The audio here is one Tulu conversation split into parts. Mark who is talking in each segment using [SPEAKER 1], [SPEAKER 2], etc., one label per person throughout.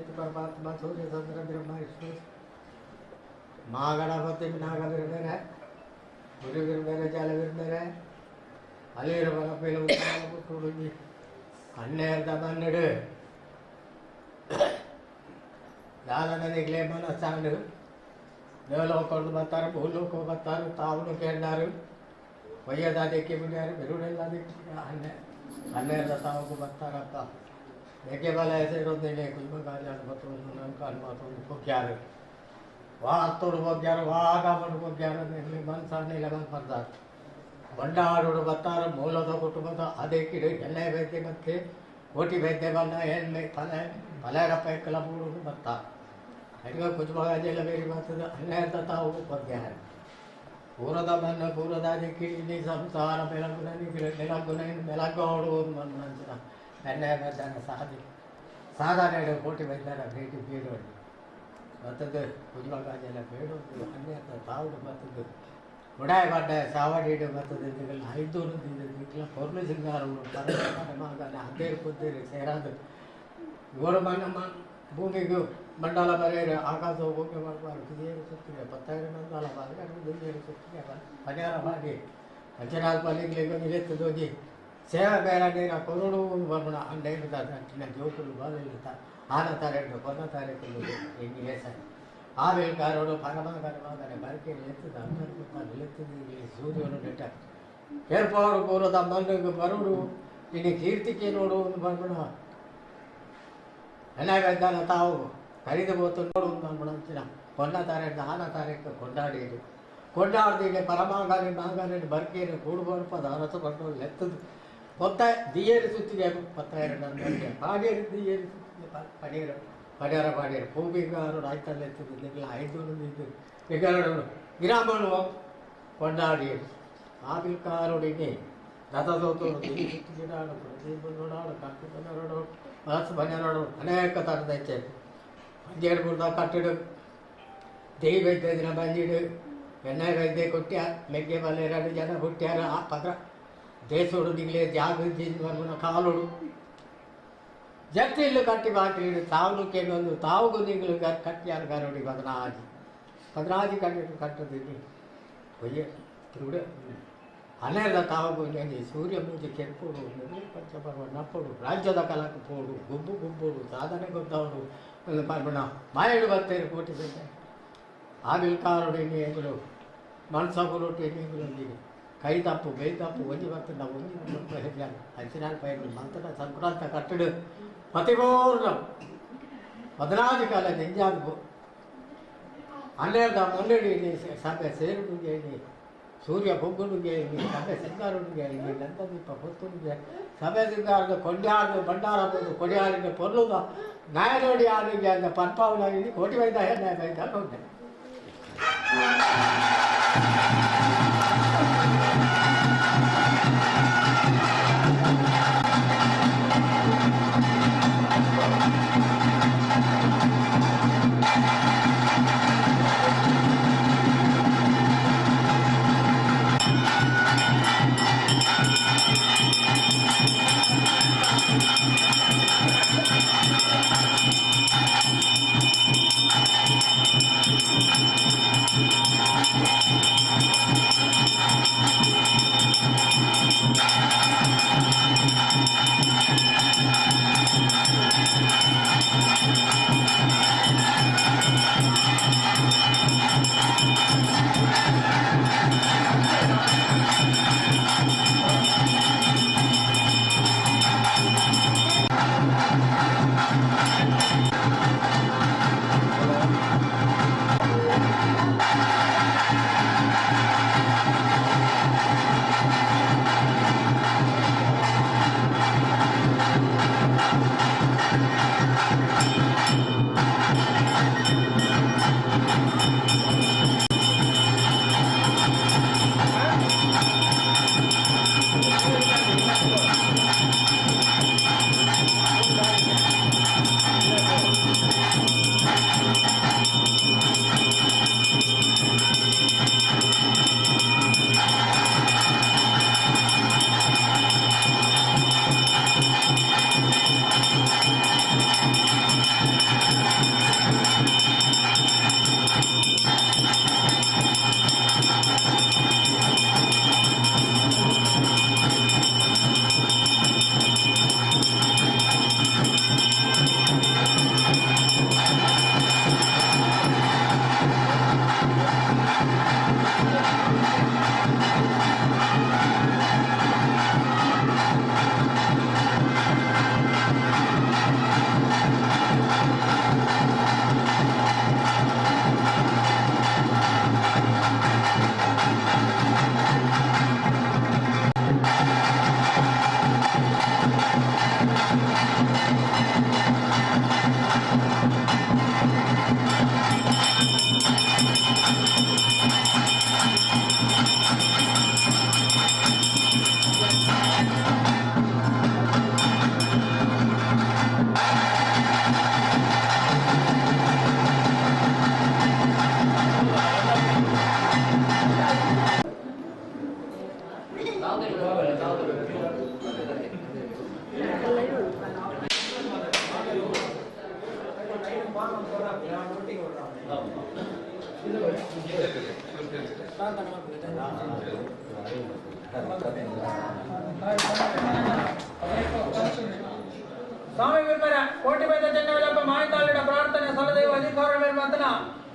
[SPEAKER 1] परमात्मा सूर्य चंद्र ब्रह्मा विष्णु महागणपति नागवीरमेरे गुरुवीरमेरे जलवीरमेरे ಅಲ್ಲಿರ ಪುಟ್ಟುಡುಗಿ ಹನ್ನೆರಡ ಮನ್ನೆಡು ದಾದನಿಗ್ಲೇ ಮನಸ್ಸಾಂಡು ದೇವಲೋಕದ್ದು ಬರ್ತಾರೆ ಭೂಲೋಕ ಬರ್ತಾರೆ ತಾవుನು ಕೇಳಿದಾರು ಒಯ್ಯದ ದಿಕ್ಕಿ ಬಿಡ್ಯಾರು ಬೆರುಡೆಲ್ಲ ದಿಕ್ಕಿ ಹನ್ನೆರಡ ತಾವು ಬರ್ತಾರಪ್ಪ ಬೇಕೆ ಬಲ ಹೆಸರು ಕುಲ್ಬಗಾರಿ ಬತ್ತು ಕಾಲು ಮಾತು ಬೊಗ್ಗ್ಯಾರು ವಾಸ್ತೋಡು ಬೊಗ್ಗ್ಯಾರು ವಾಗ ಬೊಗ್ಗ್ಯಾರು ಮನಸ್ಸಾಣಿಲ್ಲ ಬರ್ತಾರೆ ಬಂಡಾರೋಡು ಬರ್ತಾರೆ ಮೂಲದ ಕುಟುಂಬದ ಅದೇ ಕಿಡು ಎಣ್ಣೆ ವೈದ್ಯ ಮತ್ತೆ ಕೋಟಿ ವೈದ್ಯ ಬಣ್ಣ ಎಣ್ಣೆ ಫಲ ಫಲರಪ್ಪ ಕಲಬೂಡು ಬರ್ತಾರೆ ಅಡಿಗೆ ಕುಜುಬಾಜೆಲ್ಲ ಬೇರೆ ಬರ್ತದೆ ಹನ್ನೆರಡು ತಾವು ಬಗ್ಗ್ಯಾರು ಪೂರದ ಮಣ್ಣು ಪೂರದ ಕಿಡಿ ಸಂಸಾರ ಬೆಳಗುನ ಬೆಳಗುನ ಬೆಳಗೋಡು ಮಣ್ಣು ಎಣ್ಣೆ ವೈದ್ಯನ ಸಾಧಿ ಸಾಧಾರಣ ಕೋಟಿ ವೈದ್ಯನ ಭೇಟಿ ಬೀಡೋಡಿ ಬರ್ತದೆ ಕುಜುಬಾಜೆಲ್ಲ ಬೇಡೋದು ಹನ್ನೆರಡು ತಾವು ಬರ್ತದೆ ಉಡಾಯ ಬಡ್ಡ ಸಾವಡಿಡು ಬರ್ತದೆ ಐದೂರು ಪೊರ್ಲು ಸಿಂಗಾರ ಮಗನ ಅದ್ದೇರು ಪುದ್ದೇರು ಸೇರಾದು ಇವರು ಮಣ್ಣ ಭೂಮಿಗೂ ಮಂಡಲ ಬರೆಯರು ಆಕಾಶ ಭೂಮಿ ಮಾಡಬಾರ್ದು ದಿಯೇರು ಸುತ್ತಿಗೆ ಪತ್ತಾಯಿರ ಮಂಡಲ ಬಾರಿ ದಿಯೇರು ಸುತ್ತಿಗೆ ಪರಿಹಾರ ಮಾಡಿ ಪಂಚನಾಲ್ ಪಲ್ಲಿಗೆ ನಿಲೆತ್ತದೋಗಿ ಸೇವೆ ಬೇರೆ ನೀರ ಕೊರಡು ಬರ್ಮಣ ಅಂಡೇರು ಅಂಟಿನ ಜೋಕುಲು ಬಾಲಿಲ್ಲ ಆನ ತಾರೆಂಡು ಕೊನ್ನ ತಾರೀಕು ಹಿಂಗೆ ಸರ್ ಆವೇಲ್ಕಾರೋಡು ಪರಮಾಗರಮಾಗನೆ ಬರಕೆ ಎತ್ತದ ನಿಲೆತ್ತದೆ ಸೂರ್ಯನು ನೆಟ್ಟ ಏರ್ಪಾಡು ಪೂರ್ವದ ಮಣ್ಣಿಗೆ ಬರುಡು ಇನ್ನು ಕೀರ್ತಿಕೆ ನೋಡು ಒಂದು ಬರ್ಮಣ ಎಣ್ಣೆ ತಾವು ಕರಿದು ಬೋತು ನೋಡು ಒಂದು ಬರ್ಮಣ ಅಂಚಿನ ಕೊನ್ನ ತಾರೆಂಡು ಆನ ತಾರೀಕು ಕೊಂಡಾಡಿರು ಕೊಂಡಾಡ್ದಿಗೆ ಪರಮಾಗಾರಿ ಮಾಗಾರಿ ಬರ್ಕೇನು ಕೂಡು ಬರ್ಪದ ಅರಸು ಕೊಂಡು ಎತ್ತದು పొత్త దియ్యేరు సుత్తిಗೆ ಪತ್ತಾಯಿರ ಪಾಡೇರು ದಿయ్యేರು ಸುತ್ತಿಗೆ ಪಡೇರು ಪಡ್ಯಾರ ಪಾಡ್ಯಾರು ಭೂಮಿಗಾರು ರಾಯ್ತಲ್ಲಿ ಐದು ಗ್ರಾಮನು ಕೊಂಡಾಡಿ ಆಬಿಲ್ಕಾರುಡಿಗೆ ರಥದೋತೋಡು ಸುತ್ತಿಗಿಡಾಡು ಪ್ರತಿಬಂದೋಡಾಡು ಕಟ್ಟು ಬಂದರೋಡು ಮನಸ್ಸು ಬಂದರೋಡು ಅನೇಕ ಥರದ ಹೆಚ್ಚೆ ಪಂಜೇಡು ಬುರ್ದ ಕಟ್ಟಿಡು ದೇವಿ ವೈದ್ಯ ದಿನ ಬಂದಿಡು ಎಣ್ಣೆ ವೈದ್ಯ ಕೊಟ್ಟ್ಯ ಮೆಗ್ಗೆ ಬಲ್ಲ ಎರಡು ಜನ ಹುಟ್ಟ್ಯಾರ ಆ ಪದ್ರ ದೇಶೋಡು ನಿಗ್ಲೇ ಜಾಗೃತಿ ಕಾಲೋಡು ಜಟ್ಟಿಲ್ಲು ಕಟ್ಟಿ ಬಾಕಿಲು ತಾವು ಕೇಳೊಂದು ತಾವು ನೀಗಳು ಕಟ್ಟಿಯಾರು ಗಾರೋಡಿ ಪದನಾಜಿ ಪದನಾಜಿ ಕಟ್ಟಿ ಕಟ್ಟದಿದ್ದು ಒಯ್ಯ ತಿರುಗುಡೆ ಅನೇಕ ತಾವು ಸೂರ್ಯ ಮೂಜಿ ಕೆಂಪುಡು ಪಂಚಪರ್ವ ನಪ್ಪುಡು ರಾಜ್ಯದ ಕಲಕ ಪೋಡು ಗುಂಪು ಗುಂಪುಡು ಸಾಧನೆ ಗೊತ್ತವಡು ಪರ್ವಣ ಮಾಯಡು ಬರ್ತೇನೆ ಕೋಟಿ ಬೆಟ್ಟ ಆವಿಲ್ಕಾರುಡು ಎಣ್ಣೆಗಳು ಮನಸಗುರೊಟ್ಟು ಎಣ್ಣೆಗಳು ಕೈ ತಪ್ಪು ಬೈ ತಪ್ಪು ಒಂಜಿ ಬರ್ತದೆ ಒಂಜಿ ಹೆಚ್ಚಾಗಿ ಹಂಚಿನಾಲ್ ಪೈಗಳು ಮಂತನ ಸಂಕ್ರಾಂತ ಕಟ್ಟಡು ಪತಿಪೂರ್ಣ ಪದ್ನಾಲ್ಕು ಕಾಲ ನೆಂಜಾಗು ಹನ್ನೆರಡು ಮೊನ್ನೆಡಿ ಸಭೆ ಸೇರುಡುಗೆ ಸೂರ್ಯ ಬೊಗ್ಗುಡುಗೆ ಸಭೆ ಸಿಂಗಾರುಡುಗೆ ನಂದದೀಪ ಹೊತ್ತುಡುಗೆ ಸಭೆ ಸಿಂಗಾರದ ಕೊಂಡ್ಯಾಡು ಭಂಡಾರ ಬಂದು ಕೊಡಿಯಾಡಿನ ಪೊರ್ಲುದ ನಾಯನೋಡಿ ಆಡಿಗೆ ಅಂದ ಪರ್ಪಾವನಾಗಿ ಕೋಟಿ ವೈದ್ಯ ಹೆಣ್ಣೆ ವೈದ್ಯ ಉಂಟೆ.
[SPEAKER 2] ಸ್ವಾಮಿ ಬಿರ್ಮರ ಕೋಟಿ ಬೇದ ಚೆನ್ನವೆಲ್ಲಪ್ಪ ಮಾಯಿತಾಳಿಡ ಪ್ರಾರ್ಥನೆ ಸಲದೈವ ಅಧಿಕಾರ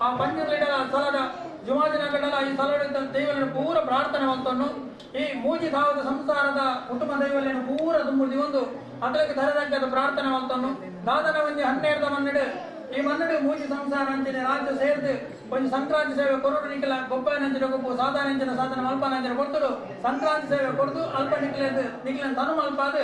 [SPEAKER 2] ಆ ಪಂಜುರ್ಲಿಡ ಸಲದ ಜುಮಾದಿನ ಕಡಲ ಈ ಸಲದ ದೈವలను ಪೂರ ಪ್ರಾರ್ಥನೆ ಮಂತನ್ನು ಈ ಮೂಜಿ ಧಾವದ ಸಂಸಾರದ ಕುಟುಂಬ ದೈವలను ಪೂರ ತುಂಬುದಿ ಒಂದು ಅದಕ್ಕೆ ತರದಂಕದ ಪ್ರಾರ್ಥನೆ ಮಂತನ್ನು ದಾದನ ಒಂಜಿ ಹನ್ನೆರಡು ಮನ್ನಡು ಈ ಮನ್ನಡು ಮೂಜಿ ಸಂಸಾರ ಅಂಚಿನ ರಾಜ್ಯ ಸೇರ್ದು ಒಂಜಿ ಸಂಕ್ರಾಂತಿ ಸೇವೆ ಕೊರಡು ನಿಖಲ ಗೊಬ್ಬಾಯನಂಚಿನ ಗೊಬ್ಬು ಸಾಧಾರಣಂಚಿನ ಸಾಧನ ಮಲ್ಪನಂಚಿನ ಕೊಡ್ತಡು ಸಂಕ್ರಾಂತಿ ಸೇವೆ ಕೊಡ್ದು ಅಲ್ಪ ನಿಖಲದು ನಿಖಲನ ತನು ಮಲ್ಪಾದು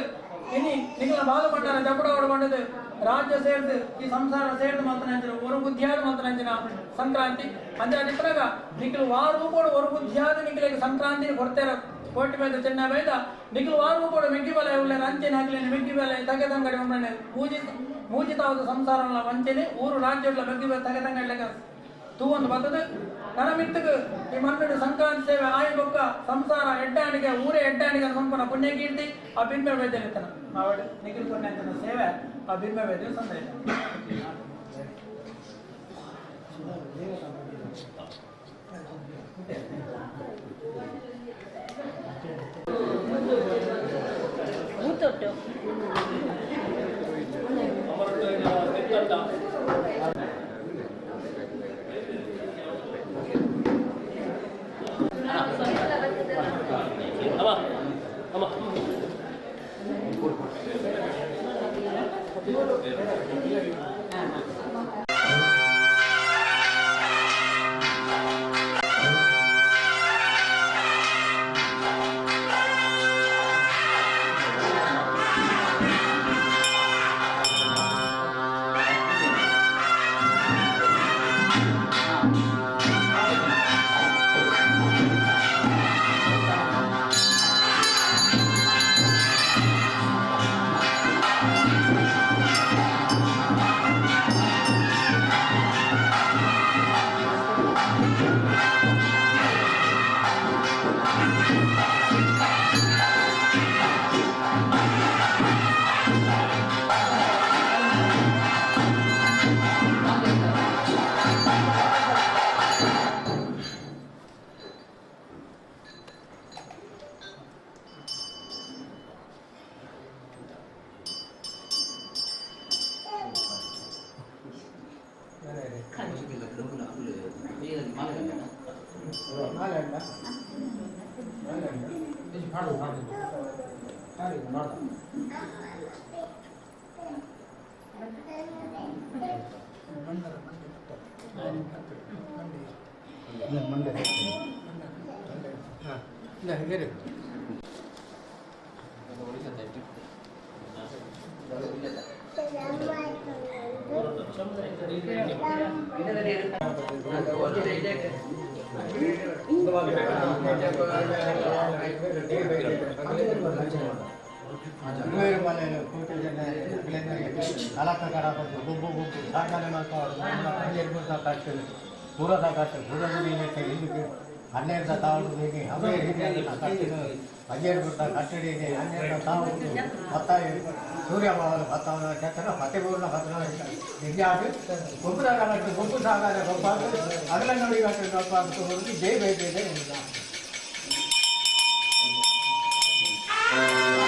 [SPEAKER 2] ಇನಿ ನಿಖಲ ಬಾಲಮಂಡಲ ಜಪಡವಾಡು ಬಂಡದು ರಾಜ್ಯ ಸೇರ್ದು ಈ ಸಂಸಾರ ಸೇರ್ದು ಮಾತನಾಂಚಿನ ಒಂದು ಬುದ್ಧಿಯಾದ ಮಾತನಾಂಚಿನ ಸಂಕ್ರಾಂತಿ ಅಂಜಾದಿಪ್ಪನಾಗ ನಿಖಲು ವಾರು ಕೂಡ ಒಂದು ಬುದ್ಧಿಯಾದ ನಿಖಲಿಗೆ ಸಂಕ್ರಾಂತಿ ಕೊಡ್ತೇರ ಕೋಟಿ ಬೇದ ಚೆನ್ನ ಬೇದ ನಿಖಲು ವಾರು ಕೂಡ ಮೆಗ್ಗಿ ಬಲೆ ಉಳ್ಳೆ ಅಂಚಿನ ಹಾಕಲಿ ಮೆಗ್ಗಿ ಬಲೆ ತಗೆ ತಂಗಡಿ ಒಮ್ಮೆ ಮೂಜಿ ಮೂಜಿತಾವದ ಸಂಸಾರ ವಂಚನೆ ಊರು ರಾಜ್ಯಗಳ ಮೆಗ್ಗಿ ಬಲೆ ತಗೆ ತಂಗಡ್ಲೆಗ ತೂವೊಂದು ಬರ್ತದೆ ನನ್ನ ಮಿತ್ತకు ಈ ಮನ್ನಡು ಸಂಕ್ರಾಂತಿ ಸೇವೆ ಆಯಿ ಬೊಕ್ಕ ಸಂಸಾರ ಎಡ್ಡಾಣಿಗೆ ಊರೇ ಎಡ್ಡಾಣಿಗೆ ಸಂಪೂರ್ಣ ಪುಣ್ಯಕೀರ್ತಿ ಆ ಬಿಂಬೆ ವೈದ್ಯಲಿತನ ಆವಡ್ ನಿಖಿಲ್ ಪುಣ್ಯಂತನ ಸೇವೆ ಆ ಬಿಂಬೆ ವೈದ್ಯ ಸಂದೇಶ
[SPEAKER 3] Thank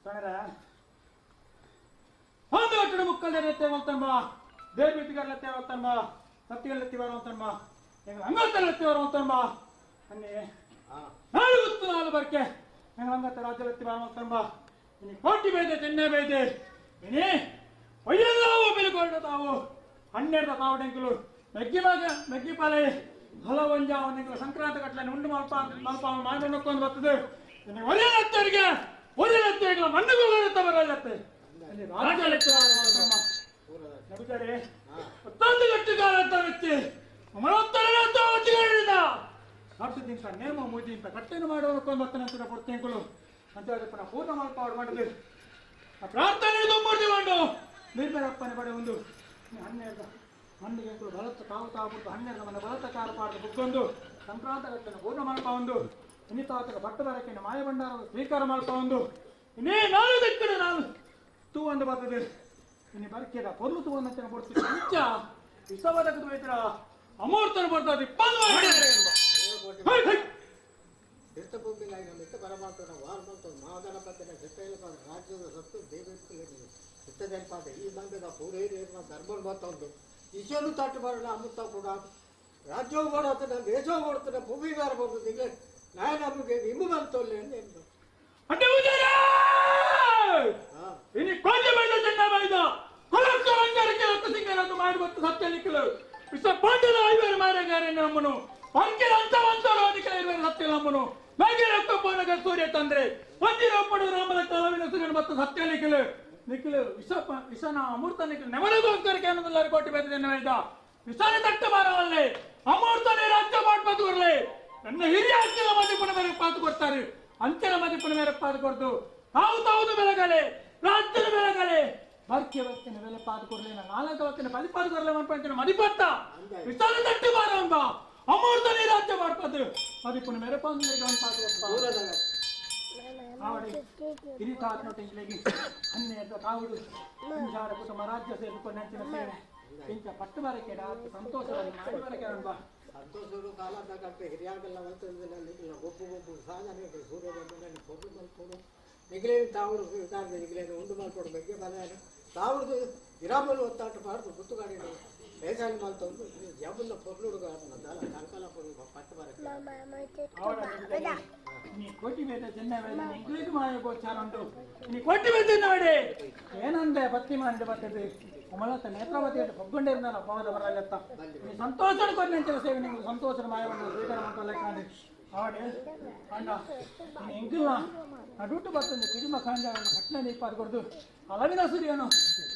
[SPEAKER 2] ಸೊಣರ ಒಂದು ಒಟ್ಟಡು ಮುಕ್ಕಲ್ದೆ ಮಲ್ತಂಬ ದೇವ್ರ ಮಲ್ತಂಬ ಸತ್ತಿಗಲ್ಲೆತ್ತಿ ಬರುವಂತಂಬ ಎಂಗಳ ಅಂಗತ್ತಲೆತ್ತಿ ಬರುವಂತಂಬ ಅನ್ನಿ ನಾಳು ಗೊತ್ತು ನಾಳು ಬರ್ಕೆ ಎಂಗಳ ಅಂಗತ್ತ ರಾಜ್ಯಲೆತ್ತಿ ಬರುವಂತಂಬ ಇನಿ ಕೋಟಿ ಬೇದೆ ಚೆನ್ನೆ ಬೇದೆ ಇನಿ ಒಯ್ಯಲ್ಲಾವು ಬಿಲುಕೊಂಡ ತಾವು ಹನ್ನೆರಡು ತಾವು ಡೆಂಕಲು ಮೆಗ್ಗಿ ಬಾಗ ಮೆಗ್ಗಿ ಪಾಲೆ ಹಲವಂಜ ಅವನಿಗೆ ಸಂಕ್ರಾಂತಿ ಕಟ್ಲನ್ನು ಉಂಡು ಮಲ್ಪ ಮಲ್ಪ ಮಾಯಣ್ಣಕ್ಕೊಂದು ಬರ್ತದೆ ಇನ್ನು ಒರೆಯಲತ್ತವರಿಗೆ ಒರೆಯಲತ್ತವರಿಗೆ ಮಣ್ಣುಗಳು ಬರಲತ್ತೆ ಅಲ್ಲಿ ರಾಜ್ಯಲೆತ್ತಿ ಬರುವಂತಂಬ ನಗುತ್ತಾರೆ ಮತ್ತೊಂದು ಗಟ್ಟಿಗಾರಂತ ವ್ಯಕ್ತಿ ಅಮರೋತ್ತರದಿಂದ ನೇಮ ಮುದಿ ಅಂತ ಕಟ್ಟೆಯನ್ನು ಮಾಡುವ ಬರ್ತಾನೆ ಕೊಡ್ತೇಂಕುಲು ಅಂತ ಹೇಳಿ ಪೂರ್ಣ ಮಲ್ಪಾಡು ಮಾಡಿದ್ವಿ ಆ ಪ್ರಾರ್ಥನೆ ತುಂಬಿ ಮಾಡು ನಿರ್ಮಲಪ್ಪನ ಬಡೆ ಒಂದು ಹನ್ನೆರಡು ಮಣ್ಣಿಗೆ ಬಲತ್ತ ತಾವು ತಾವು ಬಿಟ್ಟು ಹನ್ನೆರಡು ಮನೆ ಬಲತ್ತ ಕಾರ ಪಾಡ್ದು ಬುಕ್ಕೊಂದು ಸಂಕ್ರಾಂತ ಗಟ್ಟನ್ನು ಪೂರ್ಣ ಮಲ್ಪ ಒಂದು ಇನ್ನಿತಾತಕ ಭಟ್ಟ ಬರಕ್ಕೆ ಮಾಯ ಭಂಡಾರ ಸ್ವೀಕಾರ ಮಲ್ಪ ಒಂದು ಇನ್ನೇ ನಾನು ದಿಕ್ಕಡು ನಾನು ತೂ ಒಂದು ಬರ್ತದೆ ಇನ್ನು ಬರ್ಕೆದ ಪೊರ್ಲು ತೂವನ್ನ ಕೊಡ್ತೀವಿ ಮುಂಚ ವಿಷವದಕ್ಕೆ ಹೋಯ್ತರ ಅಮೂರ್ತರು ಬರ್ತದೆ
[SPEAKER 1] ತೀರ್ಥಭೂಮಿಲಾಗಿ ಪರಮಾತ್ಮನ ವಾರ ಬಂತು ಮಹಾಗಣಪತಿನ ಸಿದ್ಧ ರಾಜ್ಯದ ಸತ್ತು ದೇವೇಂದ್ರ ಸಿದ್ಧದಲ್ಪಾದ ಈ ಬಂದದ ಪೂರೈನ ಧರ್ಮ ಬತ್ತೊಂದು ಈಶೋನು ತಟ್ಟು ಬರೋಣ ಅಮೃತ ಕೂಡ ರಾಜ್ಯವೂ ಕೊಡುತ್ತೆ ದೇಶವೂ ಕೊಡುತ್ತೆ ಭೂಮಿಗಾರ ಬಂದು ನಾಯ ನಮಗೆ ನಿಮ್ಮ ಬಂತೊಲ್ಲೆ
[SPEAKER 2] ಇನ್ನು ಕೋಟಿ ಬೈದ ಚೆನ್ನ ಬೈದ ಕೊಲಕ್ಕ ಅಂಗಾರಕ್ಕೆ ರಕ್ತ ಸಿಂಗರನ್ನು ಮಾಡಿ ಮತ್ತು ಸತ್ಯ ನಿಕ್ಕಲು ವಿಶ್ವ ಪಾಂಡ್ಯದ ಐವರು ಮಾರಗಾರ ನಮ್ಮನು ಪಂಕೆರ ಅಂತ ವಂತರು ಅಧಿಕ ಇರುವರು ಸತ್ಯ ನಮ್ಮನು ಮಗೆ ರಕ್ತ ಪೋನಗ ಸೂರ್ಯ ತಂದ್ರೆ ಒಂದಿರೊಪ್ಪಡು ರಾಮನ ಕಲವಿನ ಸೂರ್ಯನ ಮತ್ತು ಸತ್ಯ ನಿಕ್ಕಲು ನಿಕ್ಕಲು ವಿಷ ವಿಷನ ಅಮೃತ ನಿಕ್ಕಲು ನೆಮನಗೋಸ್ಕರ ಕೇನದಲ್ಲಾರು ಕೋಟಿ ಬೈದ ಚೆನ್ನ ಬೈದ ವಿಷನ ತಟ್ಟ ಮಾರವಲ್ಲೇ ಅಮೃತನೇ ರಾಜ್ಯ ಮಾಡ್ಬದು ಬರಲೇ ನನ್ನ ಹಿರಿಯ ಅಜ್ಜನ ಮದಿಪುನ ಮೇರೆ ಪಾತು ಕೊಡ್ತಾರೆ ಅಂಚನ ಮದಿಪುನ ಮೇರೆ ಪಾತು ಕೊಡ್ತು ತಾವು ತಾವುದು ಬೆಳಗಲೆ ರಾಜ್ಯದ ಬೆಳಗಲೆ ಬರ್ಕೆ ಬಕ್ಕಿನ ಬೆಲೆ ಪಾತು ಕೊಡ್ಲಿಲ್ಲ ನಾಲ್ಕು ಬಕ್ಕಿನ ಬಲಿ ಪಾತು ಕೊಡ್ಲೆ ಮನ್ಪಂಚಿನ ಮದಿಪತ್ತ ವಿಚಾರ ತಟ್ಟಿ ಬಾರಂಬ ಅಮೃತನೇ ರಾಜ್ಯ ಮಾಡ್ಪದು ಮದಿಪುನ ಮೇರೆ ಪಾಂದು ಪಾತು ಕೊಡ್ತಾ ಆವಡಿ ಹಿರಿತಾತ್ಮ ತಿಂಗಳಿಗೆ ಹನ್ನೆರಡು ತಾವುಡು ಸಂಸಾರ ಕುಟುಂಬ ರಾಜ್ಯ ಸೇರಿಕೊಂಡು ನೆಂಚಿನ ಸೇವೆ ಇಂಥ ಪಟ್ಟು ಬರಕ್ಕೆ ಸಂತೋಷವಾಗಿ ಮಾಡಿ ಬರಕ್ಕೆ ಅನ್ಬಾ
[SPEAKER 1] ಸಂತೋಷರು ಕಾಲದ ಕಟ್ಟೆ ಹಿರಿಯಾಗೆಲ್ಲ ಹೋಗ್ತದೆ ಗೊಬ್ಬು ಗೊಬ್ಬು ಸಾಧನೆ ಸೂರ್ಯ ಬಂದ ಕೊಬ್ಬು ಮಲ್ಕೊಡು ನಿಗಲೇನು ತಾವುಡು ನಿಗಲೇನು ಉಂಡು ಮಲ್ಕೊಡು ಬಗ್ಗೆ ಬಲ ತಾವುಡು ಇರಾಮಲು ಒತ್ತಾಟ ಬಾರ್ದು ಗುತ್ತುಗಾಡಿ ಬೇಸಾಯ ಮಲ್ತೊಂದು ಜಬುಲ್ಲ ಪೊರ್ಲುಡುಗ ಕಂಕಲ ಪೊರ್ಲು ಪಟ್ಟು ಬರಕ್ಕೆ
[SPEAKER 2] ನೀ ಕೋಟಿ ಬೇದ ಚೆನ್ನ ಬೇದ ಇಂಗ್ಲೀಷ್ ಮಾಯ ಗೋಚಾರ ಉಂಟು ನೀ ಕೋಟಿ ಬೇದ ನೋಡಿ ಏನಂದೆ ಪತ್ನಿ ಮಾಡಿ ಬರ್ತದೆ ಕಮಲತ್ತ ನೇತ್ರಾವತಿ ಒಗ್ಗೊಂಡಿರ್ನಲ್ಲ ಪವದ ಬರಲ್ಲತ್ತ ನೀ ಸಂತೋಷ ಕೊಡ್ಲಿ ಸೇವೆ ನಿಮ್ಗೆ ಸಂತೋಷದ ಮಾಯವನ್ನು ಸ್ವೀಕಾರ ಮಾಡ್ಕೊಳ್ಳ ಆವಡೆ ಅಣ್ಣ ನೀನು ಎಂಗಿಲ್ಲ ನಡುಟು ಬರ್ತದೆ ಕುಜುಮ ಕಾಂಜವನ್ನು ಪಟ್ಟಣ ದೀಪ ಕೊಡ್ದು ಅಲವಿನ ಸೂರ್ಯನು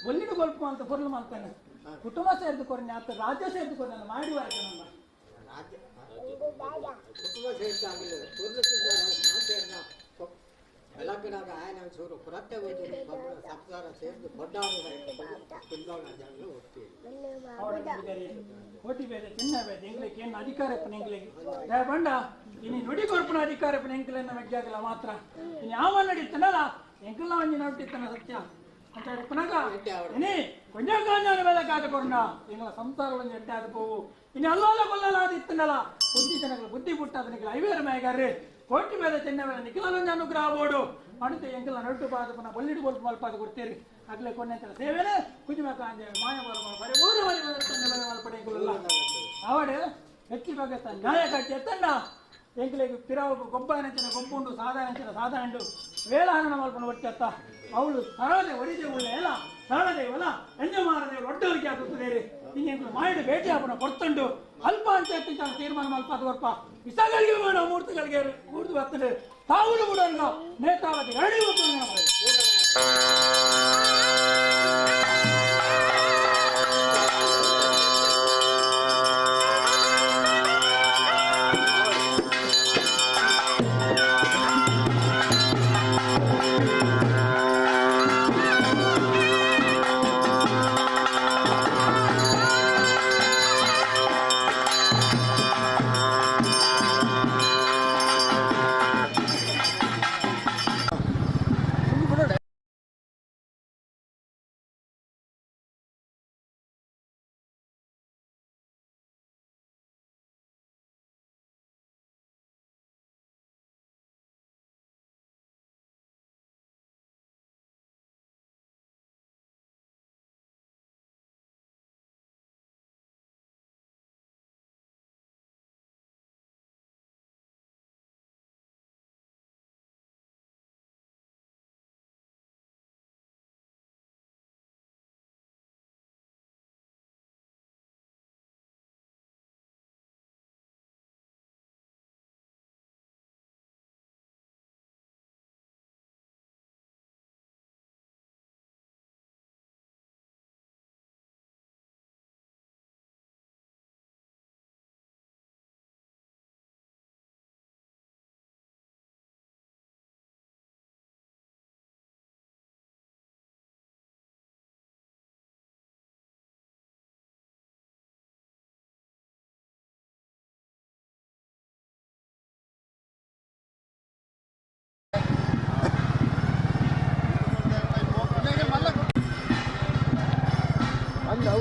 [SPEAKER 2] ಒಲ್ಲಿಡು ಗೊಲ್ಪ ಅಂತ ಪೊರ್ಲು ಮಾಡ್ತಾನೆ ಕುಟುಂಬ ಸೇರಿದು ಕೊರ್ನೆ ಆತ ರಾಜ್ಯ ಸೇರಿದು ಕೊರ್ನೆ ಮಾಡಿ ನಮ್ಮ
[SPEAKER 1] ರಾಜ್ಯ ಕುಟುಂಬ ಸೇರಿದಾಗಲಿಲ್ಲ ಪೂರ್ಣಕ್ಕಿಂತ ಬೆಳಗ್ಗಿನಾಗ ಆಯನ ಚೂರು ಪುರತ್ತೆ ಸಂಸಾರ ಸೇರಿದು ದೊಡ್ಡ ಹೋಗ್ತೀವಿ.
[SPEAKER 2] ಕೋಟಿ ಬೇರೆ ಚಿನ್ನ ಬೇರೆ ಎಂಗ್ಲಿಕ್ಕೆ ಏನು ಅಧಿಕಾರ ಎಂಗ್ಲಿಗೆ ಬಂಡ ಇನ್ನು ನುಡಿ ಕೊರ್ಪುನ ಅಧಿಕಾರ ಎಂಕಲನ್ನ ಮೆಗ್ಗಾಗಲ್ಲ ಮಾತ್ರ ಇನ್ನು ಯಾವ ನಡೀತಾನಲ್ಲ ಎಂಕಲ್ನ ಒಂಜಿ ನಡುತ್ತಿತ್ತಾನ ಸತ್ಯ ಅಂತ ಹೇಳಿ ಪುನಗ ಇನಿ ಕೊಂಜ ಕಾಂಜಾನ ಮೇಲೆ ಕಾದ ಕೊರ್ನ ಎಂಗಳ ಸಂಸಾರ ಒಂಜಿ ಎಡ್ಡೆ ಆದ ಪೋವು ಇನ್ನು ಅಲ್ಲಲ್ಲ ಕೊಲ್ಲಲ್ಲ ಅದು ಇತ್ತನಲ್ಲ ಬುದ್ಧಿ ಜನಗಳ ಬುದ್ಧಿ ಪುಟ್ಟ ನಿಖಿಲ ಐವೇರ ಮೇಗಾರ್ರಿ ಕೋಟಿ ಬೇರೆ ಚಿನ್ನ ಬೇರೆ ನಿಖಿಲ ಒಂಜಿ ಅನುಗ್ರಹ ಬೋಡು ಅಡುತ್ತೆ ಎಂಕಲ ನಡುಟು ಪಾದ ಪುನಃ ಬೊಲ್ಲಿಡು ಬೊಲ್ಪು ಮಲ್ಪಾದ ಕೊಡ್ತೀರಿ ಅಗ್ಲೆ ಕೊನೆ ಅಂತ ಸೇವೆನೆ ಕುಜುಮ ಕಾಂಜೆ ಮಾಯ ಬರ ಬರೆ ಊರು ಬರಿ ಬರೆ ಮಲ್ಪಡೆ ಎಂಕುಲಲ್ಲ ಆವಡೆ ಹೆಚ್ಚಿ ಬಗೆತ ನ್ಯಾಯ ಕಟ್ಟಿ ಎತ್ತಂಡ ಎಂಕಲಿಗೆ ಪಿರಾವು ಗೊಬ್ಬ ನೆಂಚಿನ ಗೊಬ್ಬುಂಡು ಸಾದಾ ನೆಂಚಿನ ಸಾದಾ ಉಂಡು ವೇಳಾಹರಣ ಮಲ್ಪನ ಒಟ್ಟೆತ್ತ ಅವಳು ಸರಳದೆ ಒಡಿದೆ ಉಳ್ಳ ಎಲ್ಲ ಸರಳದೇವಲ್ಲ ಎಂಜ ಮಾರದೇವರು ಒಡ್ಡವರಿಗೆ ಆಗುತ್ತದೇರಿ ಹಿಂಗೆ ಮಾಯಿಡು ಭೇಟಿ ಆಪನ ಕೊಡ್ತುಂಡು ಅಲ್ಪ ಅಂತ ಎತ್ತಿಂತ ತೀರ್ಮಾನ ಮಲ್ಪ ಅದು ಬರ್ಪ ವಿಷಗಳಿಗೆ ಬೇಡ ಮೂರ್ತಿಗಳಿಗೆ ಮೂರ್ತಿ ಬರ್ತದೆ ತಾವು ಕೂಡ ನೇತಾವತಿ ರೆಡಿ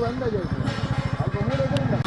[SPEAKER 3] ಅವು ಅಂದಾಜು ಆಯ್ತು ಅಲ್ಪ ಮೂರು ಎಕರೆ ಉಂಟು.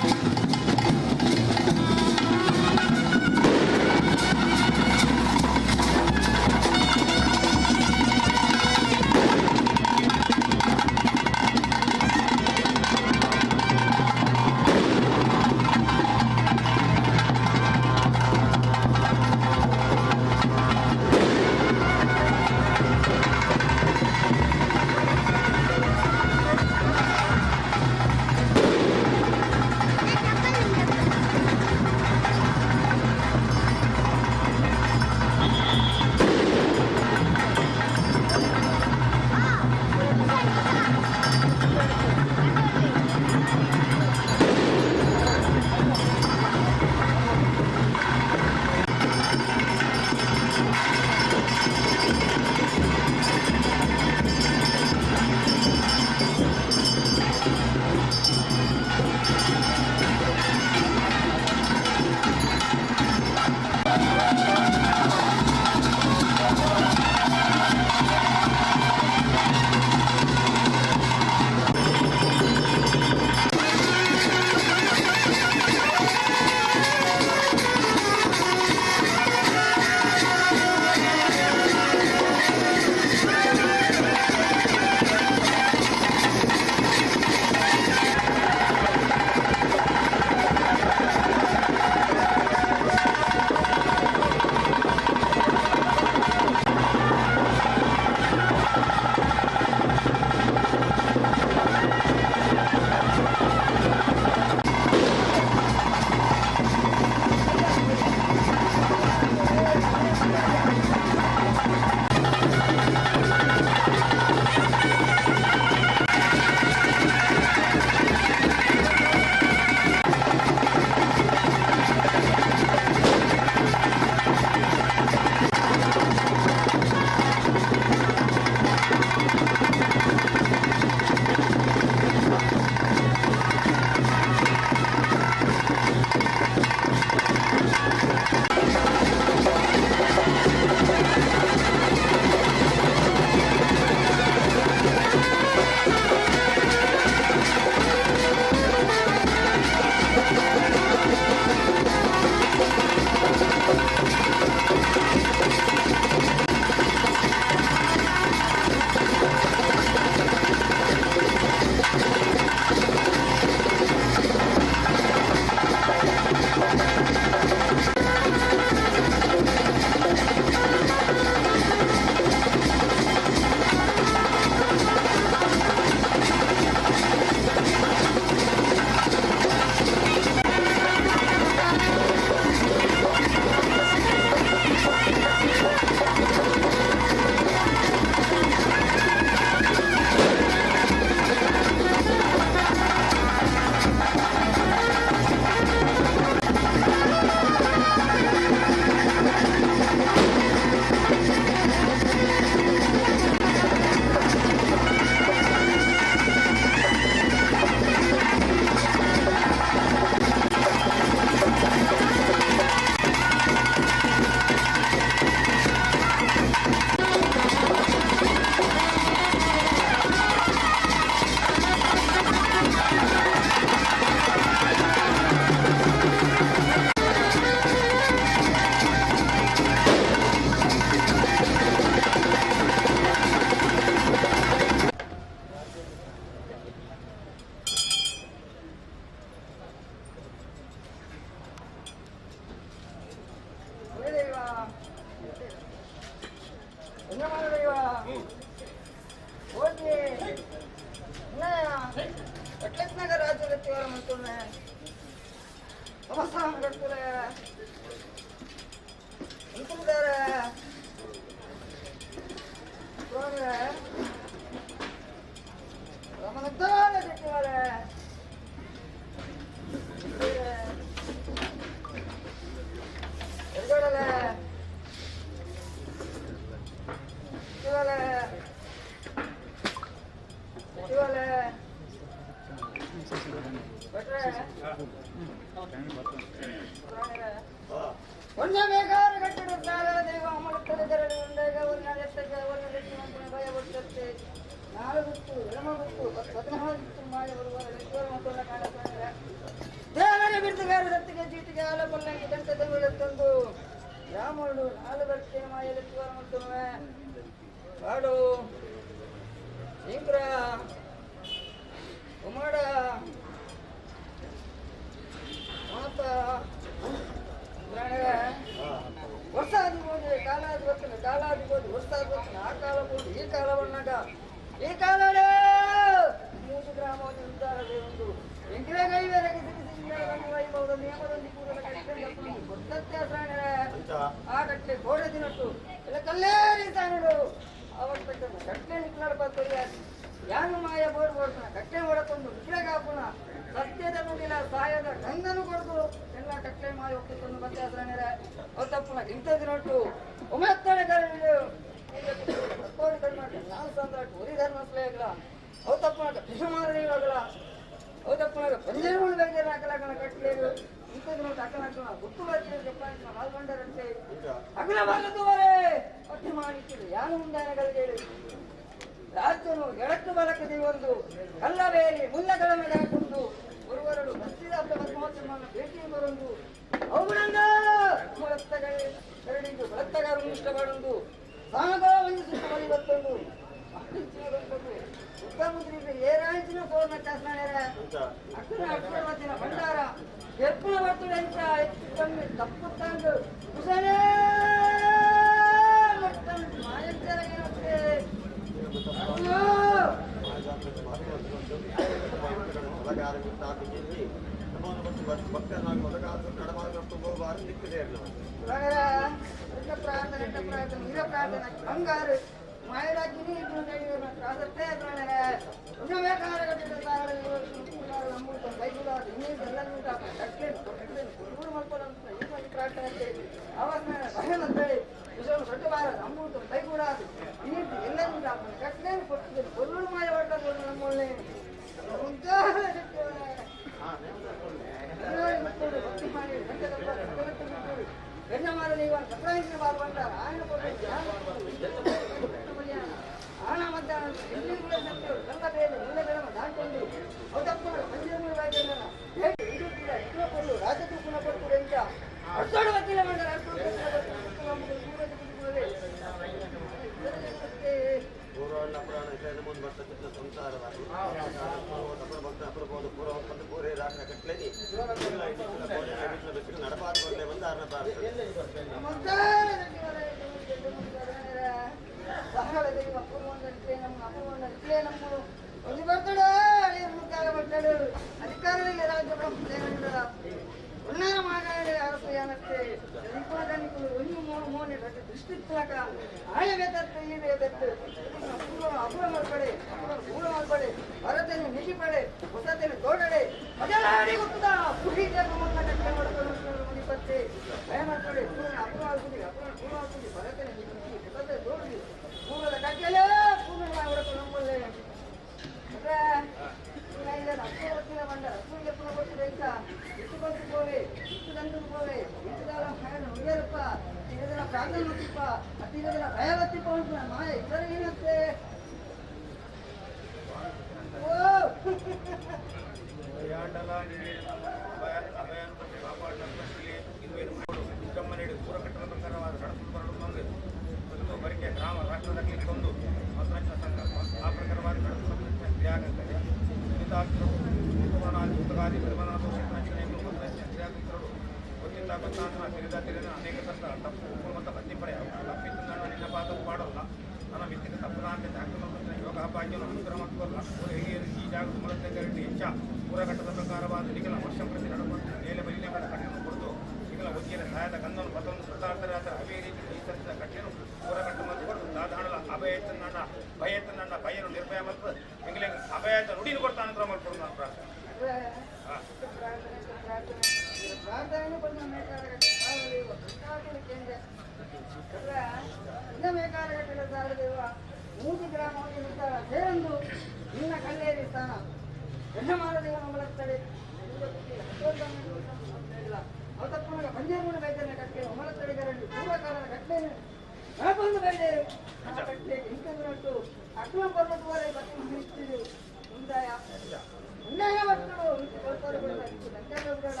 [SPEAKER 4] ಕೂಡ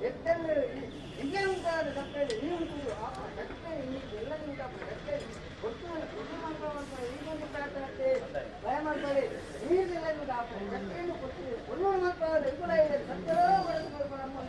[SPEAKER 4] ಎತ್ತಲ್ಲಿ ಇಲ್ಲೇ ಉಂಟಾದ ಸತ್ತಲ್ಲಿ ಈ ಉಂಟು ಆ ಕಟ್ಟೆ ಎಲ್ಲ ಉಂಟು ಕಟ್ಟೆ ಗೊತ್ತು ಈಗೊಂದು ಪ್ರಾರ್ಥನೆ ಭಯ ಮಾಡ್ತಾರೆ ನೀರೆಲ್ಲ ಉಂಟು ಆ ಕಟ್ಟೆಯನ್ನು ಕೊಟ್ಟು ಒಳ್ಳೆ ಮಾಡ್ತಾರೆ ಕೂಡ ಇದೆ ಸತ್ತರೋ ನಮ್ಮ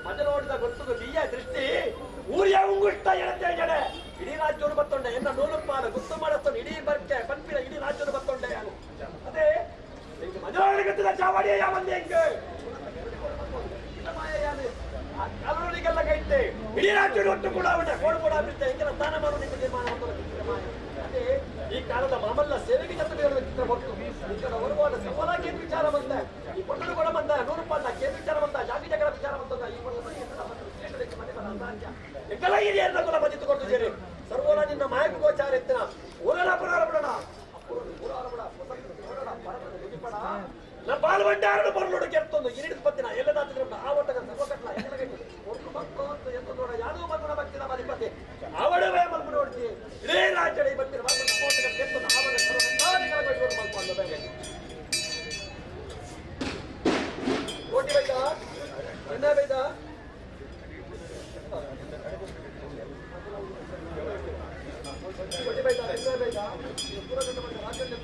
[SPEAKER 5] ಮಜಲೋಡಿದ ಗೊತ್ತುದು ಬಿಯ್ಯ ದೃಷ್ಟಿ ಊರಿಯ ಉಂಗುಷ್ಟ ಎಳತೆ ಜಡೆ ಇಡೀ ರಾಜ್ಯವರು ಬತ್ತೊಂಡೆ ಎನ್ನ ನೂಲುಪ್ಪಾಲ ಗುತ್ತು ಮಾಡಸ್ತನು ಇಡೀ ಬರ್ಕೆ ಪನ್ಪಿನ ಇಡೀ ರಾಜ್ಯವರು ಬತ್ತೊಂಡೆ ಯಾನು ಅದೇ ಹಿಂಗೆ ಮಜಲೋಡಿ ಗೊತ್ತಿದ ಚಾವಡಿಯ ಯಾವಂದೆ ಹೆಂಗೆ ಕಾಲುಗಳಿಗೆಲ್ಲ ಕೈತೆ ಇಡೀ ರಾಜ್ಯದ ಒಟ್ಟು ಕೂಡ ಉಂಟೆ ಕೋಡು ಕೂಡ ಬಿಡುತ್ತೆ ಹಿಂಗೆಲ್ಲ ಸ್ಥಾನಮಾನ ನಿಮ್ಮ ತೀರ್ಮಾನ ಮಾಡ್ತಾರೆ. ಅದೇ ಈ ಕಾಲದ ಮಾಮಲ್ಲ ಸೇವೆಗೆ ಜೊತೆ ಚಿತ್ರ ಕೊಟ್ಟು ಈ ಹೊರಗುವಾದ ಸವಾಲ ಕೇಂದ್ರ ವಿಚಾರ ಬಂದ ಈ ಪಟ್ಟಣ ಕೂಡ ಬಂದ 100 ರೂಪಾಯಿ ಕೇಂದ್ರ ವಿಚಾರ ಬಂದ ಜಾತಿ ಜಗಳ ವಿಚಾರ ಬಂದ ಈ ಎಂಗೆಲ್ಲ ಹಿರಿಯರನ್ನ ಕುಲ ಬಂದಿತ್ತು ಕೊಡ್ತಿದ್ದೀರಿ ಸರ್ವೋಲ ನಿನ್ನ ಮಾಯಕ ಗೋಚಾರ ಎತ್ತಿನ ಊರಲ ಪುರಾರ ಬಿಡೋಣ ನಮ್ಮ ಬಾಲ್ ಬಂಡಾರನು ಬರಲೋಡು ಕೆರ್ತೊಂದು ಇರಿಡಿದ ಪತ್ತಿನ ಎಲ್ಲದಾತಿದ್ರೆ ಆ ಒಟ್ಟಗ ಸರ್ವಕಟ್ಲ ಒಟ್ಟು ಮಕ್ಕಳು ಅಂತ ಎತ್ತು ನೋಡ ಯಾವುದೋ ಮಗುಣ ಭಕ್ತಿನ ಮಧಿಪತಿ ಅವಡವೇ ಮಲ್ಪು ನೋಡ್ತಿ ಇಡೀ ರಾಜ್ಯದ ಈ ಭಕ್ತಿನ ಮಲ್ಪು ಕೆರ್ತೊಂದು ಆವಡ ಸರ್ವ ಮಲ್ಪು ಬೇಗ ಕೋಟಿ ಬೈದ ಎಣ್ಣೆ ಬೈದ ಕೋಟಿ ಬೈದ ಎಣ್ಣೆ ಬೈದ ಪೂರ ರಾಜ್ಯ.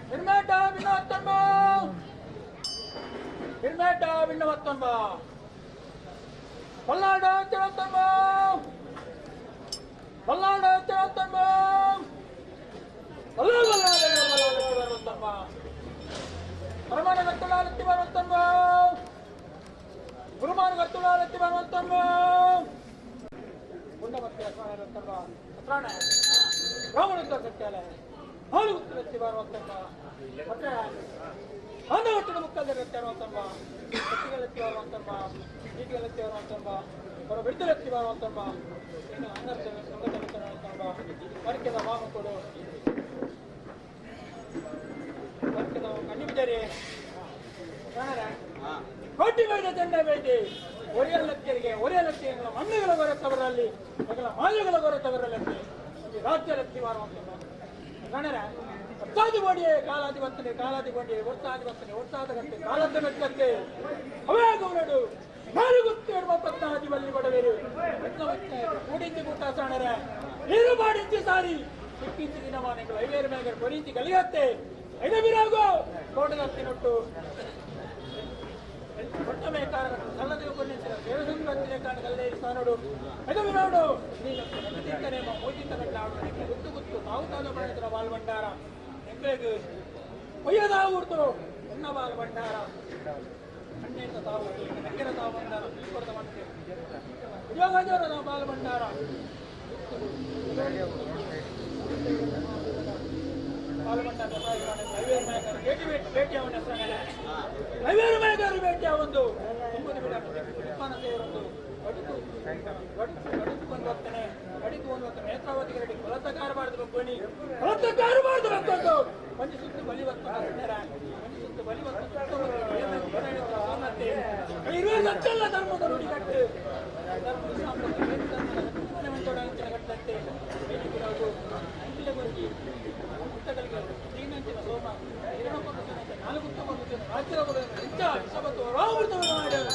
[SPEAKER 2] ನಿರ್ಮೇಟ ವಿನೋತ್ತಮ ನಿರ್ಮೇಟ ವಿಣ್ಣವತ್ತೊಂಬ ಪಲ್ಲಾಡ ತಿರುತ್ತಂಬ ಪಲ್ಲಾಡ ತಿರುತ್ತಂಬ ಪಲ್ಲಾಡ ಪರಮಾನ ಕತ್ತುಳಾಲತ್ತಿ ಬರುತ್ತಂಬ ಗುರುಮಾನ ಕತ್ತುಳಾಲತ್ತಿ ಬರುತ್ತಂಬ ಗುಂಡಮತ್ತಿ ಲಕ್ಷ್ಮಣ ಪತ್ರಾಣ ರಾಮನುತ್ತ ಸತ್ಯಾಲ ಹಾಲು ಗುತ್ತಲತ್ತಿ ಬರುತ್ತಂಬ ಪತ್ರ ಆಂಧವಟ್ಟದ ಮುಕ್ಕಲ್ದರತ್ತಿ ಬರುತ್ತಂಬ ಕತ್ತಿಗಳತ್ತಿ ಬರುತ್ತಂಬ ಈಟಿಗಳತ್ತಿ ಬರುತ್ತಂಬ ಹೊರ ಬಿಡ್ದಲತ್ತಿ ಬರುತ್ತಂಬ ಇನ್ನು ಅಂಗರ್ಥ ಸಂಗತಂಬ ವರ್ಕೆದ ವಾಮಕೊಡು ವರ್ಕೆದ ಕಣ್ಣು ಕೋಟಿ ಬೇಡ ಚಂಡ ಬೇಟಿ ಒರೆಯಲ್ಲಕ್ಕಿಯರಿಗೆ ಒರೆಯಲಕ್ಕಿ ಮಣ್ಣುಗಳ ಗೊರತವರಲ್ಲಿ ಸಕಲ ಮಾಯಗಳ ಗೊರತವರಲ್ಲಿ ರಾಜ್ಯ ಲಕ್ಕಿ ವಾರುವಂತ ಗಣರ ಒತ್ತಾದಿ ಬೋಡಿಯೇ ಕಾಲಾದಿ ಬರ್ತನೆ ಕಾಲಾದಿ ಬೋಡಿಯೇ ಒತ್ತಾದಿ ಬರ್ತನೆ ಒತ್ತಾದ ಗಟ್ಟೆ ಕಾಲದ ಮೆಟ್ಟತ್ತೆ ಅವೇ ಗೌರಡು ನಾರು ಗೊತ್ತೇರುವ ಪತ್ನಾದಿ ಬಲ್ಲಿ ಬಡವೇರು ಕೂಡಿಂಚಿ ಕೂಟ ಸಾಣರ ನೀರು ಮಾಡಿಂಚಿ ಸಾರಿ ಸಿಕ್ಕಿಂಚಿ ದಿನಮಾನಗಳು ಐವೇರು ಮೇಗರ್ ಕೊರಿಂಚಿ ಕಲಿಯತ್ತೆ ಐದಬಿರಾಗೋ ಕೋಟದತ್ತಿನೊಟ್ಟು ಒಟ್ಟಮೆ ಕಾರಣ ಸಲ್ಲದೆ ಕೊನ್ನಿಸಿದ ದೇವಸಂಗತ್ತಿನ ಕಾರಣದಲ್ಲೇ ಸ್ಥಾನೋಡು ಐದಬಿರಾಡು ನೀನು ಮೋಜಿತ ಕಟ್ಟಾಡು ಗುತ್ತು ಗುತ್ತು ತಾವು ತಾನು ಮಾಡಿದ್ರ ಬಾಲ್ ಭಂಡಾರ ಎಂಕ್ಲೆಗ್ ಒಯ್ಯದ ಊರ್ತು ಎನ್ನ ಬಾಲ್ ಭಂಡಾರ ಹಣ್ಣೆಂತ ತಾವು ನಕ್ಕೆರ ತಾವು ಭಂಡಾರ ಕೊಡದ ಮತ್ತೆ ಉದ್ಯೋಗಾಜರ ನಾವು ಬಾಲ್ ಭಂಡಾರ ಬಾಲ್ ಭಂಡಾರ ಭೇಟಿ ಭೇಟಿ ಅವನ ಐವೇರು ಮೇಗಾರು ಭೇಟಿಯ ಒಂದು ಒಂಬತ್ತು ಬಿಡ ಉತ್ಪನ್ನ ಸೇರೊಂದು ಬಡುಕು ಬಡುಕು ಬಡುಕೊಂಡು ಹೋಗ್ತಾನೆ ಬಡಿಕು ಒಂದು ಹೋಗ್ತಾನೆ ನೇತ್ರಾವತಿಗೆ ಕೊಲತಕಾರ ಮಾಡಿದ ಬನಿ ಕೊಲತಕಾರ ಮಾಡಿದ ಬಂದು ಒಂದು ಸುತ್ತು ಬಲಿ ಬರ್ತಾನೆ ಒಂದು ಸುತ್ತು ಬಲಿ ಇರುವ ಸಚ್ಚಲ್ಲ ಧರ್ಮದ ನುಡಿಗಟ್ಟು ಧರ್ಮದ ಸಾಮ್ರಾಜ್ಯ ಕಟ್ಟಂತೆ ಅಂಕಿಲಗೊರಗಿ ಪುಸ್ತಕಗಳಿಗೆ ಶ್ರೀನಂಚಿನ ಸೋಮ ನಾಲ್ಕು ರಾಜ್ಯದ ಹೆಚ್ಚ ರಾಮೃತವನ್ನು ಮಾಡ್ಯಾರ.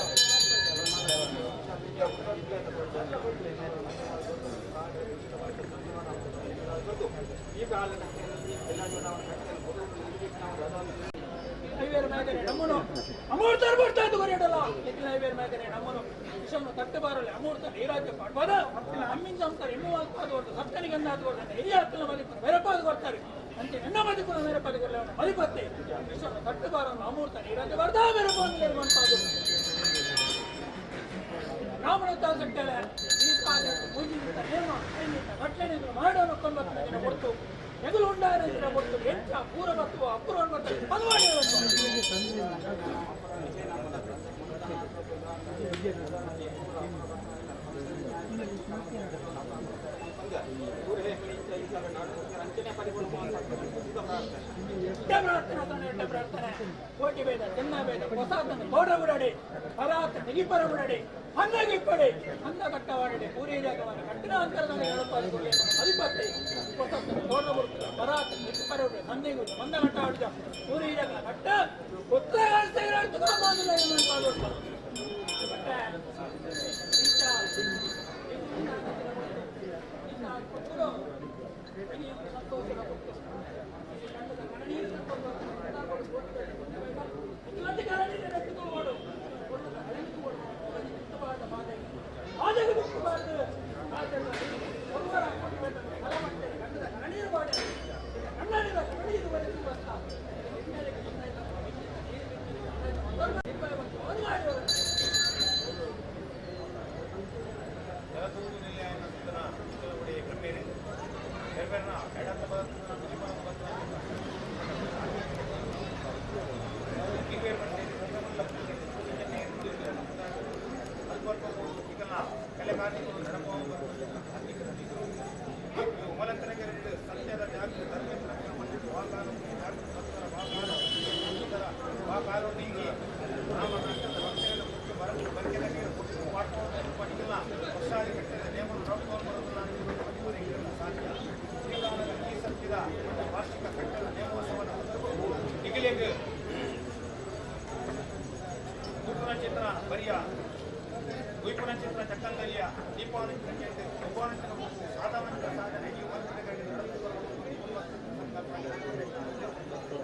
[SPEAKER 2] ಐವೇರು ಮೇಗನೆ ನಮ್ಮನು ಅಮೂರ್ತ ಬರ್ತಾ ಬರೆಯಡಲ್ಲ ಎತ್ತಿನ ಐವೇರು ಮೇಗನೆ ನಮ್ಮನು ವಿಷವನ್ನು ತಟ್ಟಬಾರಲ್ಲ ಅಮೂರ್ತ ನೀರಾಜ್ಯ ಪಾಡ್ಬಾದ ಅಮ್ಮಿನ ಸಂಸಾರ ಇಮ್ಮು ವಾಲ್ಪಾದ ಹೊರತು ಸತ್ತನಿಗಂದಾದ ಹೊರತು ಹಿರಿಯ ಹತ್ತಿನ ಮಲಿಪುರ ಮೇರಪಾದ ಕೊಡ್ತಾರೆ ಅಂತೆ ನನ್ನ ಮದಿಪುರ ಮೇರಪಾದ ಕೊಡಲ್ಲ ಅವನ ಮಲಿಪತ್ತೆ ವಿಷವನ್ನು ತಟ್ಟಬಾರಲ್ಲ ಅಮೂರ್ತ ನೀರಾಜ್ಯ ಬರ್ದ ಮೇರಪಾದ ಮನ್ಪಾದ ರಾಮನ ಸಟ್ಟಲೆ ಪೂಜಿತ ನೇಮ ಕಟ್ಲನೆ ಮಾಡೋಣ ಕೊಂಬತ್ತು ಕೊಡ್ತು ಎದುರು ಉಂಡಾರ ಕೊಡ್ತು ಎಂಚ ಪೂರ ಮತ್ತು ಅಪೂರ್ವ ಪದವಾಡಿ ಪ್ರಾರ್ಥನೆ ಪ್ರಾರ್ಥನೆ ಕೋಟಿ ಬೇದ ಚೆನ್ನ ಬೇದ ಹೊಸಾತನ ತೋಡ ಬಿಡಾಡಿ ಪರಾತ ನಿಗಿಪರ ಬಿಡಾಡಿ ಹನ್ನಗಿಪ್ಪಡಿ ಅಂದ ಕಟ್ಟವಾಡಿ ಪೂರಿ ಜಾಗವನ್ನು ಕಟ್ಟಿನ ಅಂತರದಲ್ಲಿ ಹೇಳಪ್ಪಾದ ಅಧಿಪತಿ ಹೊಸತನ ತೋಡ ಬರುತ್ತಿಲ್ಲ ಪರಾತ ನಿಗಿಪರ ಬಿಡಿ ಸಂಧಿಗೂ ಮಂದ ಕಟ್ಟ ಪೂರಿ ಜಾಗ ಕಟ್ಟ ಉತ್ತರ
[SPEAKER 6] ಸಾಧನೆ.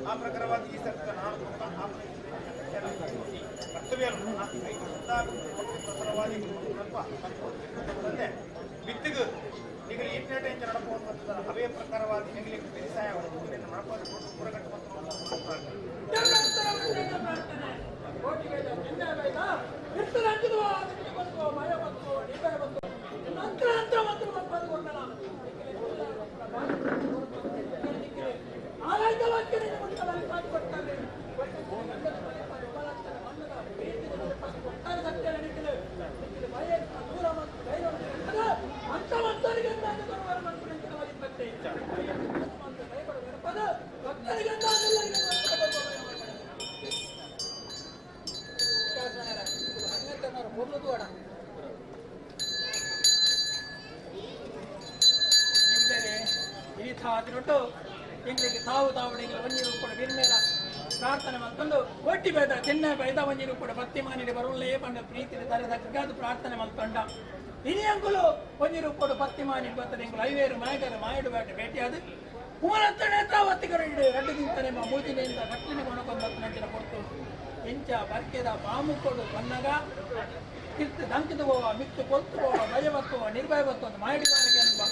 [SPEAKER 6] ಆ ಪ್ರಕಾರವಾದ ಈ ಸರ್ಕಾರ ನಾನು ಕರ್ತವ್ಯ ಬಿತ್ತಿಗೆ ಈಗ ಇಂಟರ್ನೆಟ್ ಎಂಚ ನಡಪುವಂಥದ್ದು ಅವೇ ಪ್ರಕಾರವಾದ ಹೆಂಗಲಿಕ್ಕೆ ಬೇಸಾಯ
[SPEAKER 2] ತಾವು ತಾವು ಒಂಜಿರು ಕೂಡ ಬಿರ್ಮೇಲ ಪ್ರಾರ್ಥನೆ ಮಲ್ತೊಂದು ಒಟ್ಟಿ ಬೇದ ಚೆನ್ನ ಬೈದ ಒಂಜಿರು ಕೂಡ ಭಕ್ತಿ ಮಾನಿಡಿ ಬರುಲ್ಲೇ ಪಂಡ ಪ್ರೀತಿದ ತರೆ ತಗ್ಗಾದು ಪ್ರಾರ್ಥನೆ ಮಲ್ತೊಂಡ ಹಿರಿಯಂಕುಲು ಒಂಜಿರು ಕೂಡ ಭಕ್ತಿ ಮಾನಿಡಿ ಬರ್ತದೆ ಎಂಕುಲು ಐವೇರು ಮಾಯಕರ ಮಾಯಡು ಬೇಟೆ ಭೇಟಿಯಾದ ಕುಮರತ್ತ ನೇತ್ರಾವತಿಗರು ರಡ್ಡು ನಿಂತನೆ ಮೂಜಿನಿಂದ ಕಟ್ಲಿನ ಕೊಣಕೊಂದು ನಂಚಿನ ಕೊಡ್ತು ಇಂಚ ಬರ್ಕೆದ ಬಾಮು ಕೊಡು ಬನ್ನಗ ಕಿರ್ತು ದಂಕಿದು ಹೋವ ಮಿಕ್ತು ಕೊಲ್ತು ಹೋವ ಭಯ ಬತ್ತುವ ನಿರ್ಭಯ ಬತ್ತು ಅಂತ ಮಾಯಡಿ ಬಾರಿಗೆ ಅನ್ಬ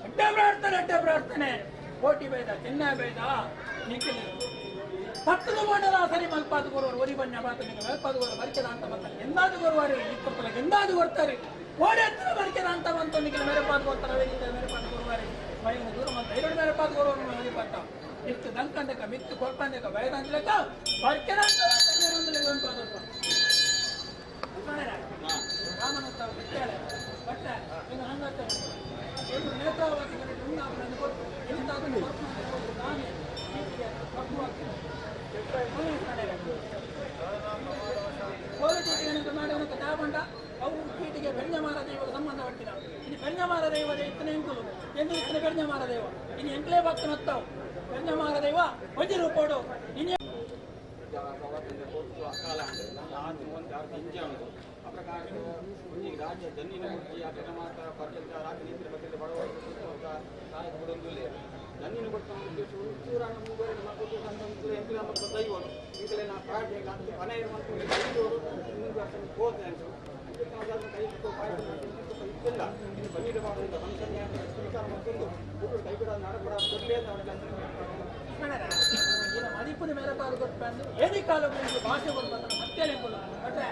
[SPEAKER 2] ಅಡ್ಡ ಪ್ರಾರ್ಥನೆ ಅಡ್ಡ ಪ್ರಾರ್ಥನೆ ಕೋಟಿ ಬೇದ ಚಿನ್ನ ಬೇದ ನಿಖಿಲ್ ಪತ್ತದ ಮಾಡಲ ಸರಿ ಮಲ್ಪಾದ ಗುರುವರು ಒರಿ ಬಣ್ಣ ಬಾತ ಮಲ್ಪಾದ ಗುರು ಬರಿಕೆದ ಅಂತ ಬರ್ತಾರೆ ಎಂದಾದ ಗುರುವಾರು ಇಪ್ಪತ್ತಲ ಎಂದಾದ ಕೊಡ್ತಾರೆ ಓಡಿ ಹತ್ತಿರ ಬರಿಕೆದ ಅಂತ ಬಂತು ನಿಖಿಲ್ ಮೇರೆಪಾದ ಕೊಡ್ತಾರೆ ಮೇರೆಪಾದ ಗುರುವಾರಿ ಮೈನ ದೂರ ಮಂತ ಎರಡು ಮೇರೆಪಾದ ಗುರುವರು ಮರಿಪಾತ ಇತ್ತು ದಂಕಂದಕ ಮಿತ್ತು ಕೊಲ್ಪಂದಕ ಬಯದಂತಲಕ ಬರಿಕೆದ ಅಂತ ರಾಮನತ್ತ ಬಿಟ್ಟಾಳೆ ಬಟ್ಟೆ ಇನ್ನು ಹಂಗತ್ತೆ ಅವು ಪೀಟಿಗೆ ಬೆಣ್ಣಮಾರ ದೈವಕ್ಕೆ ಸಂಬಂಧಪಟ್ಟಿದ ಇನ್ನು ಬೆಣ್ಣಮಾರ ದೈವದ ಇತ್ತನೆ ಎಂಕುಲು ಎಂದು ಇತ್ತನೆ ಬೆಣ್ಣಮಾರ ದೈವ ಇನ್ನು ಎಂಕ್ಲೇ ಭಕ್ತನತ್ತಾವು ಬೆಣ್ಣಮಾರ ದೈವ ಒಂಜಿ ರೂಪೋಡು ಇನ್ನು
[SPEAKER 7] ರಾಜ್ಯ ಜನ್ನಿನ ಕೊಡ್ತಿ ಅಟನ ಮಾತ ಪರ್ಯಂತ ರಾಜನೀತಿ ಬಗ್ಗೆ ಬಡವ ಜನ್ನಿನ ಕೊಡ್ತ ಉದ್ದೇಶ ಚೂರಾನ ಮೂವರೆ ಮಕ್ಕಳು ಸಂತ ಎಂಕಲ ಮತ್ತು ದೈವರು ಈಗಲೇ ನಾ ಪ್ರಾರ್ಥನೆ ಮನೆ ಮತ್ತು ಐದವರು ಮುಂದೆ ವರ್ಷ ಹೋದ ಇಲ್ಲ ಇನ್ನು ಬನ್ನಿಡ ಮಾಡುವುದಿಲ್ಲ ಮನುಷ್ಯನ ಸ್ವೀಕಾರ ಮತ್ತೊಂದು ಕೈಬಿಡ ನಡಪಡ ಕೊಡಲೇ
[SPEAKER 2] ಮದಿಪುನ ಮೇರೆ ಪಾರು ಕೊಟ್ಟು ಏನಿ ಕಾಲ ಭಾಷೆ ಕೊಡ್ಬಾರ್ದು ಮತ್ತೆ ಬಟ್ರೆ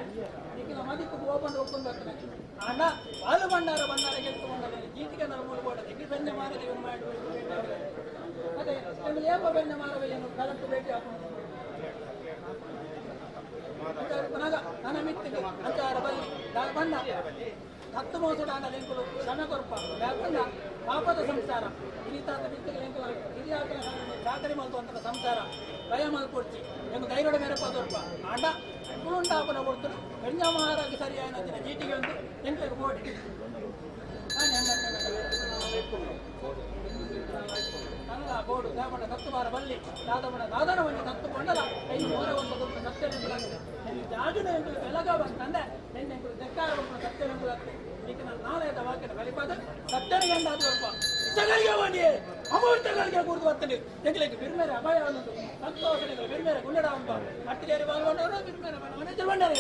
[SPEAKER 2] ಈಗಿನ ಮದಿಪು ಓಪನ್ ಒಪ್ಪಂದು ಬರ್ತಾನೆ ಆಂಡ ಬಾಲು ಭಂಡಾರ ಭಂಡಾರ ಗೆಲ್ತುಕೊಂಡ ಜೀಟಿಗೆ ನಾನು ಮೂರು ಬೋಡ ತೆಗಿ ಬೆನ್ನೆ ಮಾರ ದೇವನು ಮಾಡಿ ಅದೇ ನಿಮಗೆ ಏಪ ಬೆನ್ನೆ ಮಾರವೇನು ಕಲಂತು ಭೇಟಿ ಹಾಕೊಂಡು ನನ್ನ ಮಿತ್ತಿಗೆ ಅಂಚಾರ ಬಲ್ಲಿ ಬಣ್ಣ ಹತ್ತು ಮೋಸಡ ಲೆಂಕುಲು ಶ್ರಮೆ ಕೊರ್ಪ ಬಣ್ಣ ಪಾಪದ ಸಂಸಾರ ಹಿರಿತಾತ ಬಿತ್ತಿಗೆ ಲೆಂಕುಲ ಹಿರಿಯಾಕಲ ಚಾಕರಿ ಮಲ್ತು ಅಂತ ಸಂಸಾರ ಭಯ ಮಲ್ಕೊಡ್ತಿ ಎಂಬ ಧೈರ್ಯದ ಮೇರೆ ಪದೊರ್ಪ ಆಂಡ ಕುಳುಂಡಾಪನ ಕೊಡ್ತರು ಬೆಂಜ ಮಹಾರಾಜ ಸರಿಯಾದ ಜೀಟಿಗೆ ಒಂದು ಎಂಕಲಿಗೆ ಬೋಡಿ ಕನ್ನಡ ಬೋಡು ದಾಪಣ ತತ್ತು ಬಾರ ಬಲ್ಲಿ ದಾದಮಣ ದಾದನ ಒಂದು ತತ್ತು ಕೊಂಡಲ ಐದು ಮೋರ ಒಂದು ಕೊಟ್ಟು ಸತ್ಯ ನೆಂಪುಲಾಗಿದೆ ನಿನ್ನ ಜಾಗದ ಎಂಕುಲು ಬೆಲಗ ಬಂತಂದೆ ನಿನ್ನ ಎಂಕುಲು ದೆಕ್ಕಾರ ಬಂದು ಸತ್ಯ ನೆಂಪುಲಾಗ್ತದೆ ಈಗ ನಾನು ನಾಳೆದ ವಾಕ್ಯದ ಬಲಿಪಾದ ಸತ್ಯನಿಗೆ ಅಂದಾದ ಸ್ವಲ್ಪ ಇಷ್ಟಗಳಿಗೆ ಬಂಡಿ ಅಮೂರ್ತಗಳಿಗೆ ಗುರುತು ಬರ್ತದೆ ಎಂಕಲಿಗೆ ಬಿರ್ಮೇರೆ ಅಭಯ ಅನ್ನೋದು ಸಂತೋಷನಿಗೆ ಬಿರ್ಮೇರೆ ಗುಂಡಡ ಅಂತ ಅಟ್ಟಿಲೇರಿ ಬಾಲ್ಗೊಂಡವರು ಬಿರ್ಮೇರೆ ಮನೆ ಬಂಡಾರೆ.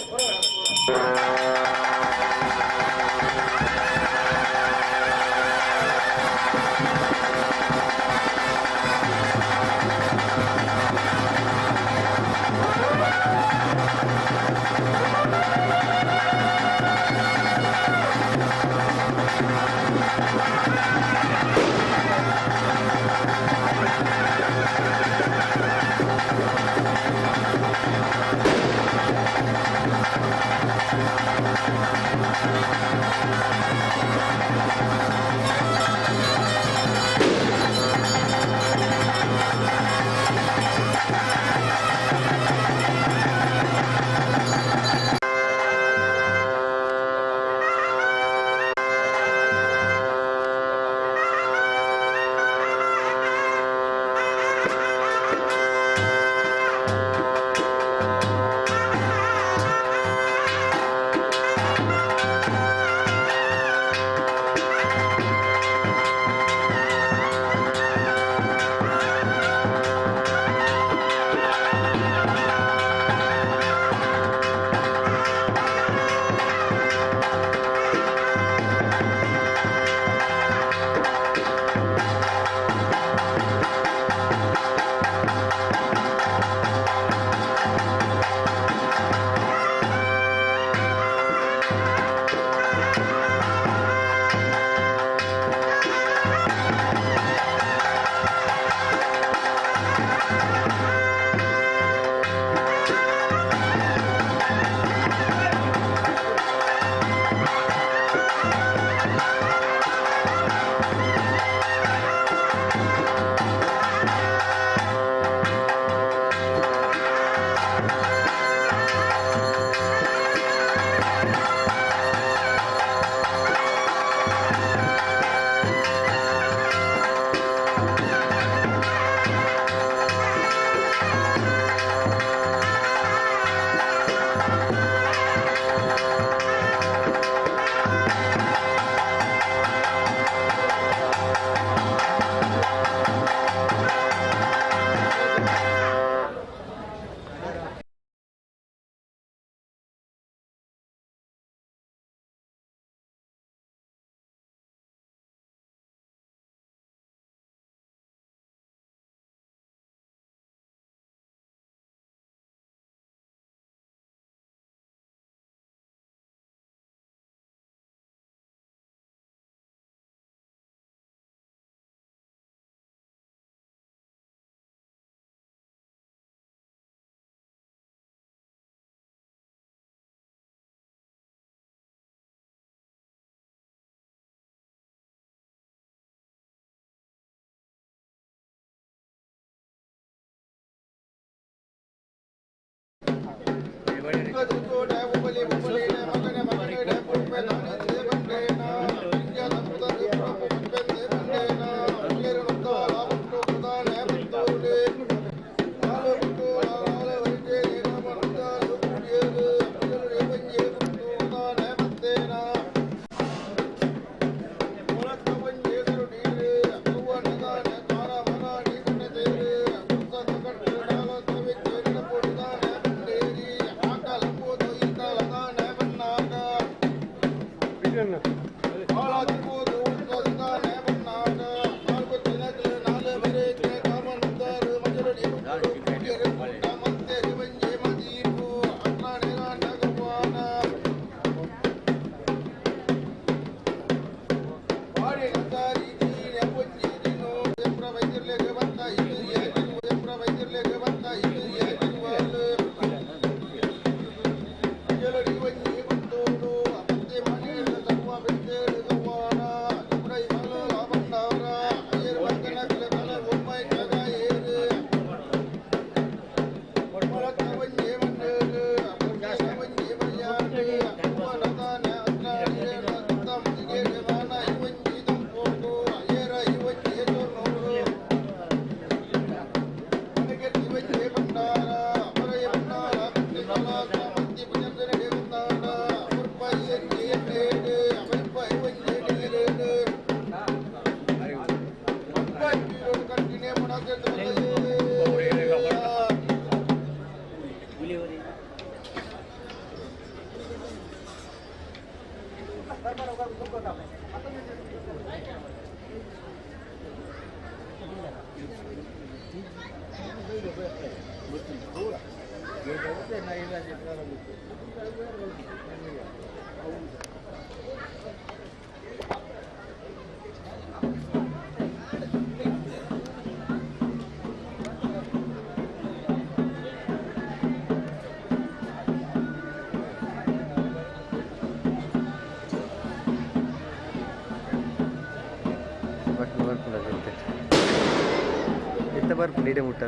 [SPEAKER 3] ನೀಡೆ ಮುಟ್ಟ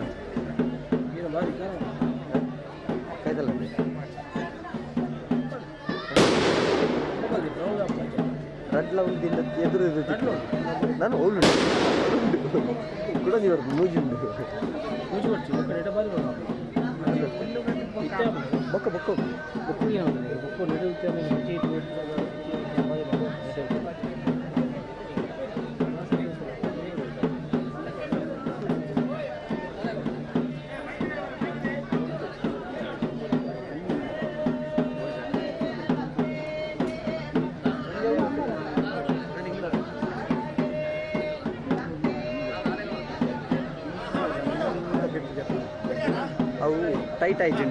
[SPEAKER 3] ರಡ್ಲ ಒಂದು ಎದುರು ನಾನು ಓಲು ಕೂಡ ನೀವು ಮೂಜಿ ಉಂಟು ಬೊಕ್ಕ ಬೊಕ್ಕ ಅವು ಟೈಟ್ ಆಯ್ತು.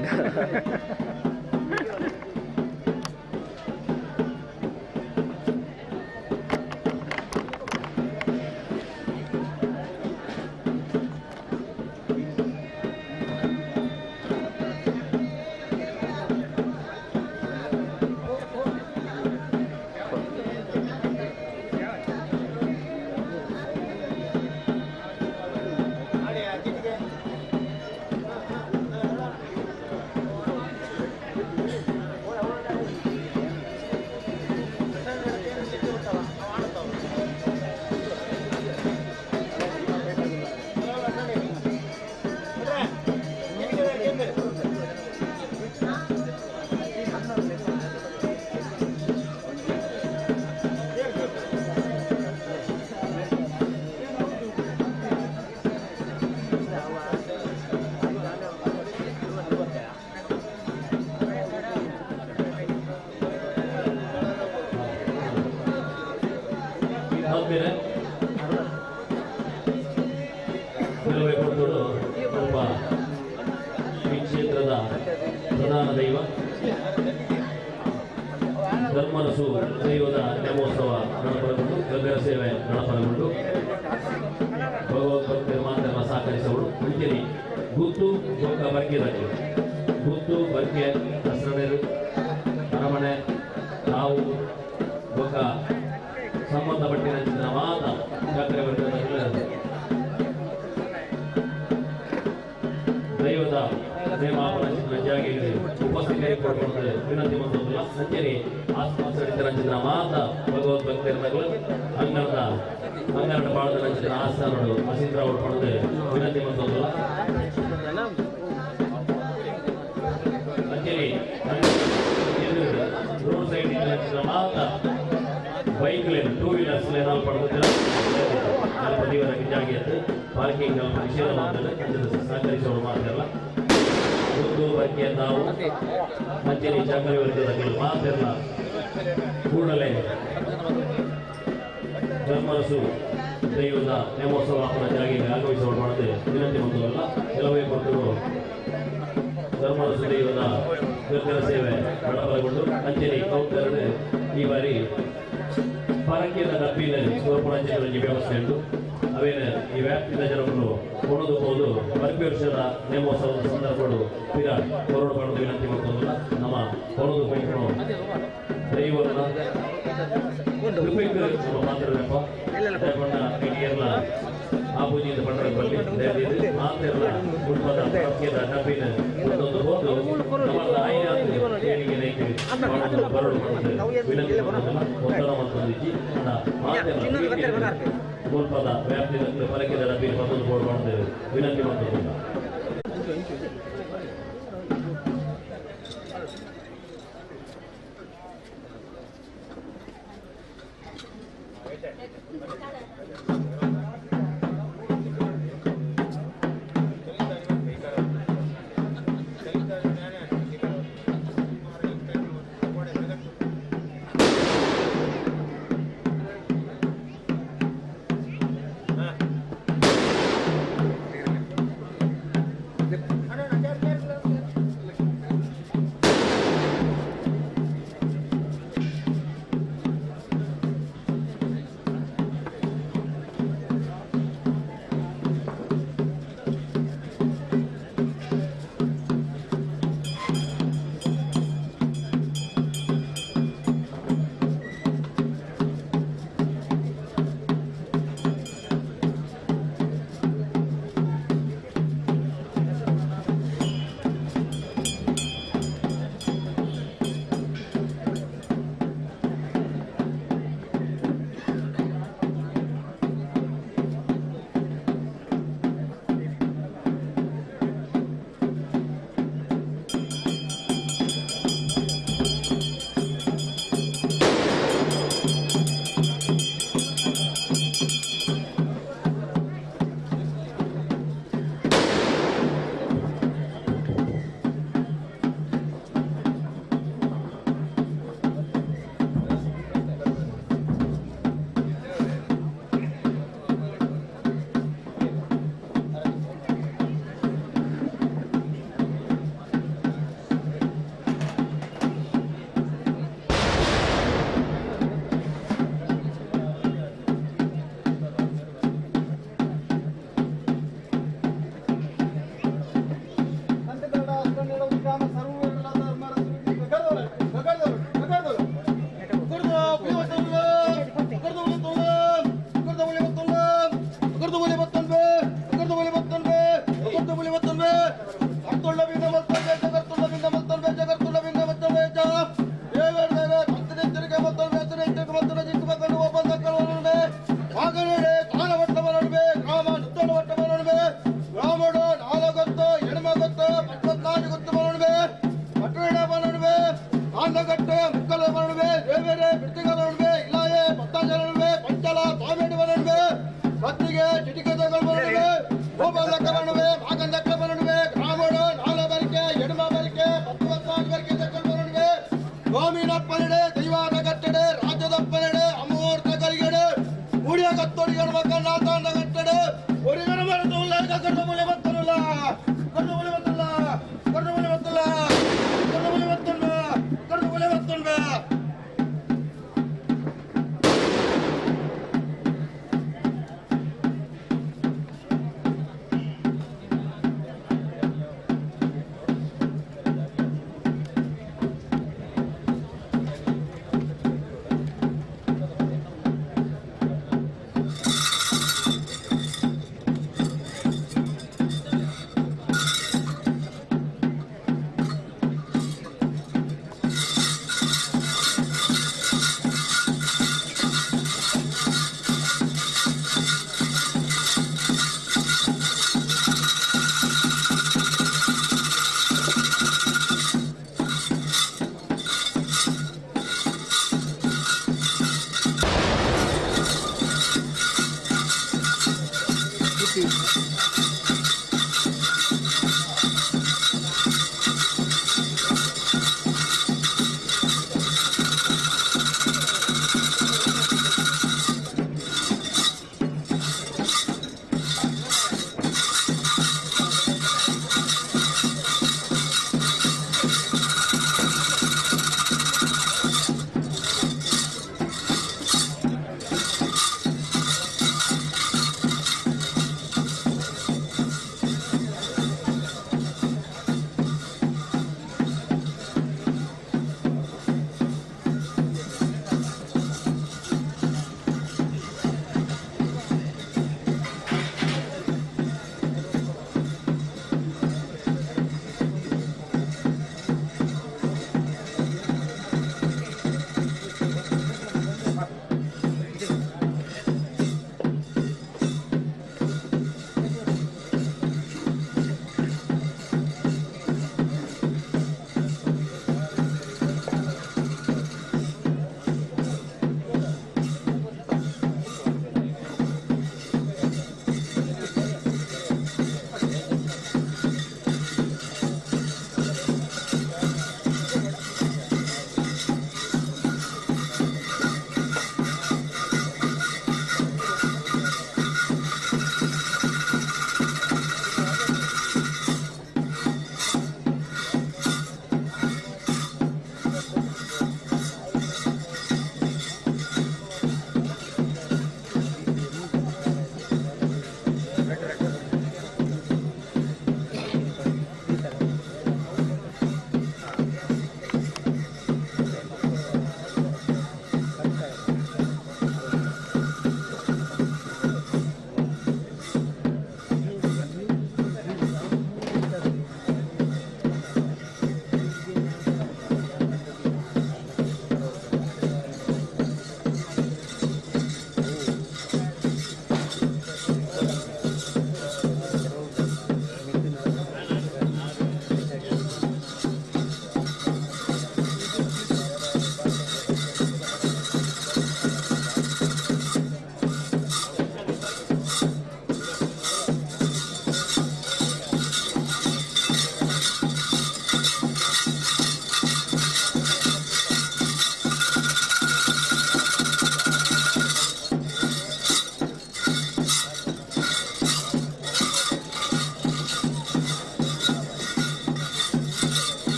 [SPEAKER 8] ಈ ಕ್ಷೇತ್ರದ ಪ್ರಧಾನ ದೈವ ಧರ್ಮರಸು ದೈವದ ನೇಮೋತ್ಸವ ಗಣಪರಗೊಂಡು ಗಗ್ಗರ ಸೇವೆ ಗಣಪರಗೊಂಡು ಭಗವದ್ಭಕ್ತರ ಮಾತ್ರ ಸಹಕರಿಸವರು ಅಂಚನೆ ಗುತ್ತು ಬೊಕ್ಕ ಬರ್ಕೆದಕ್ಕೆ ಗುತ್ತು ಬರ್ಕೆ ಹಸ್ರನೇರು ಅರಮನೆ ತಾವು ಬೊಕ್ಕ ಸಂಬಂಧಪಟ್ಟಿನ ಮಾತ ಜಾತ್ರೆ ವರ್ಗದ ದೈವದ ನೇಮಾಪನ ಜಾಗೆಗೆ ಉಪಸ್ಥಿತರಿಗೆ ವಿನಂತಿ ಮತ್ತು ಅಂಚನೆ ಆಸ್ಪಾಸಡಿತರ ಮಾತ ಭಗವದ್ಭಕ್ತರ ಅಂಗಣದ ಅಂಗಣ ಪಾಳದ ನಂಚಿನ ಆಸ್ಥಾನಗಳು ಅಸೀಂದ್ರ ಅವರು ಪಡೆದು ವಿನಂತಿ ಮತ್ತು ಅಂಚನೆ ರೋಡ್ ಸೈಡ್ ಮಾತ bike lane to wheelers lane ಪಡೆದು ದೇವರ ಜಾಗೆಯದ್ದು ಪಾರ್ಕಿಂಗ್ ನಿಷೇಧ ಮಾಡ್ತಾರೆ ಸಹಕರಿಸುವವರು ಮಾತ್ರಲ್ಲ ಒಂದು ಬಗ್ಗೆ ನಾವು ಅಂಚನೆ ಜಾಗರಿ ವರ್ಗದ ಮಾತೆಲ್ಲ ಕೂಡಲೇ ಧರ್ಮರಸು ದೈವದ ನೇಮೋತ್ಸವ ಜಾಗೆಗೆ ಆಗಮಿಸುವವರು ಮಾಡದೆ ವಿನಂತಿ ಬಂದವಲ್ಲ ಕೆಲವೇ ಭಕ್ತರು ಧರ್ಮರಸು ದೈವದ ಗಗ್ಗರ ಸೇವೆ ಗಣಪರಗೊಂಡು ಅಂಚನೆ ಕೌಂಟರ್ ಈ ಬಾರಿ ಪರಕೆದ ಡಬ್ಬಿನ ಕೊರ್ಪುನಂಚಿನ ಒಂಜಿ ವ್ಯವಸ್ಥೆ ಉಂಡು. ಅವೇನ ಈ ವ್ಯಾಪ್ತಿದ ಜನಕುಲು ಕೊಡೋದು ಹೋದು ಬರ್ಪಿ ವರ್ಷದ ನೇಮೋತ್ಸವದ ಸಂದರ್ಭಡು ಪಿರ ಕೊರಡು ಪಡೆದು ವಿನಂತಿ ಮಾಡ್ಕೊಂಡಲ್ಲ ನಮ್ಮ ಕೊಡೋದು ಪೈಪು ದೈವನ ಕೃಪೆಗೆ ನಮ್ಮ ಮಾತಾಡಬೇಕ ದಯಗೊಂಡ ಆ ಪೂಜೆಯಿಂದ ಪಂಡರ ಬಲ್ಲಿ ದಯವಿಟ್ಟು ಮಾತೆಲ್ಲ ಕುಟುಂಬದ ಪರಕೆದ ಡಬ್ಬಿನ ಒಂದೊಂದು ಹೋದು ನಮ್ಮ ಆಯ್ದ ಏಳಿಗೆ ನೈಕೆ ಬರಡು ವಿನಂತಿ ಮಾಡ್ಕೊಂಡಲ್ಲ ಒತ್ತಡ ಮಾಡ್ಕೊಂಡಿದ್ದಿ ಮಾತೆಲ್ಲ ಮುಲ್ಪದ ವ್ಯಾಪ್ತಿದ ಪರಕೆದ ಡಬ್ಬಿನ ಮತ್ತೊಂದು ಬೋರ್ಡ್ ಮಾಡ್ತೇವೆ ವಿನಂತಿ ಮಾಡ್ಕೊಂಡಿಲ್ಲ.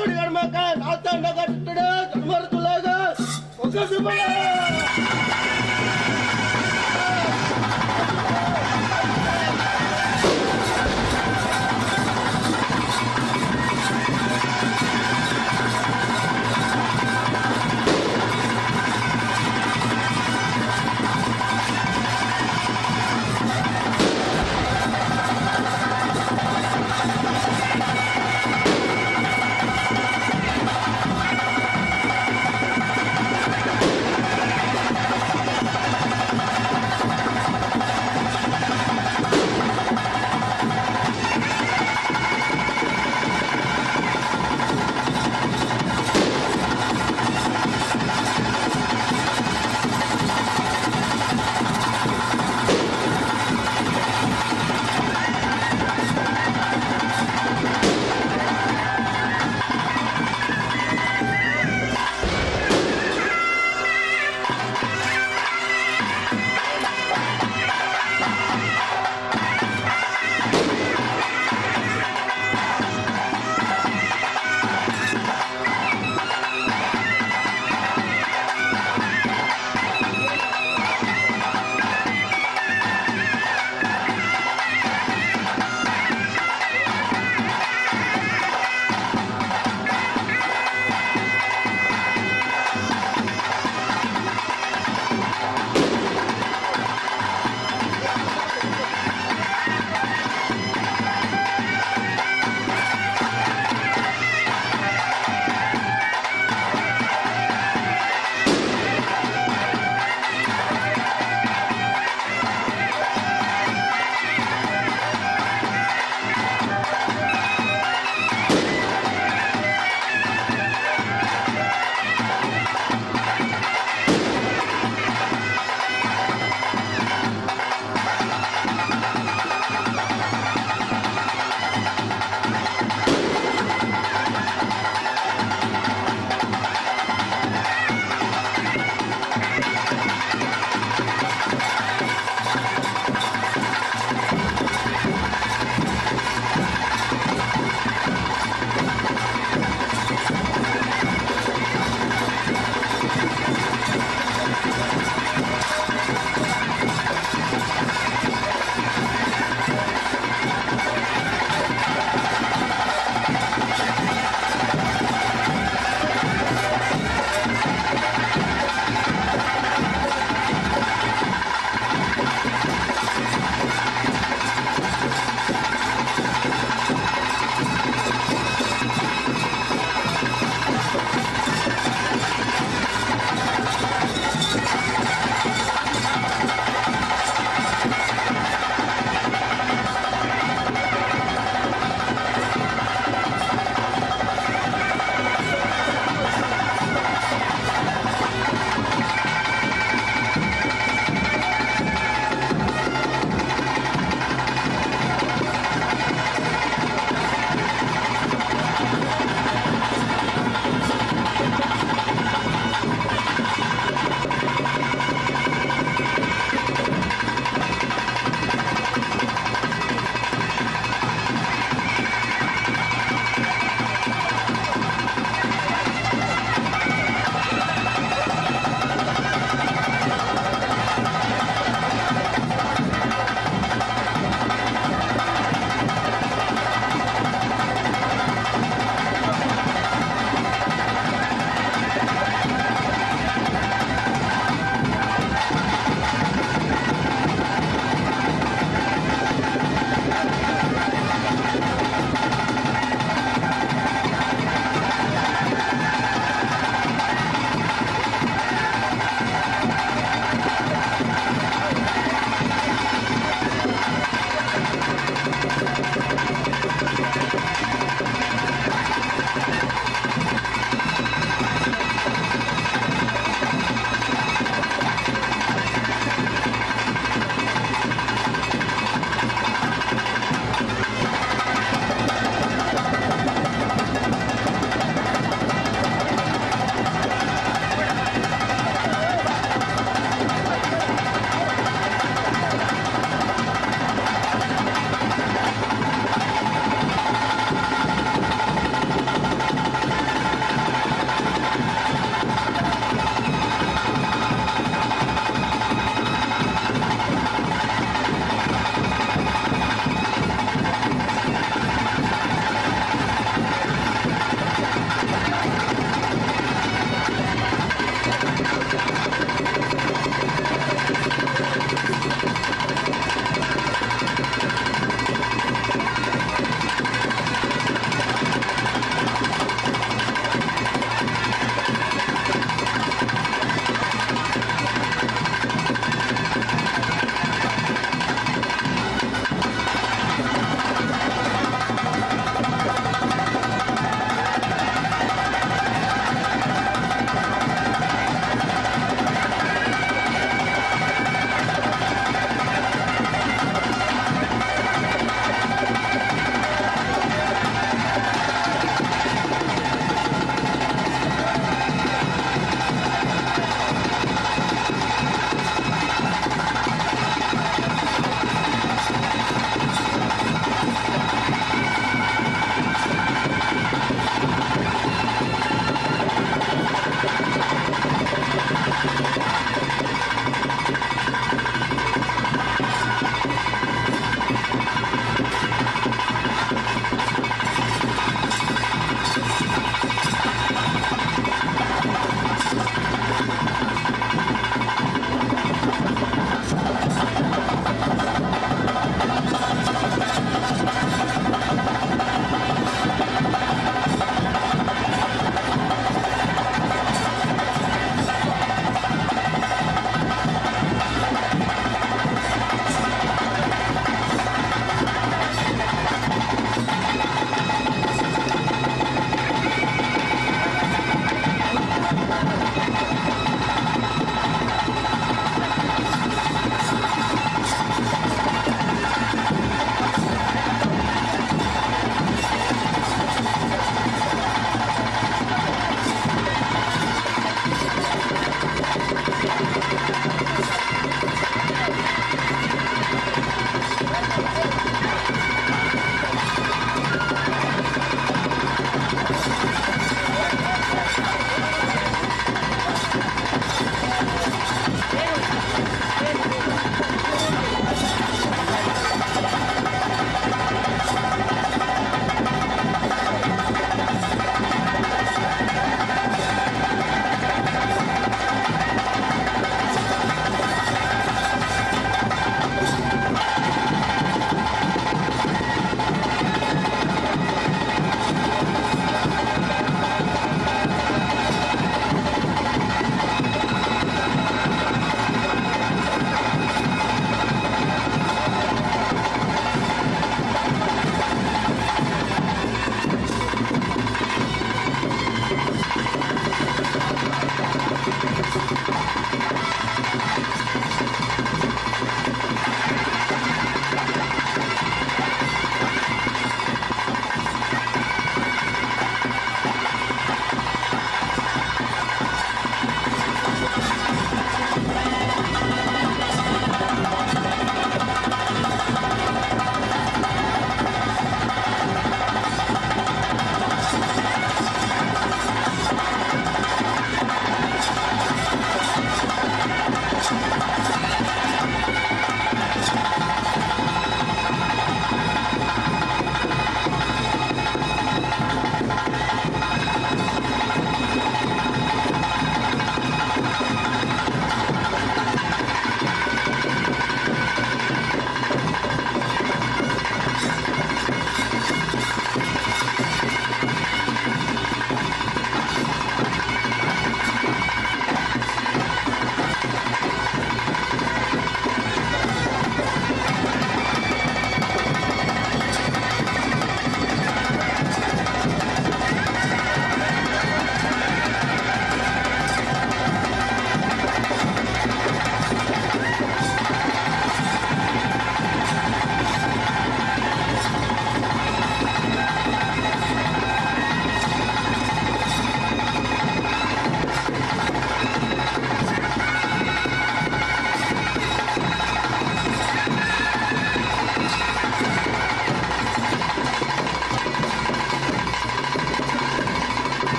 [SPEAKER 9] Thank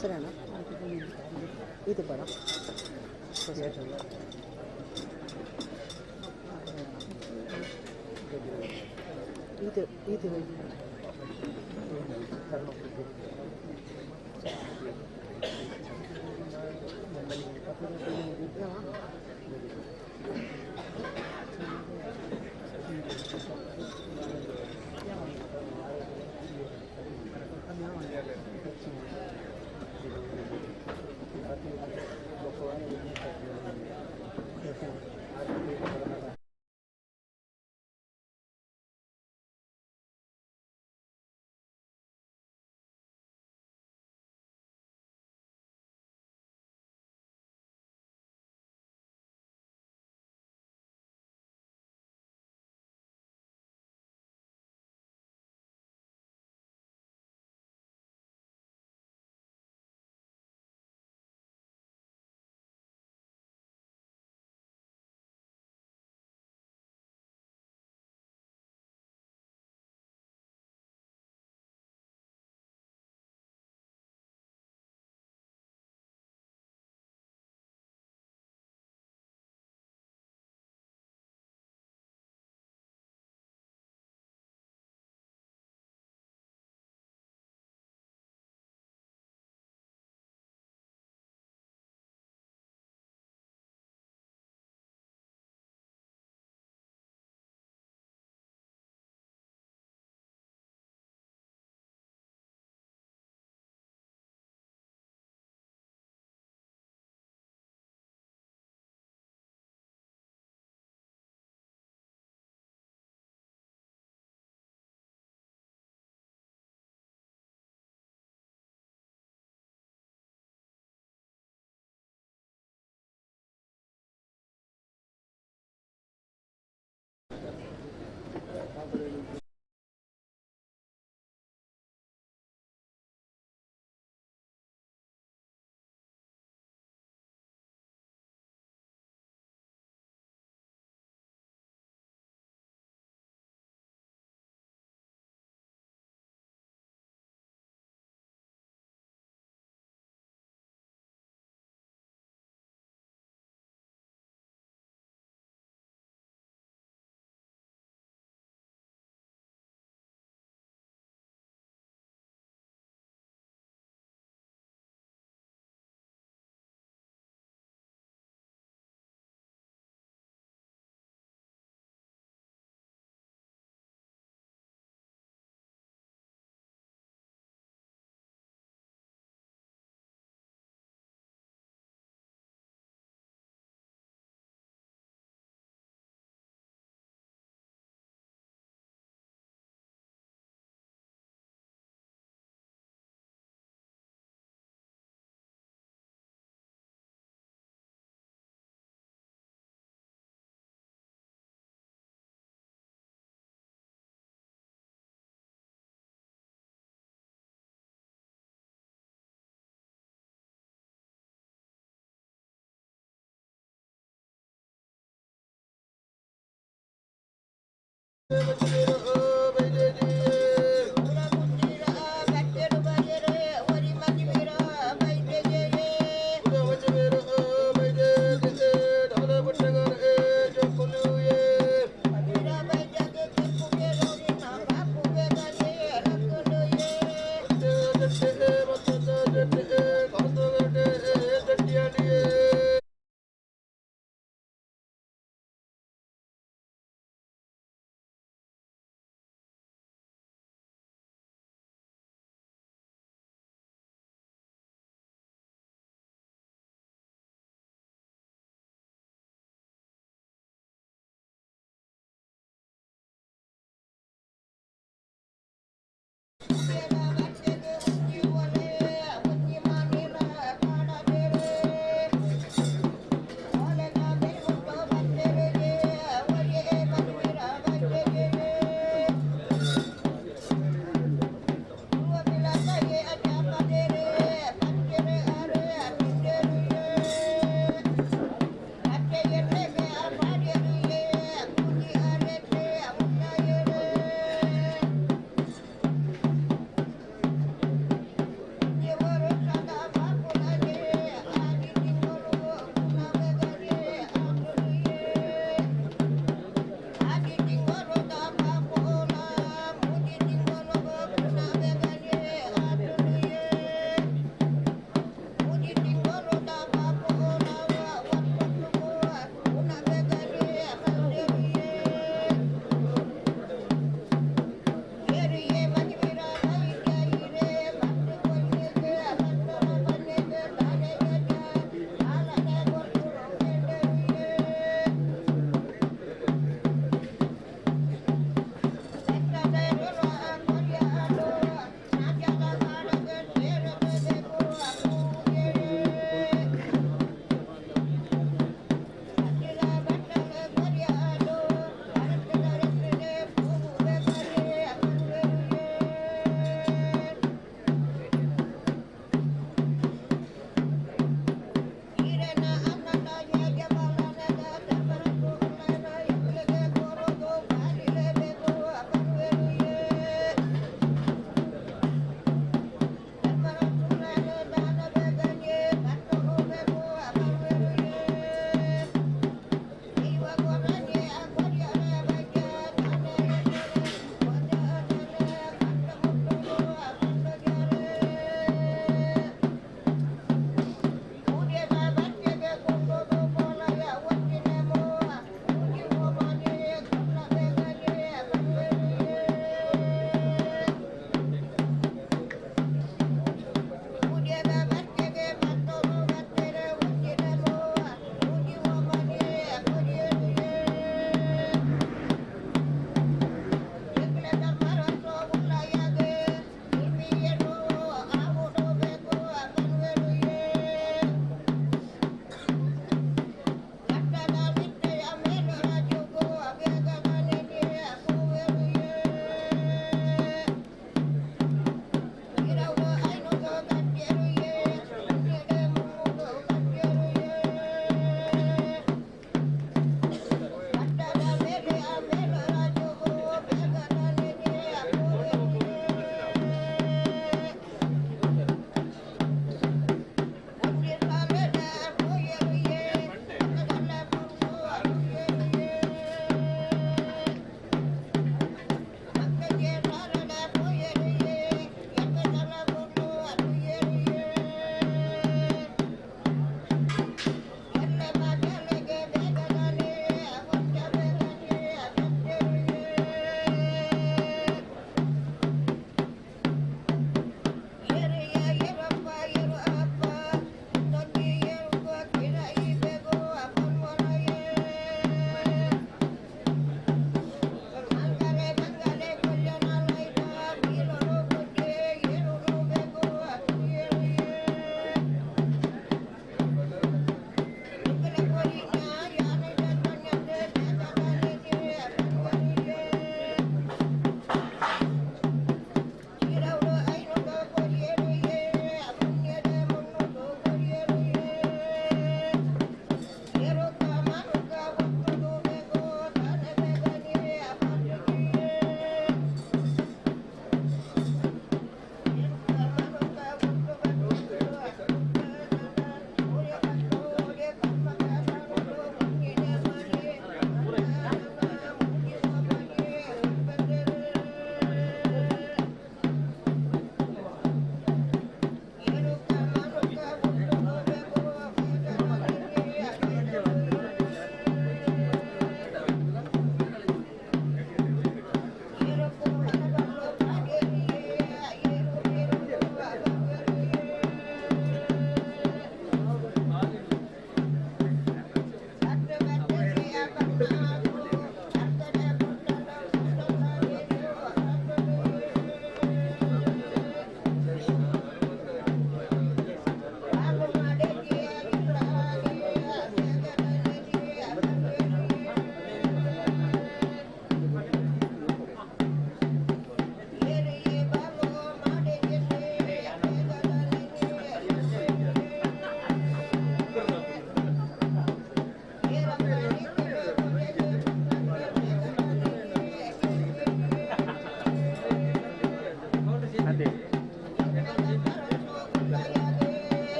[SPEAKER 4] ಸರಿನಾ ಇದು ಬೇಡ. ಇದು ಇದು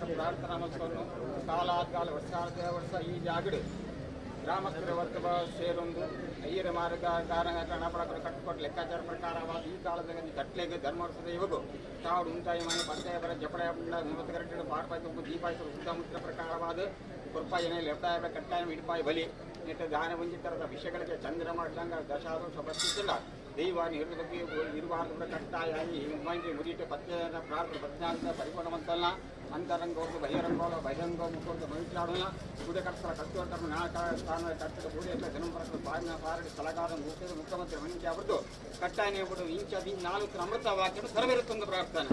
[SPEAKER 7] ಪ್ರಾರ್ಥನಾ ಮಲ್ಕೊಂಡು ಕಾಲಾದ್ಕಾಲ ವರ್ಷ ವರ್ಷ ಈ ಜಾಗಡು ಗ್ರಾಮಸ್ಥರ ವರ್ತವ ಸೇರೊಂದು ಅಯ್ಯರ ಮಾರ್ಗ ಕಾರಣ ಕಟ್ಟುಕೊಟ್ಟು ಲೆಕ್ಕಾಚಾರ ಪ್ರಕಾರವಾದ ಈ ಕಾಲದಲ್ಲಿ ಕಟ್ಲೆಗೆ ಧರ್ಮವರ್ಷದ ಇವಾಗ ತಾವು ಉಂಟಾಯಿ ಮನೆ ಪತ್ತಾಯ ಬರ ಜಪಡ ಮೂವತ್ತು ಪಾಡ್ಪಾಯ್ತು ದೀಪಾಯಿಸಲು ಸುತ್ತಮುತ್ತ ಪ್ರಕಾರವಾದ ಕೊರ್ಪಾಯನೆ ಲೆಪ್ತಾಯ ಕಟ್ಟಾಯ ಇಡ್ಪಾಯ ಬಲಿ ನೆಟ್ಟ ದಾನ ವಂಚಿತರದ ವಿಷಯಗಳಿಗೆ ಚಂದ್ರ ಮಾಡ್ಲಂಗ ದಶಾದೋಷ ಬರ್ತಿದ್ದಿಲ್ಲ ದೈವ ಬಗ್ಗೆ ಇರಬಾರ್ದು ಕಟ್ಟಾಯ ಮುರಿಟ ಪತ್ಯ ಪ್ರಾರ್ಥನೆ ಪತ್ನಾಂತ ಪರಿಪೂರ್ಣವಂತಲ್ಲ ಅಂತರಂಗವ್ರದ್ದು ಬಹಿರಂಗೋಲ ಬಹಿರಂಗ ಮುಖೋರ್ದು ಮಹಿಳಾಡೋಣ ಪೂಜೆ ಕಟ್ಸಲ ಕಟ್ಟುವಂತ ನಾಲ್ಕ ಸ್ಥಾನ ಕಟ್ಟಡ ಪೂಜೆ ಜನ್ಮ ಬಾರಿನ ಪಾರಡಿ ಸಲಗಾರ ಮುಖ್ಯಮಂತ್ರಿ ಮನಿಕೆ ಅವರದ್ದು ಕಟ್ಟಾಯ ನೇಬಿಡು ಇಂಚ ನಾಲ್ಕು ಅಮೃತ ವಾಕ್ಯ ನೆರವೇರುತ್ತೊಂದು ಪ್ರಾರ್ಥನೆ.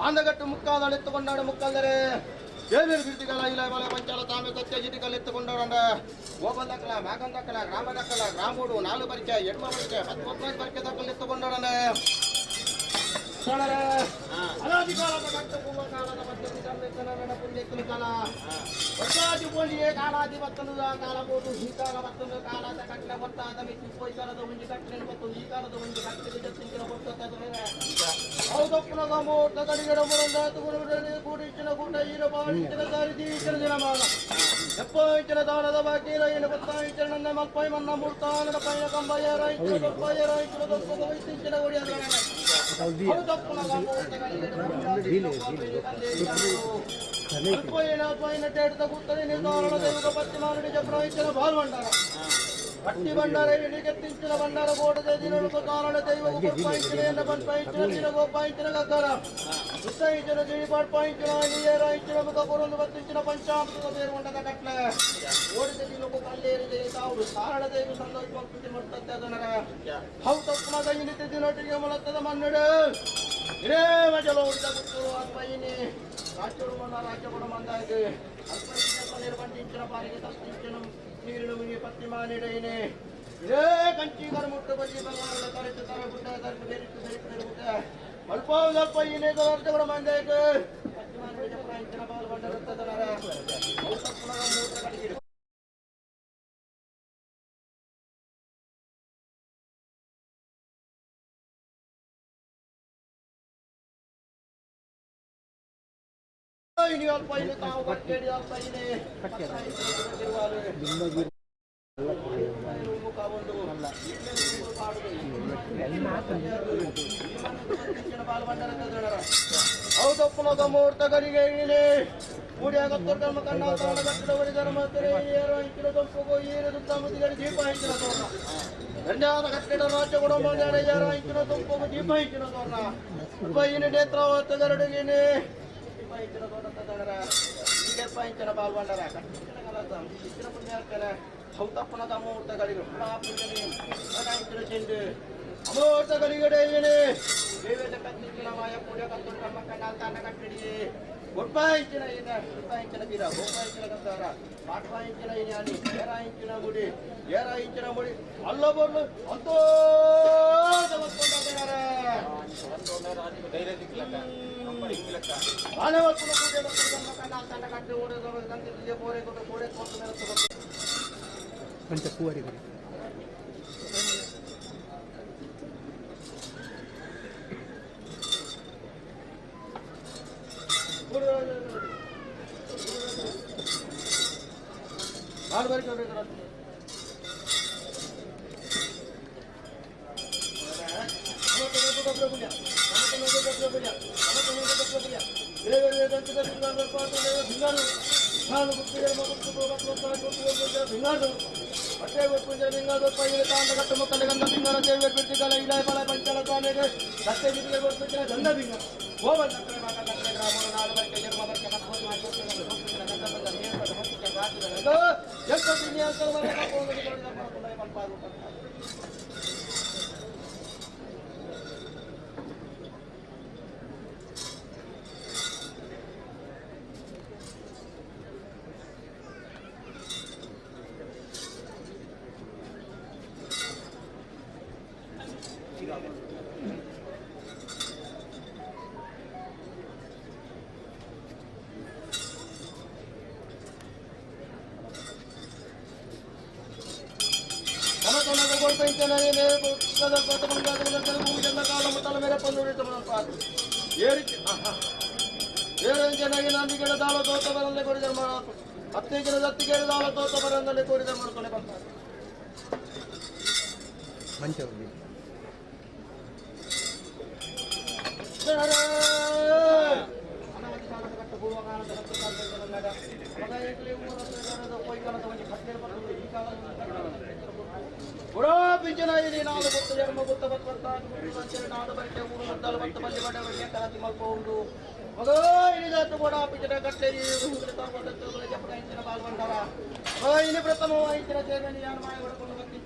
[SPEAKER 9] ಆಂದಗಟ್ಟು ಮುಕ್ಕಾದಳು ಎತ್ತುಕೊಂಡಾಡು ಮುಕ್ಕಲ್ದರೆ ದೇವಿಯರ ಬಿರ್ದಿಗಳ ಇಲ್ಲ ಬಲ ಪಂಚಾಲ ತಾಮೆ ಸತ್ಯ ಜಿಟಿಕಲ್ ಎತ್ತುಕೊಂಡಾಡಂಡ ಗೋಬಲ್ ದಕ್ಕಲ ಮಾಗನ್ ದಕ್ಕಲ ಗ್ರಾಮ ದಕ್ಕಲ ಗ್ರಾಮೋಡು 4 ಪರಿಚಯ 8 ಪರಿಚಯ 19 ಪರಿಚಯ ದಕ್ಕಲ್ ಎತ್ತುಕೊಂಡಾಡಂಡ ಅನಾದಿಕಾಲದ ಕಟ್ಟು ಪೂರ್ವಕಾಲದ ಮಧ್ಯದ ಪುಣ್ಯಕ್ಕನ ಕಾಲ ಹೊಸಾದಿ ಬೋಲಿಯೇ ಕಾಲಾದಿ ಬತ್ತನು ಕಾಲ ಬೋದು ಈ ಕಾಲ ಬತ್ತನು ಕಾಲದ ಕಟ್ಟ ಬತ್ತಾದ ಮಿಕ್ಕಿ ಪೋಯ್ಕಾಲದ ಒಂಜಿ ಕಟ್ಟೆ ಬತ್ತು ಈ ಕಾಲದ ಒಂಜಿ ಕಟ್ಟೆಗೆ ಜತ್ತಿಂಚಿನ ಬತ್ತದ ಹೌದಪ್ಪನದ ಮೂರ್ತ ಕಡಿಗಡ ಮುರಂದ ತುಗುರುಗಡೆ ಕೂಡಿಚ್ಚಿನ ಕೂಟ ಈರ ಬಾಳಿಚ್ಚಿನ ದಾರಿ ದೀಚಿನ ದಿನಮಾನ ಎಪ್ಪ ಇಚ್ಚಿನ ದಾನದ ಬಾಕೀಲ ಏನು ಬತ್ತ ಇಚ್ಚಿನ ನನ್ನ ಮಲ್ಪೈ ಮನ್ನ ಮೂರ್ತಾನದ ಪೈನ ಕಂಬ ಏರ ಇಚ್ಚಿನ ದೊಪ್ಪ ಏರ ಇಚ್ಚಿನ ದೊಪ್ಪದ ವೈತಿಂಚಿನ ಗುಡಿ పట్టి బండార ఎడిగెత్తించిన బండార కోట దినకు కారణ దైవ గోపాయించిన పన్పాయించిన దిన గోపాయించిన గగ్గర ఉత్సాహించిన జిడి పాడ్పాయించిన నీయరాయించిన ముఖ కొరందు బత్తించిన పంచామృత పేరు ఉండద కట్ల ఓడిద దినకు కల్లేరి దేతావుడు కారణ దైవ సందర్భ ముట్టదనర how తప్పునగ ఇనితి దినటిಗೆ ములత్తద మన్నడు ಇದೇ ಮಜಲ ಉಳಿದ ಗುತ್ತೂರು ಅಲ್ಪಯಿನಿ ರಾಜ್ಯಡು ಮನ್ನ ರಾಜ್ಯಗುಣ ಮಂದಾಯಿತು ಅಲ್ಪಯಿನ ನಿರ್ಬಂಧಿಂಚಿನ ಪಾರಿಗೆ ತಪ್ಪಿಂಚಿನ ನೀರಿನ ಮುನಿ ಪತ್ತಿ ಮಾನಿಡೈನೆ ಇದೇ ಕಂಚಿಗರ ಮುಟ್ಟು ಬಲ್ಲಿ ಬಂಗಾರದ ತರಿತು ತರ ಗುಡ್ಡ ತರಿತು ಬೇರಿಟ್ಟು ಬೇರಿಟ್ಟು ಬೇರುಗುಡ್ಡ ಅಲ್ಪ ಸ್ವಲ್ಪ ಇನೇ ರಾಜ್ಯಗುಣ ಮಂದಾಯಿತು ಪತ್ತಿ ಮಾನಿಡ ಪ್ರಾಂಚಿನ ಬಾಲ್ ಬಂಡರುತ್ತದನರ ಮೂತ್ರ ಕಡಿಗಿರು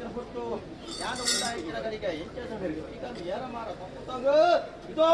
[SPEAKER 9] ಬತ್ತಿನ ಹೊಟ್ಟು ಯಾನ ಉಂಡಾಯಿನ ಗಡಿಗೆ ಎಂಚ ಏರ ಮಾರ ತಪ್ಪುತ್ತಾಗ ಇದೋ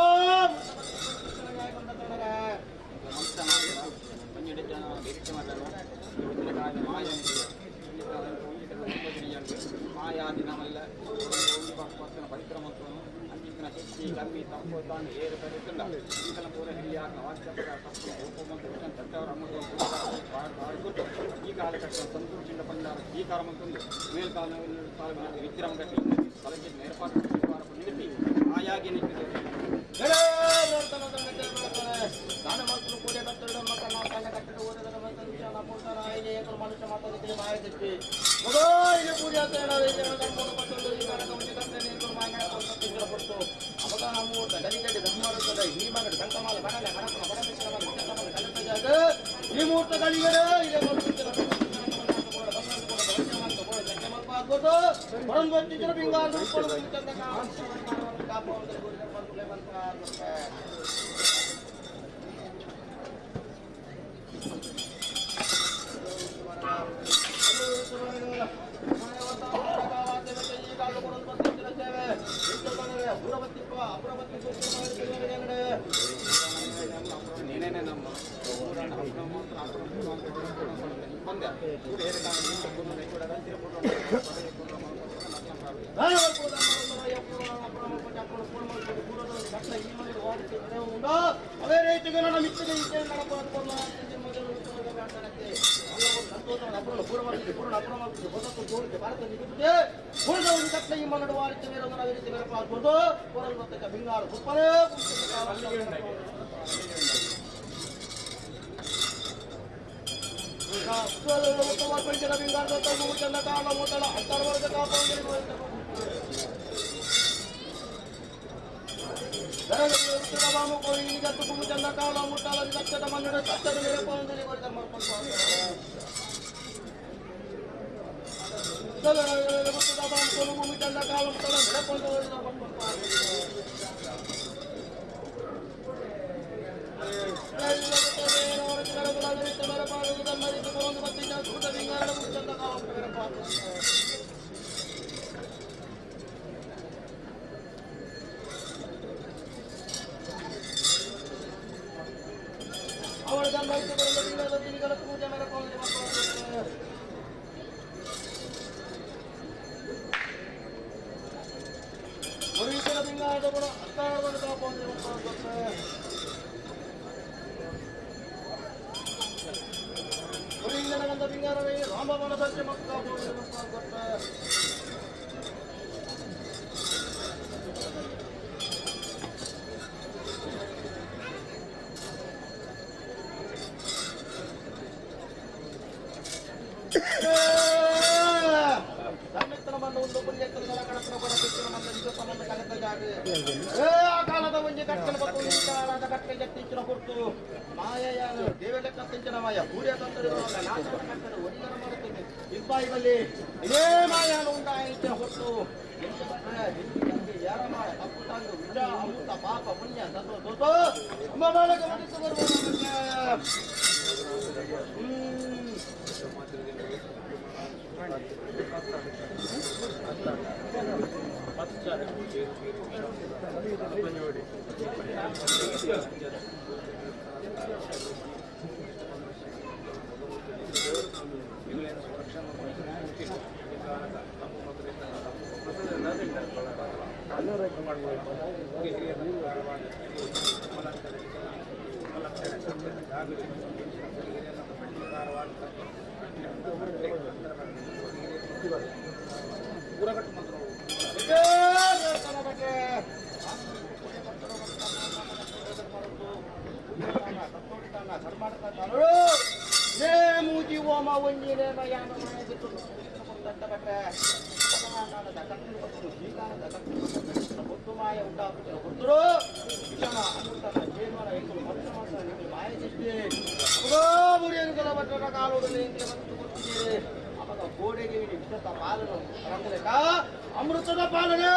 [SPEAKER 4] ಅಮೃತದ ಪಾಲನೆ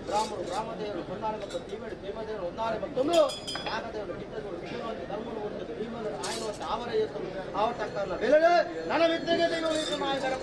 [SPEAKER 9] ಬ್ರಾಹ್ಮಣರು ಗ್ರಾಮದೇವರು ಹೊನ್ನಾರೆ ಮತ್ತು ತೀವೇಡು ದೇವದೇವರು ಹೊನ್ನಾರೆ ಮತ್ತೊಂದು ನಾಗದೇವರು ಗಿಡ್ಡದೇವರು ವಿಷ್ಣುವಂತೆ ಧರ್ಮನು ಒಂದು ಭೀಮನ ಆಯನ ಆವರ ಆವಟಕ್ಕಲ್ಲ ಬೆಲೆ ನನ್ನ ವಿದ್ಯೆಗೆ ದೈವ ಮಾಯಕರ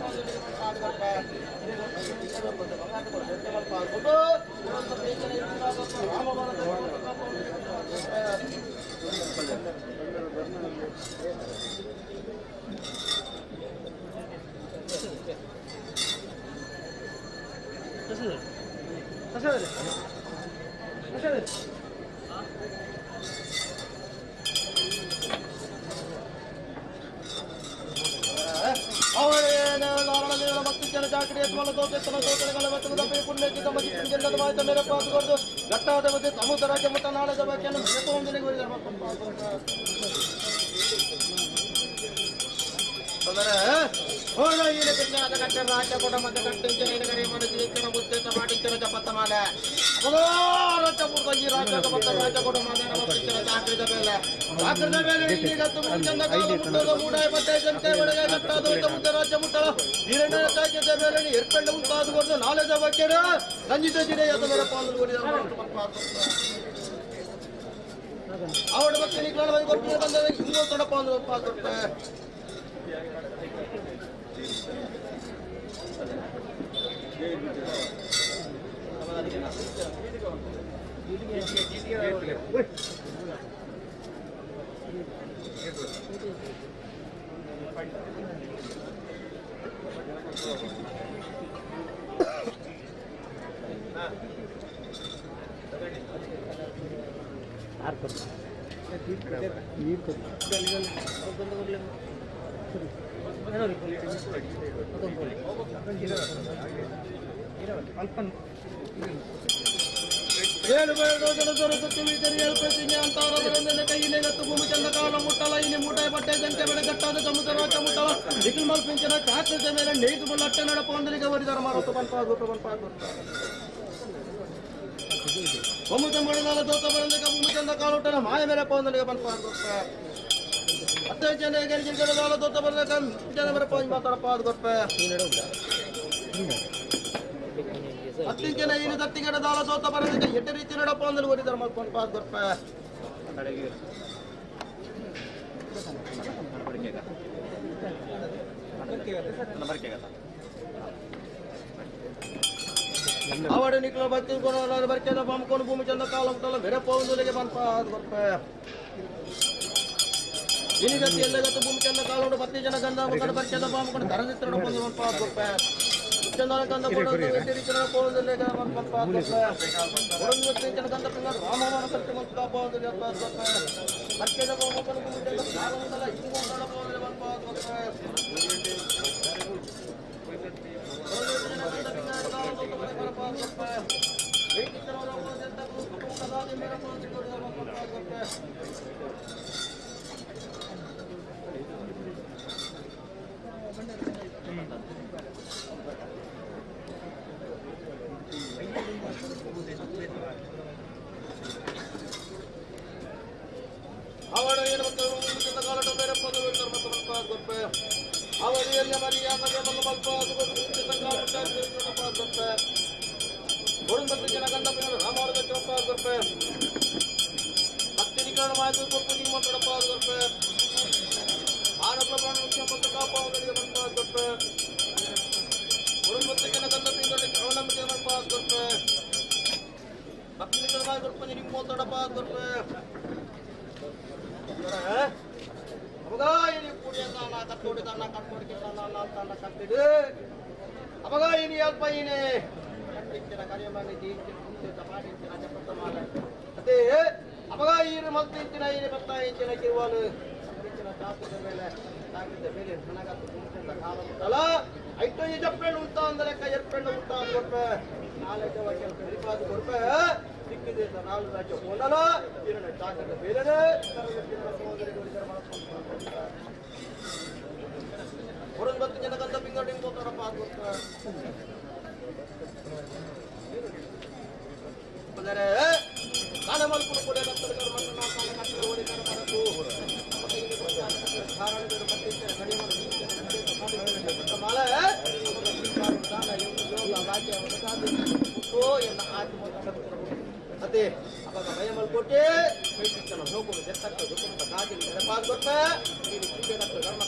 [SPEAKER 9] ಕರ್ಮ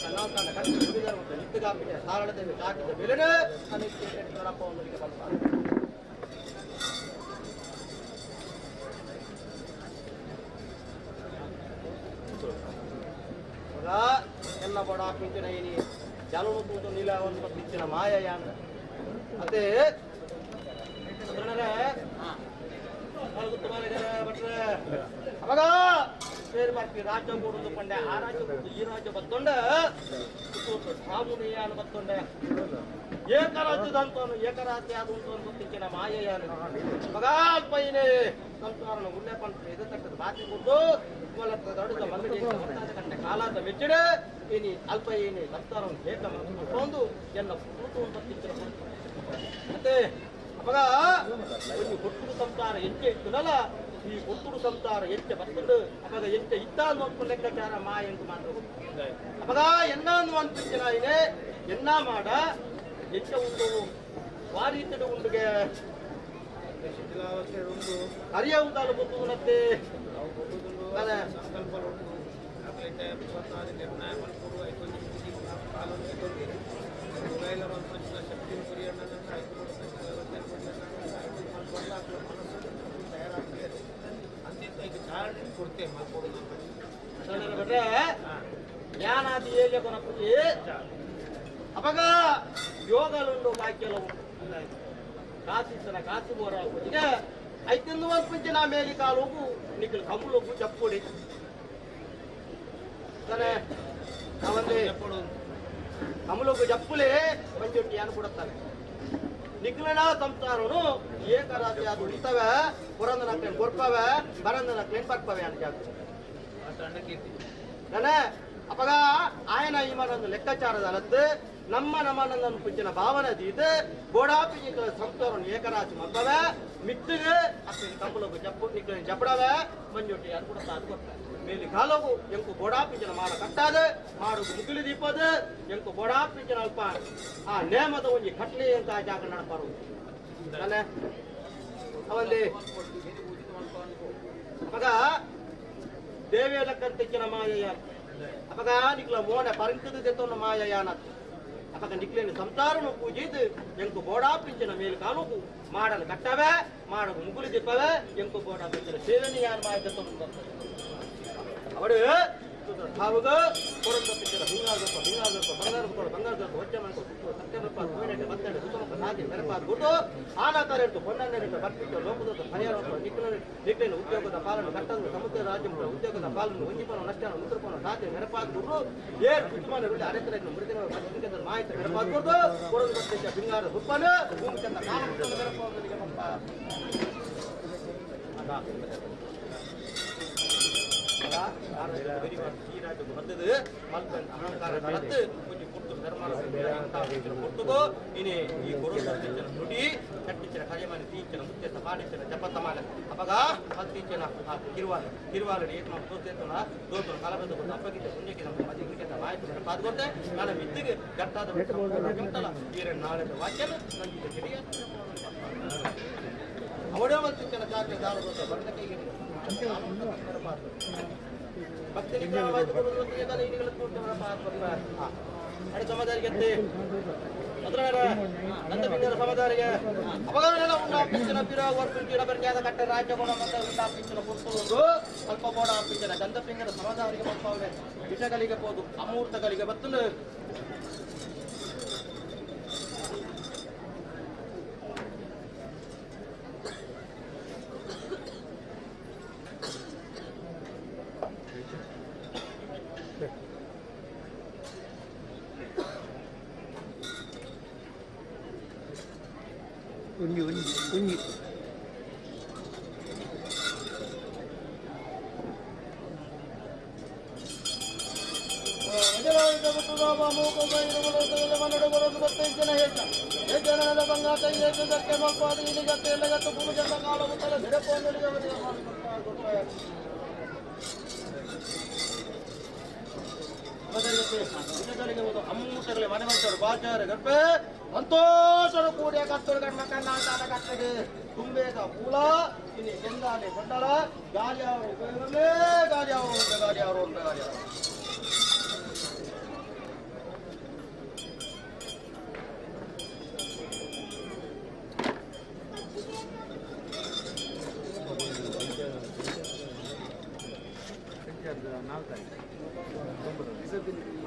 [SPEAKER 9] ಕಟ್ಟಿ ಮತ್ತು ನಿತ್ಯಗಾಪಿಗೆ ಸಾರಳತೆ ಚಾಕಿದ ಬೆಲೆನೆ ಅನಿತ್ಯ ಒಂದರಿಗೆ ಬಂದ ಎಲ್ಲ ಬಡ ಪಿಂಚಿನ ಏನಿ ಜಲನು ತೂತು ನೀಲ ಒಂದು ಪಿಂಚಿನ ಮಾಯ ಯಾನ್ ಅದೇ ಅವಾಗ పేరు ಬರ್ತಿ ರಾಜ್ಯ ಕೂಡುದು ಪಂಡೆ ಆ ರಾಜ್ಯ ಕೂಡುದು ಈ ರಾಜ್ಯ ಬತ್ತೊಂಡ ಸಾಮುನಿಯಾನು ಬತ್ತೊಂಡೆ ಏಕರಾಜ್ಯದಂತವನು ಏಕರಾಜ್ಯ ಅದು ಉಂಟು ಅಂತ ಗೊತ್ತಿಕ್ಕಿನ ಮಾಯೆಯಾನು ಮಗಾಲ್ಪೈನೇ ಸಂಸಾರನ ಉಳ್ಳೆ ಪಂಪ ಇದು ತಕ್ಕದ ಬಾಕಿ ಕೊಟ್ಟು ದೊಡ್ಡ ಮಲ್ಲಿಗೆ ಕಂಡ ಕಾಲಾದ ಮೆಚ್ಚಿಡೆ ಏನಿ ಅಲ್ಪ ಏನಿ ಸಂಸಾರವನ್ನು ಏಕ ಮನಸ್ಸು ಎಲ್ಲ ಕೂತು ಅಂತ ತಿಕ್ಕಿನ ಮತ್ತೆ ಅವಾಗ ಒಂದು ಕೊಟ್ಟುಡು ಸಂಸಾರ ಎಂಚೆ ಇತ್ತುನಲ್ಲ ಈ ಕೊಟ್ಟುಡು ಸಂಸಾರ ಎಂಚೆ ಬರ್ತುಂಡು ಅವಾಗ ಎಂಚೆ ಇತ್ತ ಅನ್ನೋ ಲೆಕ್ಕಾಚಾರ ಮಾಯ ಎಂದು ಮಾತ್ರ ಅವಾಗ ಎನ್ನ ಅನ್ಪಿಂಚಿನ ಇದೆ ಎನ್ನ ಮಾಡ ಎಂಚೆ ಉಂಟು ವಾರೀತಡು ಉಂಡುಗೆ ಅರಿಯ ಉಂಟಾಲು ಗೊತ್ತುನತ್ತೆ
[SPEAKER 6] ಸಂಕಲ್ಪ ನಿರ್ಣಯ
[SPEAKER 9] ಜ್ಞಾನಾದಿ ಏಜ ಕೊನಪುಜಿ ಅವಾಗ ಯೋಗಲುಂಡು ಬಾಕ್ಯಲ ಉಂಟು ಕಾಸಿಸನ ಕಾಸು ಬೋರ ಪೂಜೆಗೆ ಐತಿಂದು ಒಂದು ಪುಂಚೆ ನಾ ಮೇಲಿ ಕಾಲೋಗು ನಿಖಲ್ ಕಮ್ಮುಲೋಗು ಚಪ್ಪುಡಿ ತಾನೆ ಅವಂದೆ ಕಮ್ಮುಲೋಗು ಜಪ್ಪುಲೇ ಮಂಜೊಟ್ಟಿ ಅನ್ನು ಕೊಡುತ್ತಾನೆ ನಿಖಲನ ಸಂಸಾರನು ಏಕರಾತ್ರಿ ಅದು ಉಳಿತವೆ ಪುರಂದನ ಕ್ಲೇನ್ ಕೊರ್ಪವೆ ಬರಂದನ ಕ್ಲೇನ್ ಬರ್ಪವೆ ಅಂತ ನಾನೇ ಅಪಗ ಆಯನ ಈಮನೊಂದು ಲೆಕ್ಕಾಚಾರದ ಅಲತ್ತು ನಮ್ಮ ನಮನನ್ನು ಪುಂಚಿನ ಭಾವನೆ ದೀದು ಗೋಡಾಪಿ ನಿಖಲ ಸಂಸಾರನು ಏಕರಾಶಿ ಮಲ್ಪವೆ ಮಿಟ್ಟಿಗೆ ಅಪ್ಪಿನ ಕಂಬಲಗು ಜಪ್ಪು ನಿಖಲಿನ ಜಪ್ಪಡವೆ ಮಂಜೊಟ್ಟಿ ಅದು ಕೂಡ ಅದು ಕೊಡ್ತಾರೆ ಮೇಲಿ ಕಾಲಗು ಎಂಕು ಗೋಡಾಪಿಂಚಿನ ಮಾಡ ಕಟ್ಟಾದ ಮಾಡು ಮುಗಿಲು ದೀಪದ ಎಂಕು ಗೋಡಾಪಿಂಚಿನ ಅಲ್ಪ ಆ ನೇಮದ ಒಂಜಿ ಕಟ್ಲಿ ಅಂತ ಜಾಗ ನಡಪಾರು ನಾನೇ ಅವಂದಿ ಅಪಗ ದೇವೇಲಕ್ಕಂತಿಕ್ಕಿನ ಮಾಯಯ್ಯ ಅಪಗ ನಿಕ್ಲ ಮೋನೆ ಪರಂಕದ ದೆತ್ತೊನ್ನ ಮಾಯಯ್ಯನತ್ತು ಅಪಗ ನಿಕ್ಲೇನು ಸಂಸಾರನು ಪೂಜಿದು ಎಂಕು ಬೋಡಾಪಿಂಚಿನ ಮೇಲ್ ಕಾಲುಗು ಮಾಡಲು ಕಟ್ಟವೆ ಮಾಡು ಮುಗುಲು ದಿಪ್ಪವೆ ಎಂಕು ಬೋಡಾಪಿಂಚಿನ ಸೇವೆನಿ ಯಾರು ಮಾಯ ದೆತ್ತೊಂದು ಬರ್ತದೆ ಅವಡು ಸಾವುಗ ಕೊರಂದ ಪಿಚ್ಚರ ಹಿಂಗಾದಪ್ಪ ಹಿಂಗಾದಪ್ಪ ಬಂಗಾರ ಬಂಗಾರದ ಹೊಚ್ಚೆ ಮಾಡ್ಕೊ ಸತ್ಯಪ್ಪ ಕೋಯಿನೆಟ್ಟೆ ಬತ್ತೆಡೆ ಸುತ್ತಮುತ್ತ ಸಾಗಿ ಮೆರಪಾದ ಗುಡ್ಡು ಆನಾಕಾರ ಇಟ್ಟು ಹೊನ್ನನ್ನೆಟ್ಟು ಬರ್ಪಿಟ್ಟು ಲೋಕದ ಪರಿಹಾರ ನಿಖಿಲ ನಿಖಿಲಿನ ಉದ್ಯೋಗದ ಪಾಲನ್ನು ಕಟ್ಟದ ಸಮುದ್ರ ರಾಜ್ಯ ಉದ್ಯೋಗದ ಪಾಲನ್ನು ಒಂಜಿಪನ ನಷ್ಟನ ಉತ್ತರಪನ ಸಾಧ್ಯ ಮೆರಪಾದ ಗುಡ್ಡು ಏರ್ ಕುಟುಂಬನ ರುಳಿ ಅರೆತರ ಮೃತಿನ ಮಾಹಿತಿ ಮೆರಪಾದ ಗುಡ್ಡು ಕೊರಂದ ಬತ್ತಿಚ್ಚ ಬಿಂಗಾರದ ಹುಪ್ಪನ ಭೂಮಿ ಚಂದ ಕಾಲ ಮೆರಪಾದನಿಗೆ ಪಪ್ಪ ಸ್ವಲ್ಪ ಬೋಡ ಪಿಂಚನ ಗಂಧಪಿಂಗರ ಸಮಾಧಾನಿಗೆ ಬರ್ತಾವೆ ವಿಷಗಳಿಗೆ ಹೋದು ಅಮೂರ್ತಗಳಿಗೆ ಬತ್ತಲು
[SPEAKER 3] ಒಂಜಿ ಒಂಜಿ ಒಂಜಿ
[SPEAKER 9] ಸಂತೋಷರು ಕೂಡಿಯ ಕತ್ತರು ಕಣ್ಣ ಕಣ್ಣ ಕಟ್ಟಗೆ ತುಂಬೇದ ಪೂಲ ಇನ್ನು ಕೆಂದಾನೆ ಕೊಂಡಲ ಗಾಳಿ ಅವರು ಗಾಳಿ ಅವರು ಗಾಳಿ ಅವರು ಗಾಳಿ ಅವರು. Thank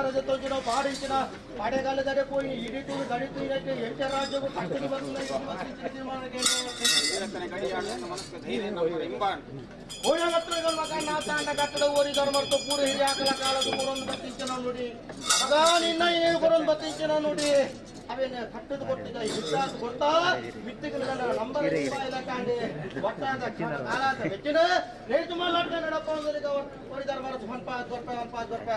[SPEAKER 9] ಅಧಿಕಾರ ತೋಚಿನ ಪಾಡಿಂಚಿನ ಪಾಡೆಗಾಲದಡೆ ಪೋಯಿ ಇಡೀ ದಡಿತು ಇದಕ್ಕೆ ಎಂಟ ರಾಜ್ಯಕ್ಕೂ ಕಟ್ಟಡಿ ಮಗ ಕಟ್ಟಡ ಓರಿ ಧರ್ಮರ್ತು ಪೂರ ಹಿರಿಯಾಕಲ ಕಾಲದ ಕೊರೊಂದು ಬತ್ತಿಂಚಿನ ನುಡಿ ಮಗ ನಿನ್ನ ಕೊರೊಂದು ಬತ್ತಿಂಚಿನ ನುಡಿ ಅವೇನು ಕಟ್ಟದ ಕೊಟ್ಟಿದ್ದ ವಿಶ್ವಾಸ ಕೊಡ್ತಾ ಮಿತ್ತಿಗೆ ನಂಬರ್ ಕಾಂಡಿ ಒಟ್ಟಾದ ಕಾಲಾದ ಹೆಚ್ಚಿನ ರೇಟ್ ಮಾಲಾಟ ನಡಪ್ಪ ಅಂದ್ರೆ ಓರಿ ಧರ್ಮರ್ತು ಮನ್ಪ ಗೊರ್ಪ ಮನ್ಪ ಗೊರ್ಪ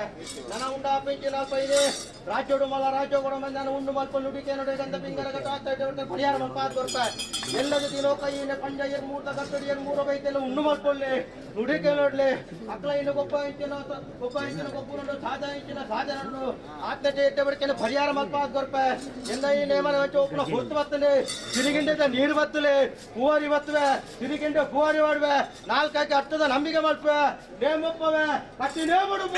[SPEAKER 9] ನನ್ನ ಉಂಡ ಪಿಂಚಿನ ಪೈದೆ ರಾಜ್ಯೋಡು ಮಲ ರಾಜ್ಯ ಕೊಡ ಮಂದಿ ನಾನು ಉಂಡು ಮಲ್ಪ ನುಡಿಕೆ ನೋಡಿ ಗಂಧ ಪಿಂಗರ ಗಟ್ಟ ಪರಿಹಾರ ಮಲ್ಪ ಗೊರ್ಪ ಎಲ್ಲದ ದಿನೋ ಕೈಯಿನ ಪಂಜ ಏರ್ ಮೂರ್ತ ಕಟ್ಟಡಿ ಏರ್ ಮೂರು ಬೈತೆಲ್ಲ ಉಂಡು ಮಲ್ಕೊಳ್ಳಿ ನುಡಿಕೆ ನೋಡ್ಲಿ ಅಕ್ಲ ಇನ್ನು ಗೊಪ್ಪ ಇಂಚಿನ ಗೊಪ್ಪ ಇಂಚಿನ ಗೊಪ್ಪು ನೋಡು ಸಾಧ ಇಂಚಿನ ಸಾಧ ನೋಡು ಆತ್ಮಹತ್ಯೆ ಎಟ್ಟ ಬಡಿಕೆಲ್ಲ ಪರಿಹಾರ ಮಲ್ಪ ಗೊರ್ಪ ಎಲ್ಲ ಈ ನೇಮನ ಒಪ್ಪನ ಹೊತ್ತು ಬತ್ತಲೆ ತಿರುಗಿಂಡದ ನೀರು ಬತ್ತಲೆ ಪೂವಾರಿ ಬತ್ತವೆ ತಿರುಗಿಂಡ ಪೂವಾರಿ ಮಾಡುವೆ ನಾಲ್ಕಾಕಿ ಅರ್ಥದ ನಂಬಿಕೆ ಮಲ್ಪೆ ನೇಮೊಪ್ಪವೆ ಕಟ್ಟಿ ನೇಮಡು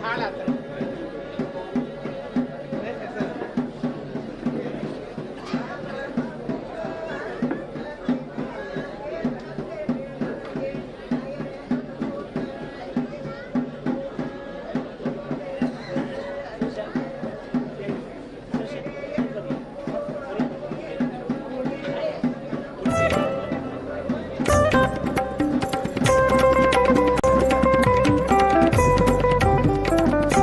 [SPEAKER 10] Thank you.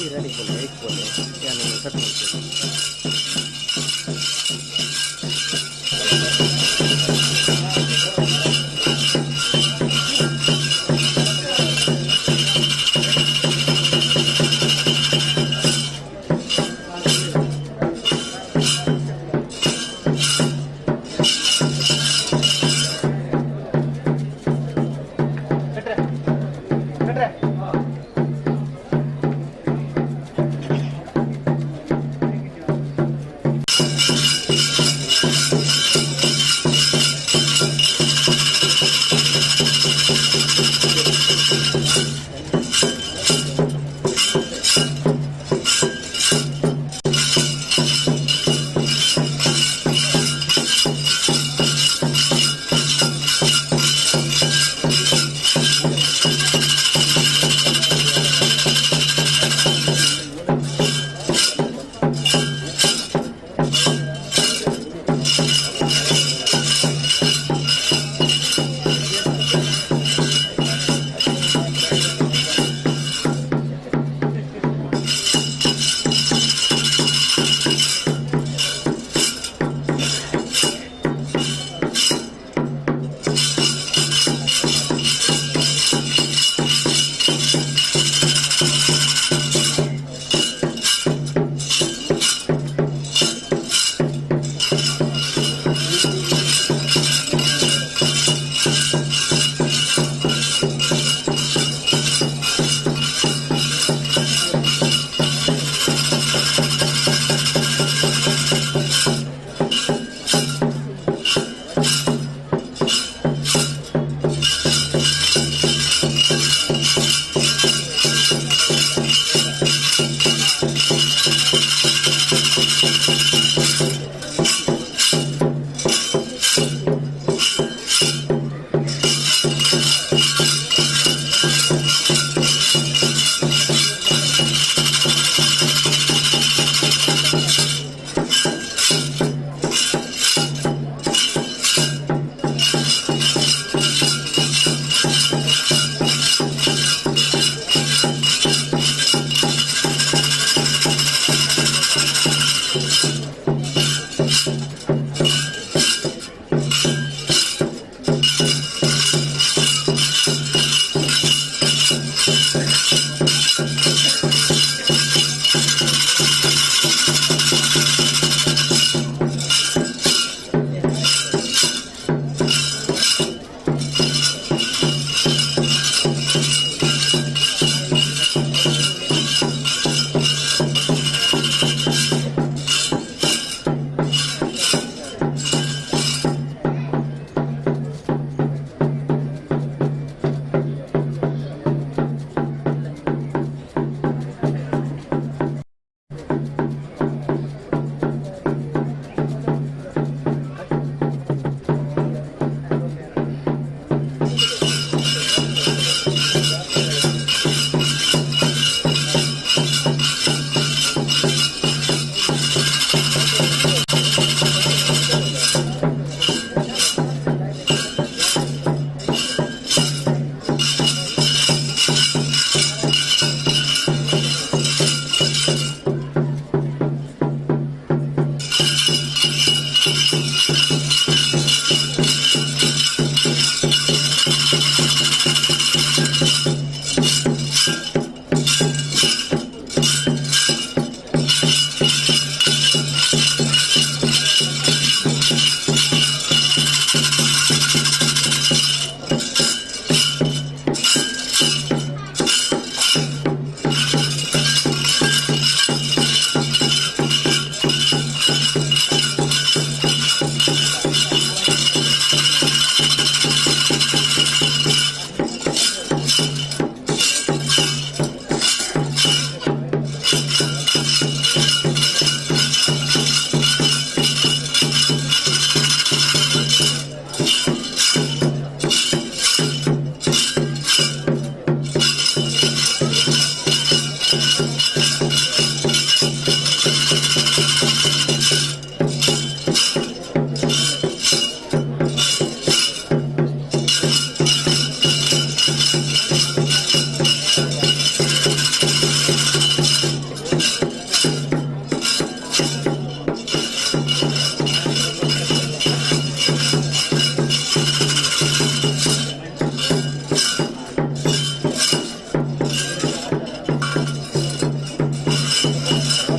[SPEAKER 3] ಇರಡಿಗೆ ಪೋಲೆ ಐಕ್ ಪೋಲೆ ಯಾನ್ ಕಟ್ ಮಲ್ಪುವೆ.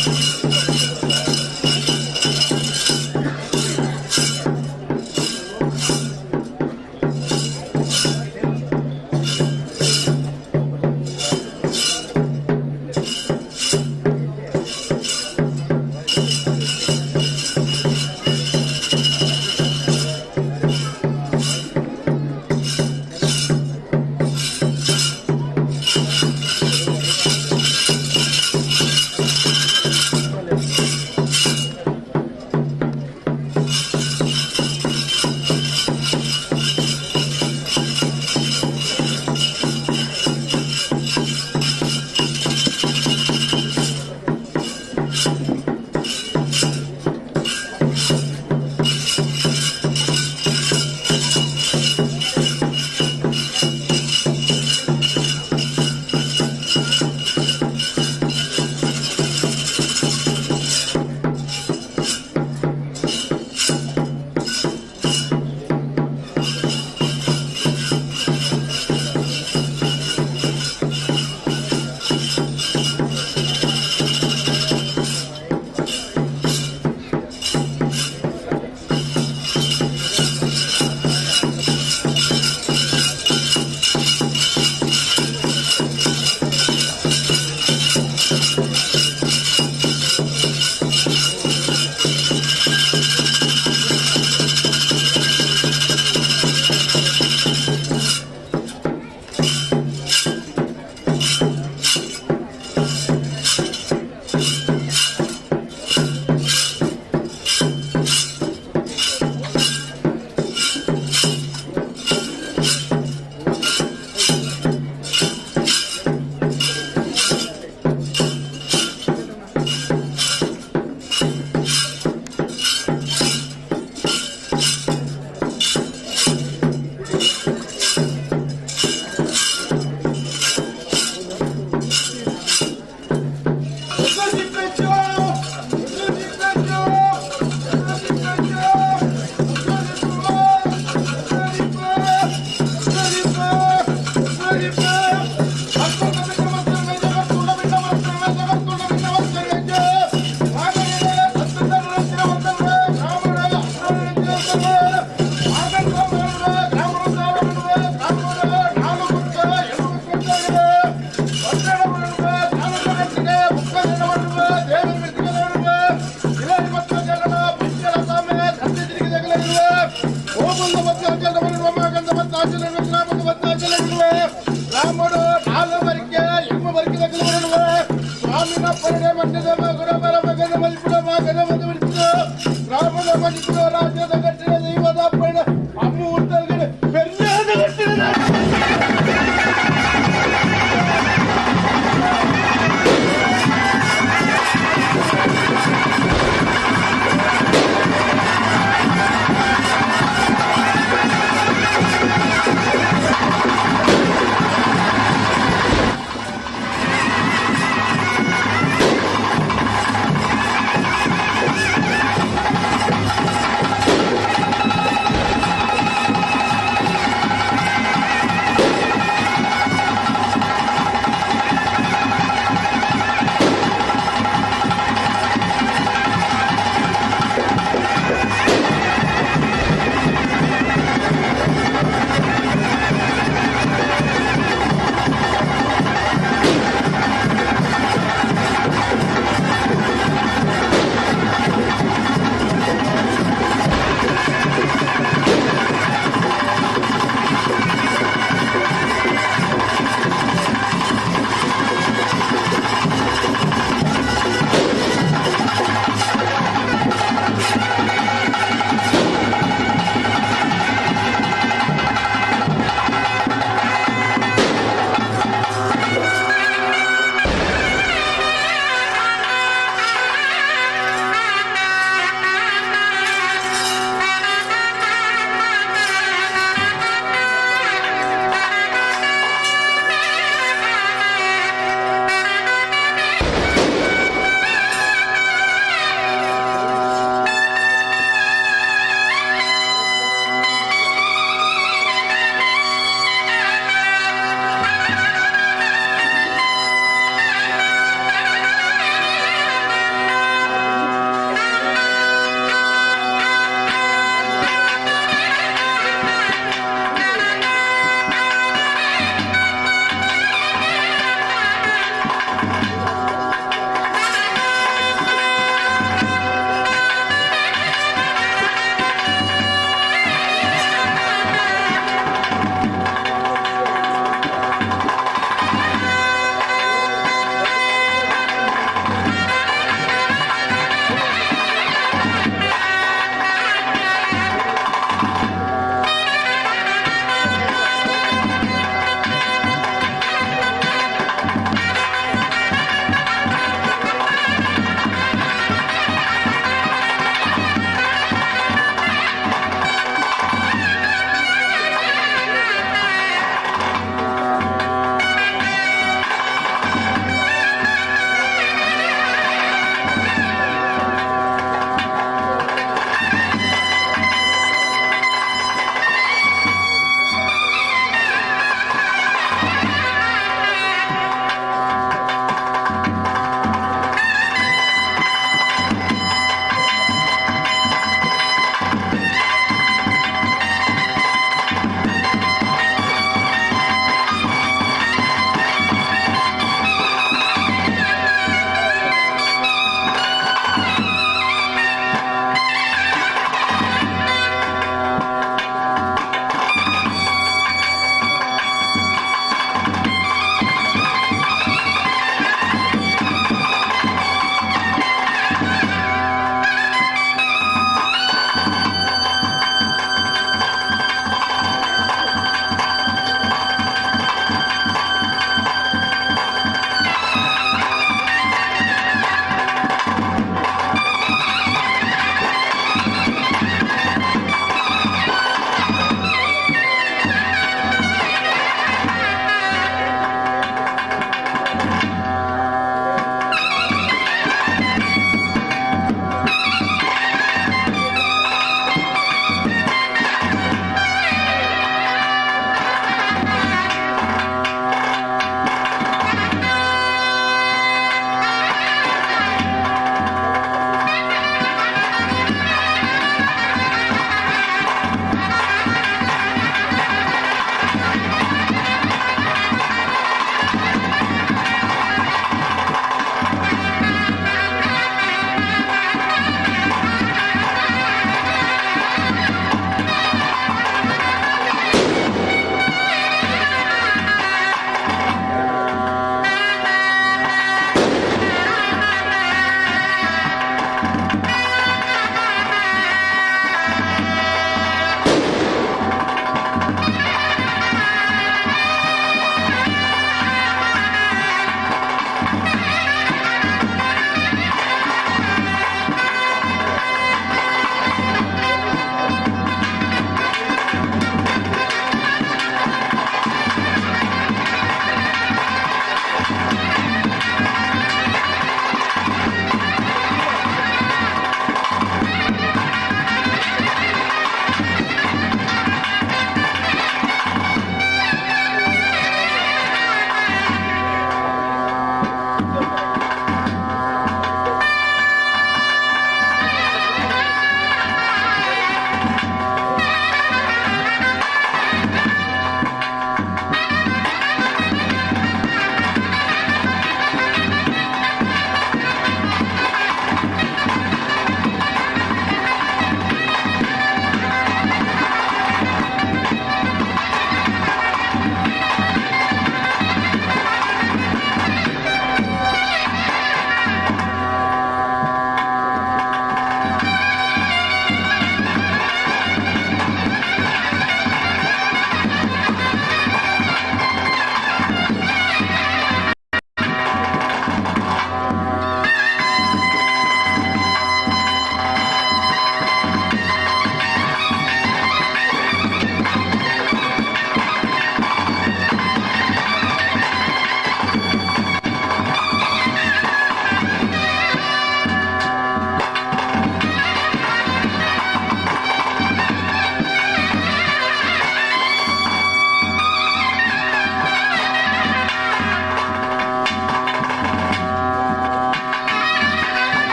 [SPEAKER 10] Thank you.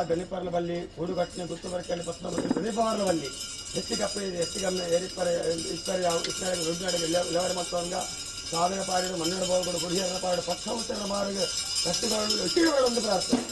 [SPEAKER 5] ಗಣಿಪರ್ಲಬಲ್ಲಿ ಕೂಡುಗಟ್ಟನೆ ಗುತ್ತುಬರಕಲ್ಲಿ ಪತ್ನಬಲ್ಲಿ ಗಣಿಪಾರ್ಲಬಲ್ಲಿ ಹೆಚ್ಚಿಗಪ್ಪ ಹೆಚ್ಚಿಗಮ್ಮೆ ಏರಿಪ್ಪರೆ ಇಪ್ಪರೆ ಇಪ್ಪರೆ ರುಡ್ಡಾಡಿಗೆ ಲೆವರ ಮತ್ತೊಂಗ ಸಾವಿರ ಪಾಡಿಡು ಮನ್ನಡ ಬೋಗಳು ಗುಡಿಯರ ಪಾಡು ಪಕ್ಷ ಉತ್ತರ ಮಾರ್ಗ ಕಟ್ಟಿಗಳು ಎಟ್ಟಿಗಳೊಂದು ಪ್ರಾರ್ಥನೆ.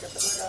[SPEAKER 4] ಠಠಠಠ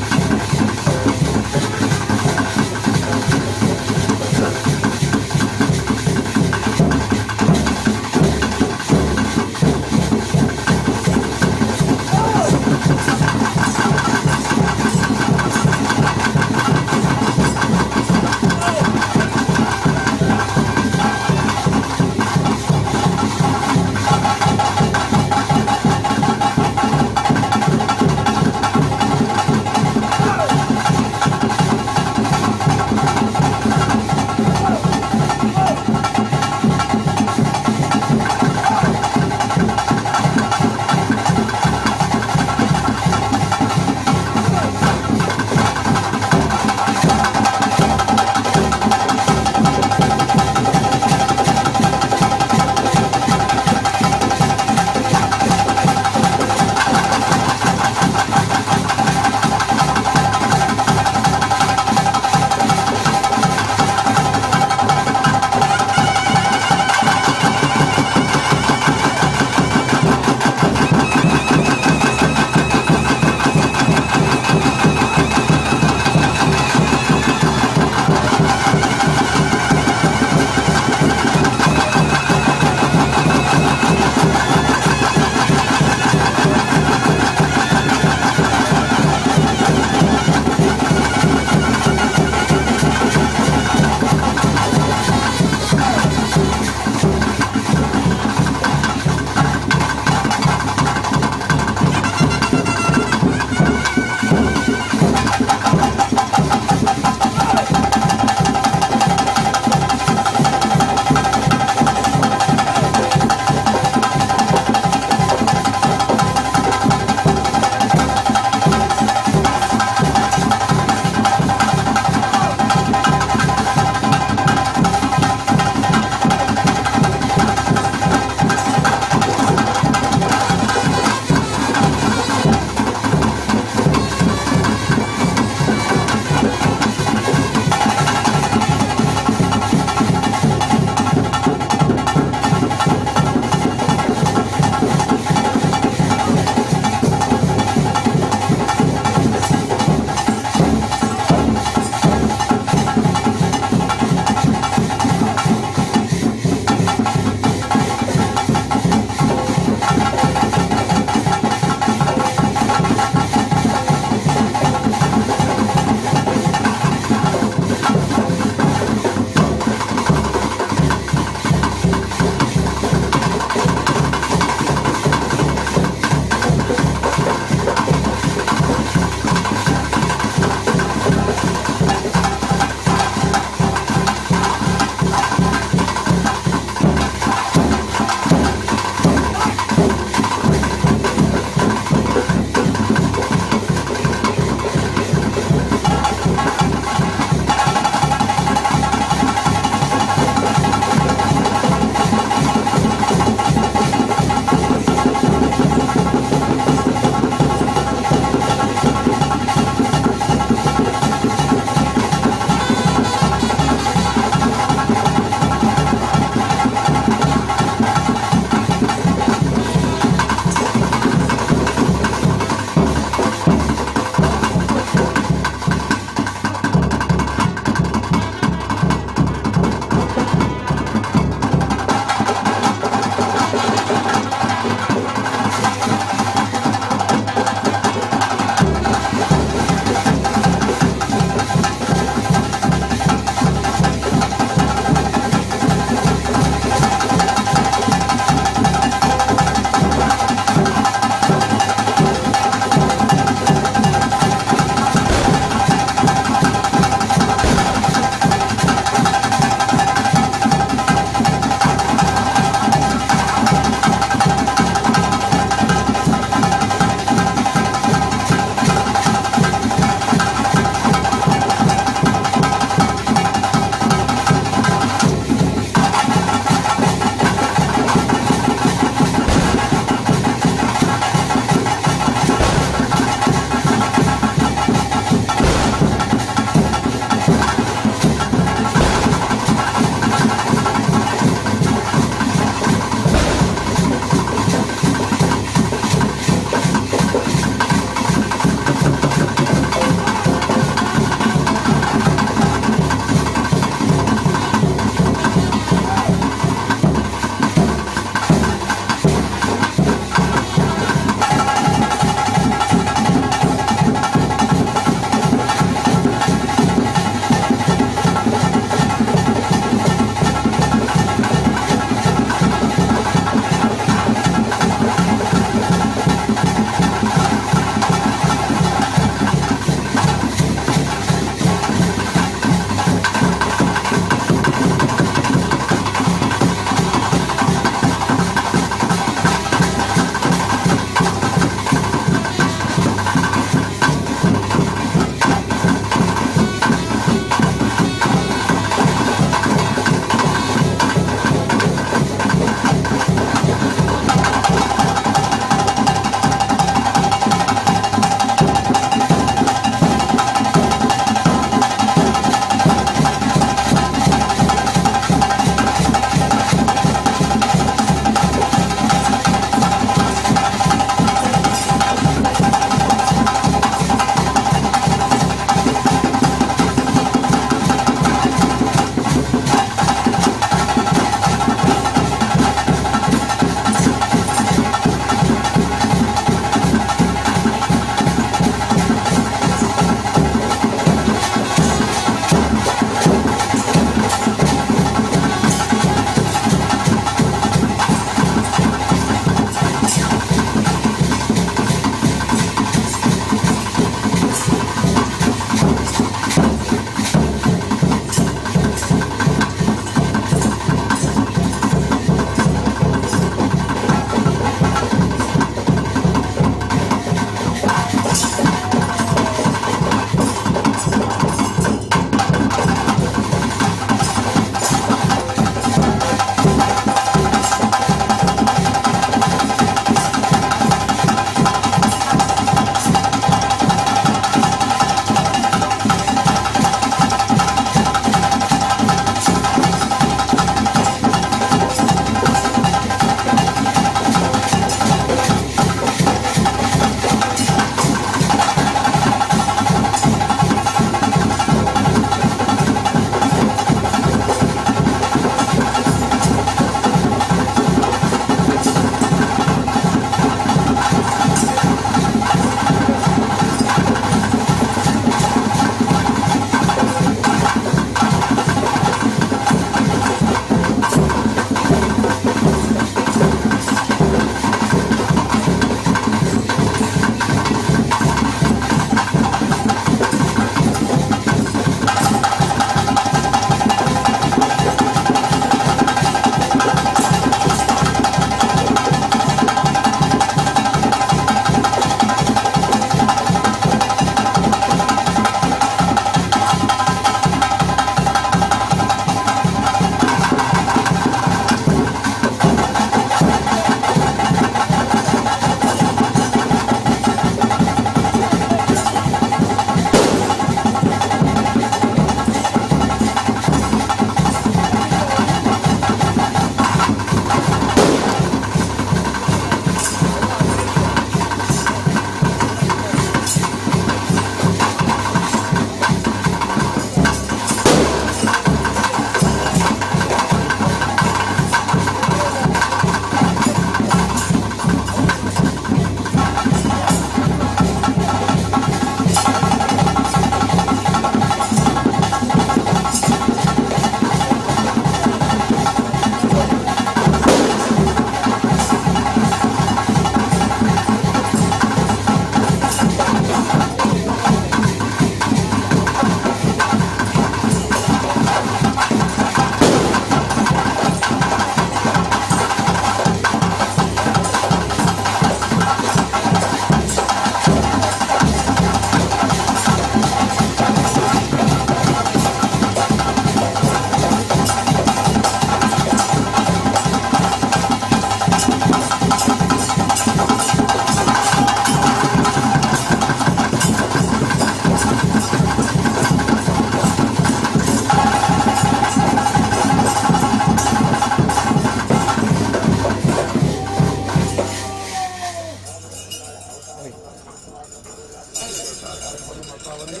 [SPEAKER 5] ಬಂದು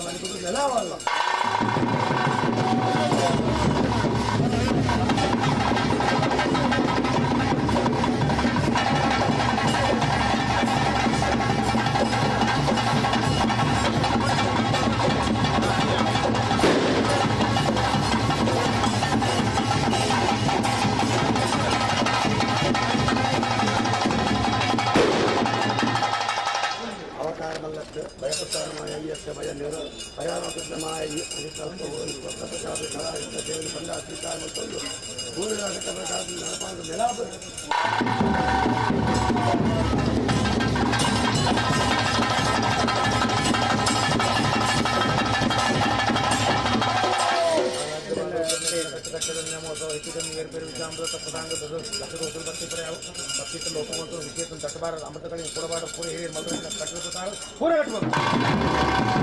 [SPEAKER 5] ಮನೆಗೆ ನೆಲವಲ್ಲ. ಅವತಾರಮಲ್ಲಕ್ಕೆ ಭಯಪುತ್ತಾರಮಾಯ ಭಯ ನಿರ ಭಯಾನಕೃಷ್ಣಮಾಯ ದೇವರು ಬಂದ ಸ್ವೀಕಾರ ಮತ್ತೊಂದು ನೆಲಾಪ. ಪೂರ ಕಟ್ಟಬೇಕು.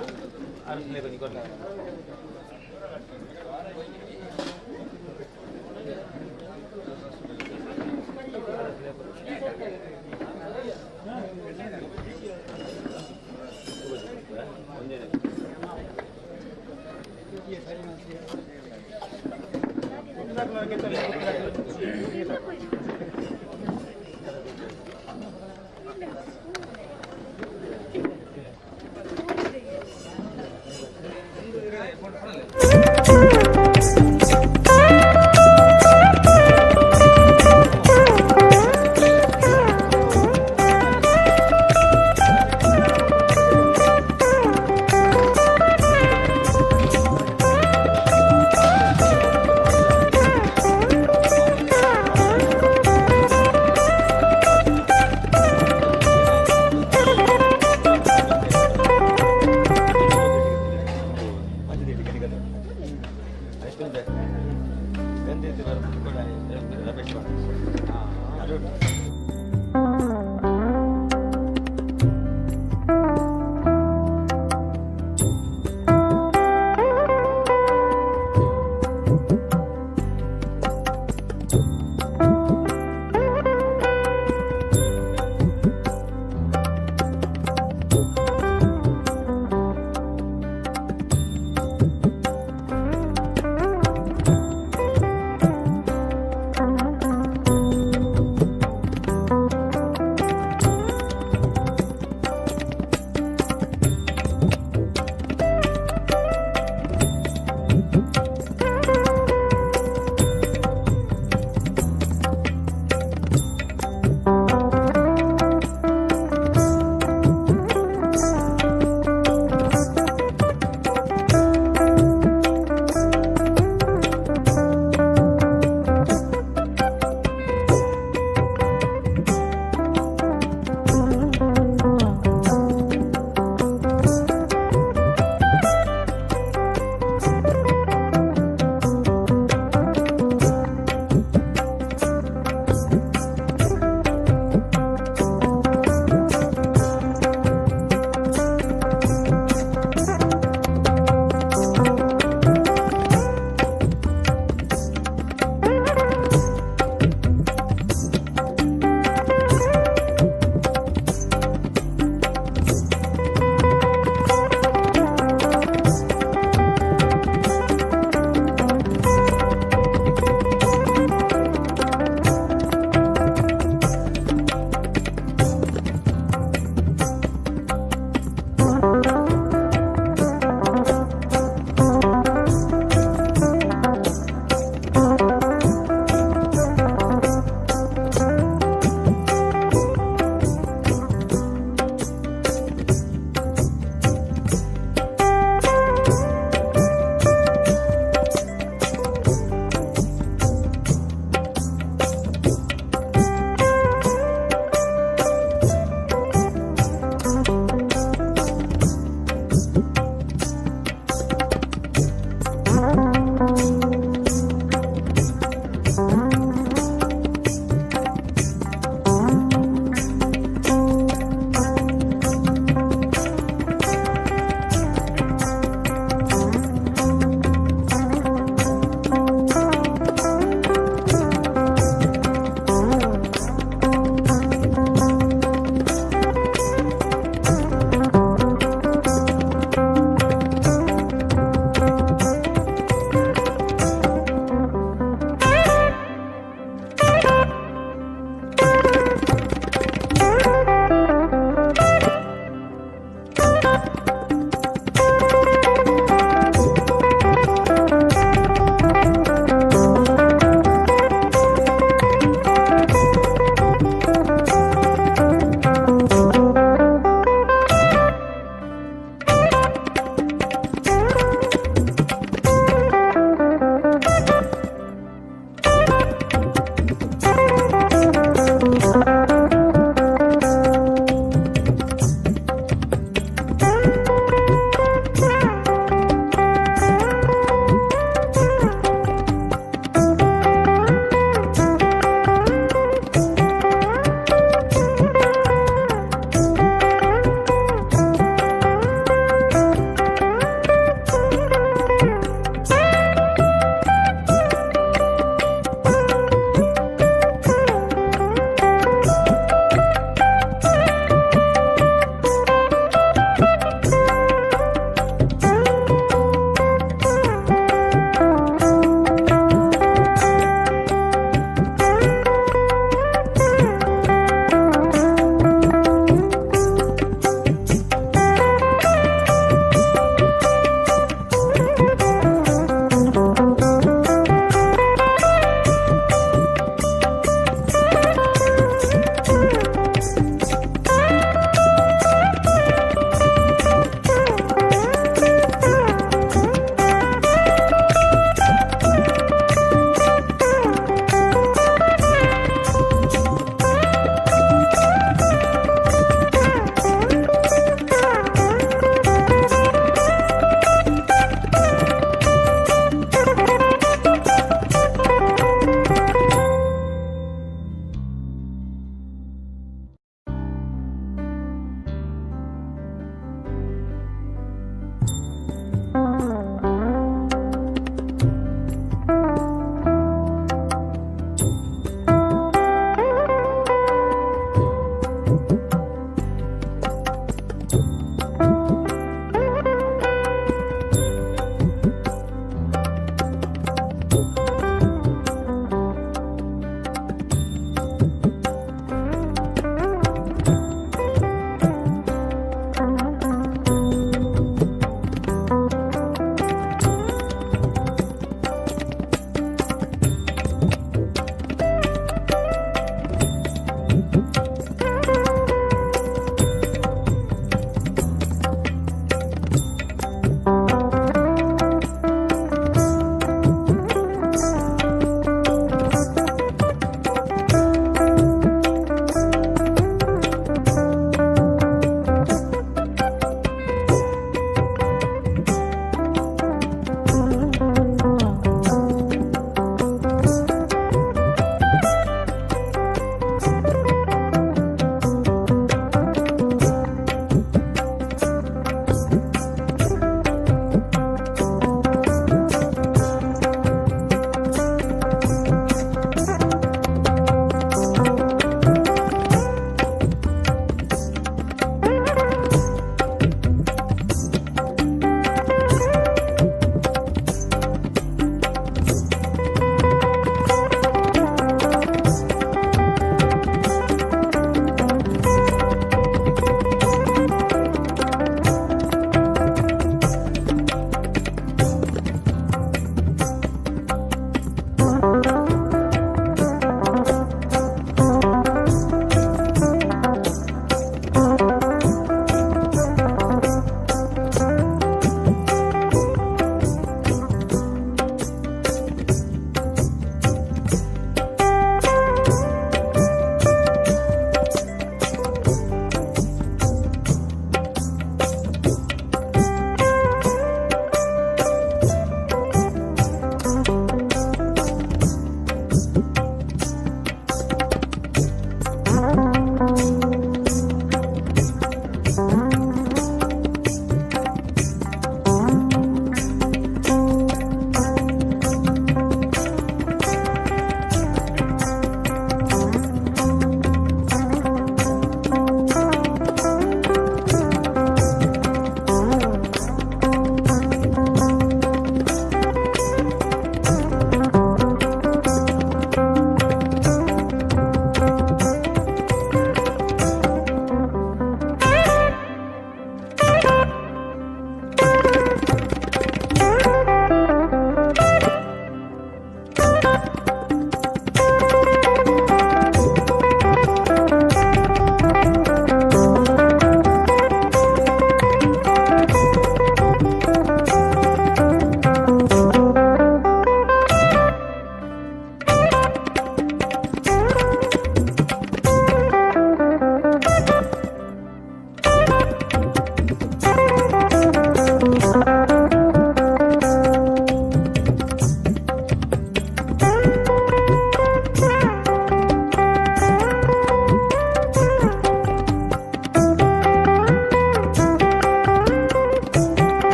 [SPEAKER 10] Thank you.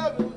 [SPEAKER 10] Yeah.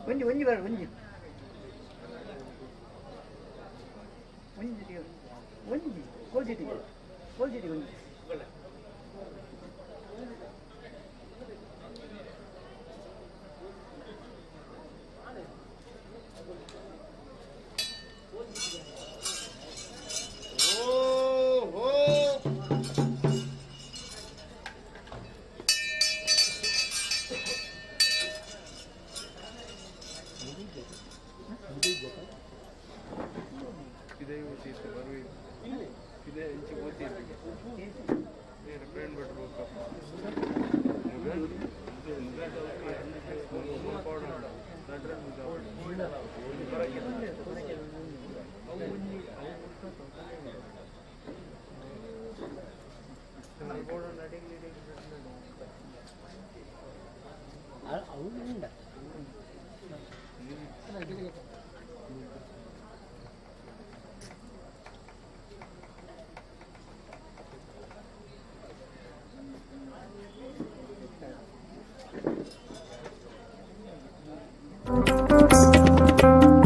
[SPEAKER 4] ಒಂಜಿ ಒಂಜಿ ಬರ ಒಂಜಿ ಒಂಜಿ ಒಂಜಿ ಕೋಲ್ಸಿಟಿ ಕೋಲ್ಸಿಟಿ ಒಂಜಿ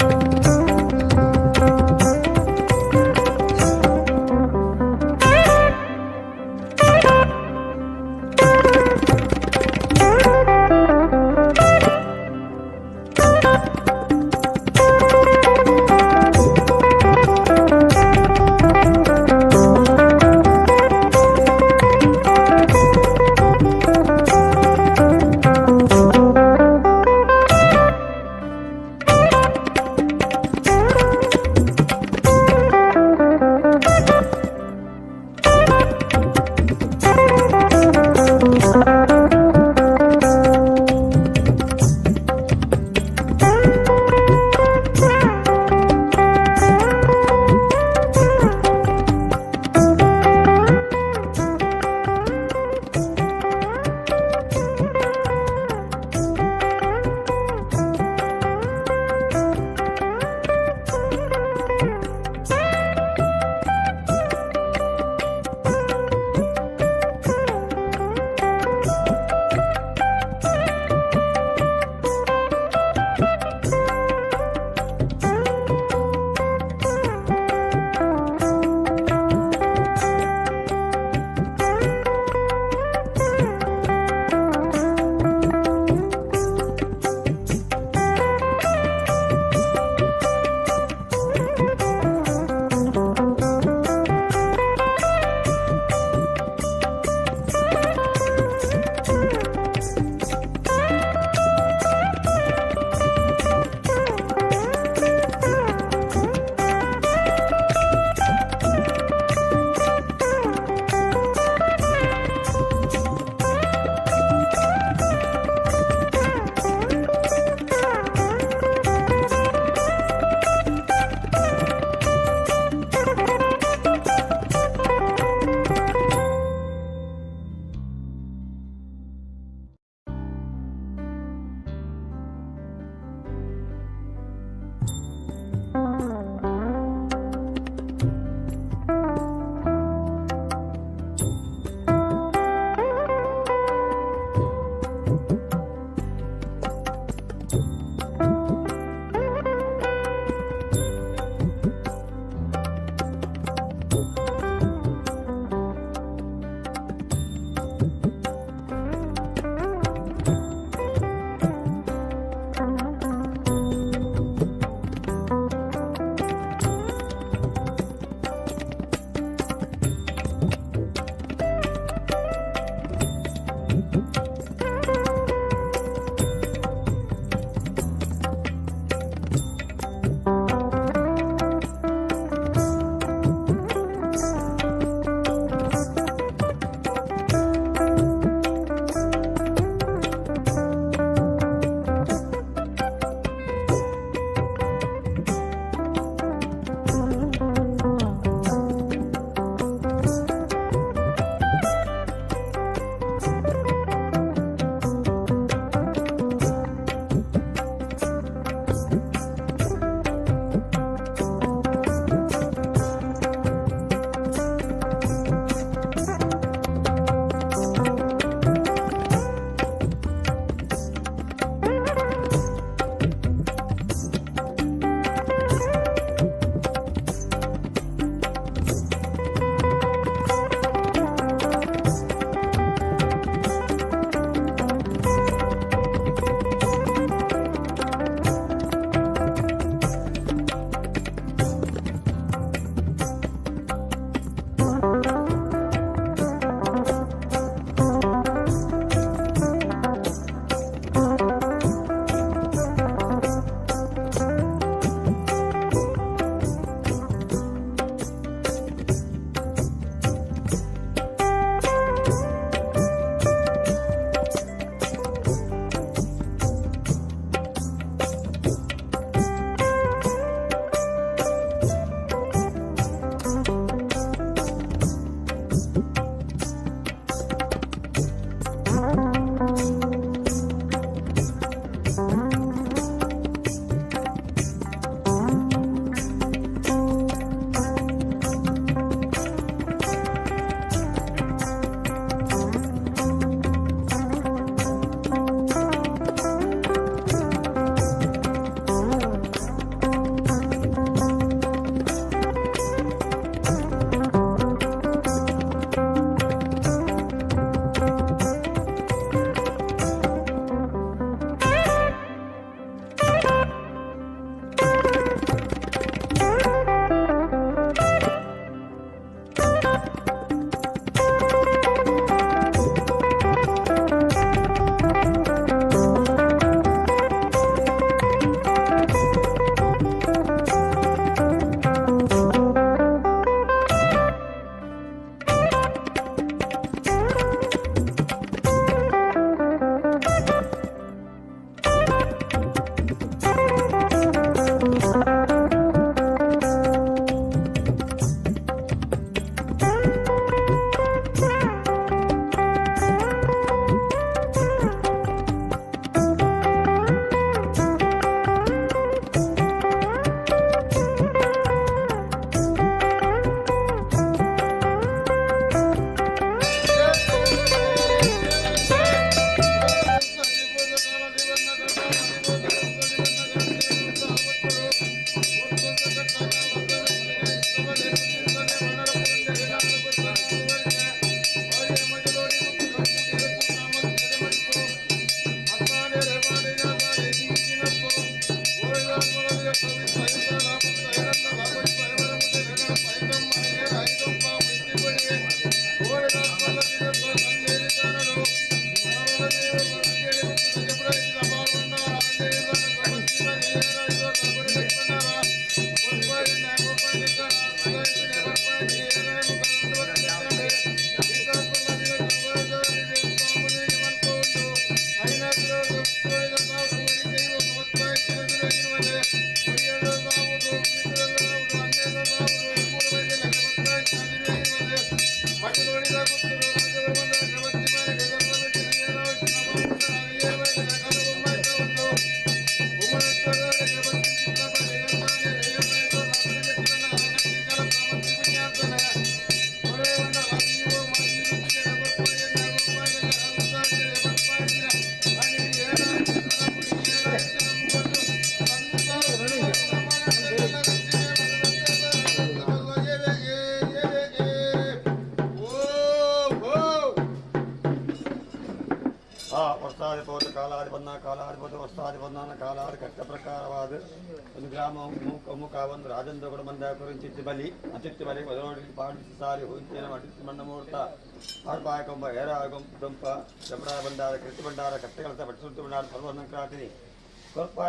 [SPEAKER 10] Thank you.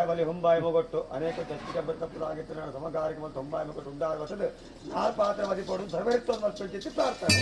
[SPEAKER 5] ಬಲಿ ಹುಂಬಾಯಿ ಮೊಗೊಟ್ಟು ಅನೇಕ ಚರ್ಚಿಗೆ ತಪ್ಪದಾಗಿತ್ತು ಸಮಗಾರಿಕೆ ಮತ್ತು ಹುಂಬಾಯಿ ಮೊಗೊಟ್ಟು ಉಂಡಾದ ವರ್ಷದ ನಾಲ್ಕು ಪಾತ್ರ ಮದಿಪೋಡು ಸರ್ವೇತ್ವ ಮಲ್ಪಿಂಚಿತ್ತು ಪ್ರಾರ್ಥನೆ.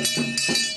[SPEAKER 9] Thank you.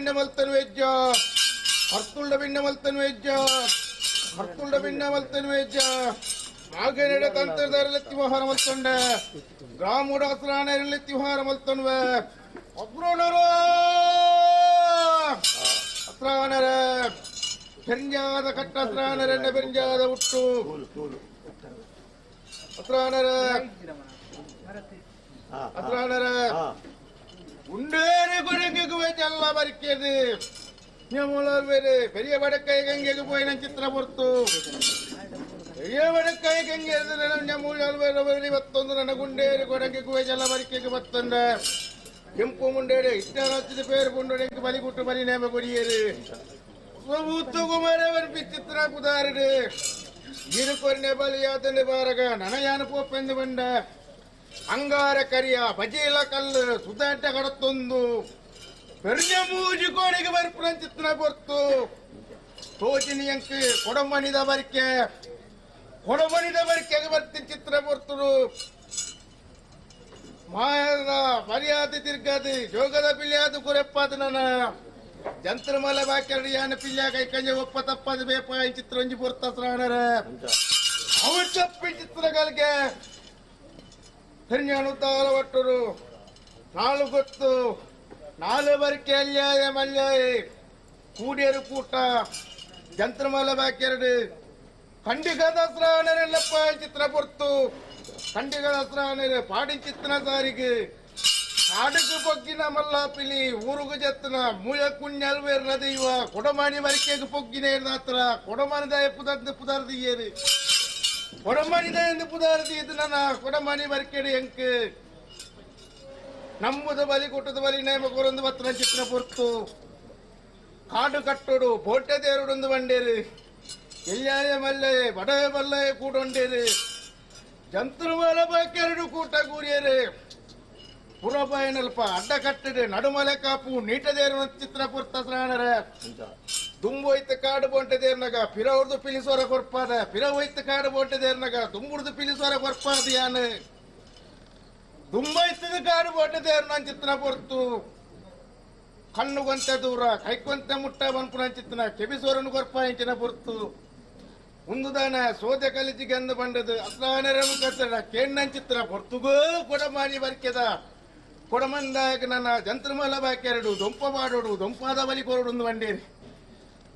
[SPEAKER 10] ಪಿಂಡ ಮಲ್ತನು ವೆಜ್ಜ ಕರ್ತುಳ್ಳ ಪಿಂಡ ಮಲ್ತನು ವೆಜ್ಜ ಕರ್ತುಳ್ಳ ಪಿಂಡ ಮಲ್ತನು ವೆಜ್ಜ ಮಾಗನೆಡ ತಂತ್ರದಾರಲೆತ್ತಿ ವ್ಯವಹಾರ ಮಲ್ತೊಂಡೆ ಗ್ರಾಮೂಡ ಅಸ್ರಾನೆರಲೆತ್ತಿ ವ್ಯವಹಾರ ಮಲ್ತೊನ್ವೆ ಅಗ್ರೋಣರು ಅಸ್ರಾನರ ಪೆರಿಂಜಾದ ಕಟ್ಟ ಅಸ್ರಾನರೆಂಡ ಪೆರಿಂಜಾದ ಹುಟ್ಟು ಅಸ್ರಾನರ ಅಸ್ರಾನರ ಉಂಡೇರಿ ಗುರಂಗಿಗೆ ಎಲ್ಲ ಬರಿಕೇದು ಬೇರೆ பெரிய வடக்கை கங்கைக்கு போய் நான் சித்திர பொறுத்து பெரிய வடக்கை கங்கை ಇವತ್ತೊಂದು ನನ್ನ ಗುಂಡೇರಿ ಕೊಡಂಗೆ ಜಲ ಬರಿಕೆಗೆ ಬತ್ತಂಡ ಕೆಂಪು ಮುಂಡೇರಿ ಇಟ್ಟಾರ ಪೇರು ಗುಂಡು ಬಲಿ ಗುಟ್ಟು ಬಲಿ ನೇಮ ಕೊಡಿಯೇರು ಕುಮಾರವನ್ ಚಿತ್ರ ಪುದಾರಡು ಇರುಕೊನ್ನೆ ಬಲಿಯಾತನೆ ಬಾರಗ ನನಯಾನ ಪೋಪೆಂದು ಬಂಡ ಅಂಗಾರ ಕರಿಯ ಬಜೀಲ ಕಲ್ಲು ಸುದಾಟ ಕಡತ್ತೊಂದು பெரிய மூஜி கோடைக்கு வறுப்புடன் சித்திர பொறுத்து ತೋಚಿನಿ ಎಂಕ್ ಕೊಡಮನಿದ ಬರಿಕೆ ಕೊಡಮನಿದ ಬರಿಕೆಗೆ ಬರ್ತೀನಿ ಚಿತ್ರ பொறுத்துಡು ಮಾಯದ ಮರ್ಯಾದೆ ತಿರ್ಗಾದು ಜೋಗದ ಪಿಲ್ಯಾದು ಕುರೆಪ್ಪಾದು ನನ್ನ ಜಂತ್ರಮಲ ಬಾಕ್ಯರಡು ಯಾನ ಪಿಲ್ಯ ಕೈ ಕಂಜ ಒಪ್ಪ ತಪ್ಪದು ಬೇಪಾಯಿ ಚಿತ್ರ ಒಂಜಿ ಪೊರ್ತ ಸ್ರಾಣರ ಅವು ಚಪ್ಪಿ ಚಿತ್ರಗಳಿಗೆ ಹಿರಿಯಾನು ತಾಲ ಒಟ್ಟರು ನಾಳು ಗೊತ್ತು ನಾಲು ಬರಿಕೆ ಅಲ್ಯಾಯ ಮಲ್ಯಾಯ ಕೂಡಿಯರು ಕೂಟ ಜಂತ್ರಮಲ ಬಾಕ್ಯರಡು ಖಂಡಿಗದ ಸ್ರಾಣರೆಲ್ಲಪ್ಪ ಚಿತ್ರ பொறுத்து ಖಂಡಿಗದ ಸ್ರಾಣರು ಪಾಡಿ ಚಿತ್ರ ಸಾರಿಗೆ ಕಾಡುಕು ಪೊಗ್ಗಿನ ಮಲ್ಲಾಪಿಲಿ ಊರುಗು ಜತ್ತನ ಮೂಯ ಕುಣ್ಯಲ್ವೇರ್ನ ದೈವ ಕೊಡಮಾನಿ ಮರಿಕೆಗೆ ಪೊಗ್ಗಿನ ಏರ್ದಾತ್ರ ಕೊಡಮಾನಿದ ಪುದರ್ದು ಪುದರ್ದಿಯೇರು ಕೊಡಮಾನಿದ ಎಂದು ಪುದರ್ದಿ ಇದು ನನ್ನ ಕೊಡಮಾನಿ ಮರಿಕೆಡು ಎಂಕ್ ನಮ್ಮದು ಬಲಿ ಕೊಟ್ಟದ ಬಲಿ ನೇಮ ಕೊರೊಂದು ಬತ್ತನ ಚಿತ್ರ பொறுத்து ಕಾಡು ಕಟ್ಟೋಡು ಬೋಟೆ ದೇರುಡೊಂದು ಬಂಡೇರು ಎಲ್ಲಾಯ ಮಲ್ಲೆ ಬಡವೆ ಬಲ್ಲೆ ಕೂಡೊಂಡೇರು ಜಂತುರು ಮೇಲ ಬಾಕೆರಡು ಕೂಟ ಕೂರಿಯರು ಪುರಬಾಯನಲ್ಪ ಅಡ್ಡ ಕಟ್ಟಡೆ ನಡುಮಲೆ ಕಾಪು ನೀಟದೇರು ಚಿತ್ರ ಪುರ್ತ ಸ್ರಾಣರ ದುಂಬೋಯ್ತ ಕಾಡು ಬೋಂಟದೇರ್ನಗ ಪಿರವ್ರದು ಪಿಲಿಸೋರ ಕೊರ್ಪಾದ ಪಿರವೋಯ್ತ ಕಾಡು ಬೋಂಟದೇರ್ನಗ ದುಂಬುಡ್ದು ಪಿಲಿಸೋರ ಕೊರ್ಪಾದ ಯಾನು ದುಂಬೈತದ ಕಾಡು ಬೋಂಟದೇರ್ನ ಚಿತ್ರ ಪೊರ್ತು ಕಣ್ಣುಗೊಂತೆ ದೂರ ಕೈಕೊಂತೆ ಮುಟ್ಟ ಬನ್ಪುನ ಚಿತ್ತನ ಕೆಬಿಸೋರನು ಕೊರ್ಪಾಯಿಂಚಿನ ಪೊರ್ತು ಉಂದುದಾನ ಸೋದೆ ಕಲಿಜಿಗೆ ಅಂದು ಬಂಡದು ಅಸ್ಲಾನರ ಮುಖ ಕೇಣ್ಣನ್ ಚಿತ್ರ ಪೊರ್ತುಗೋ ಕೊಡಮಾನಿ ಬರ್ಕೆದ ಕೊಡಮಂದಾಯಕ ನನ್ನ ಜಂತ್ರಮಲ ಬಾಕೆರಡು ದೊಂಪ ಬಾಡೋಡು ದೊಂಪಾದ ಬಲಿ ಕೊರಡು ಬಂಡೇರಿ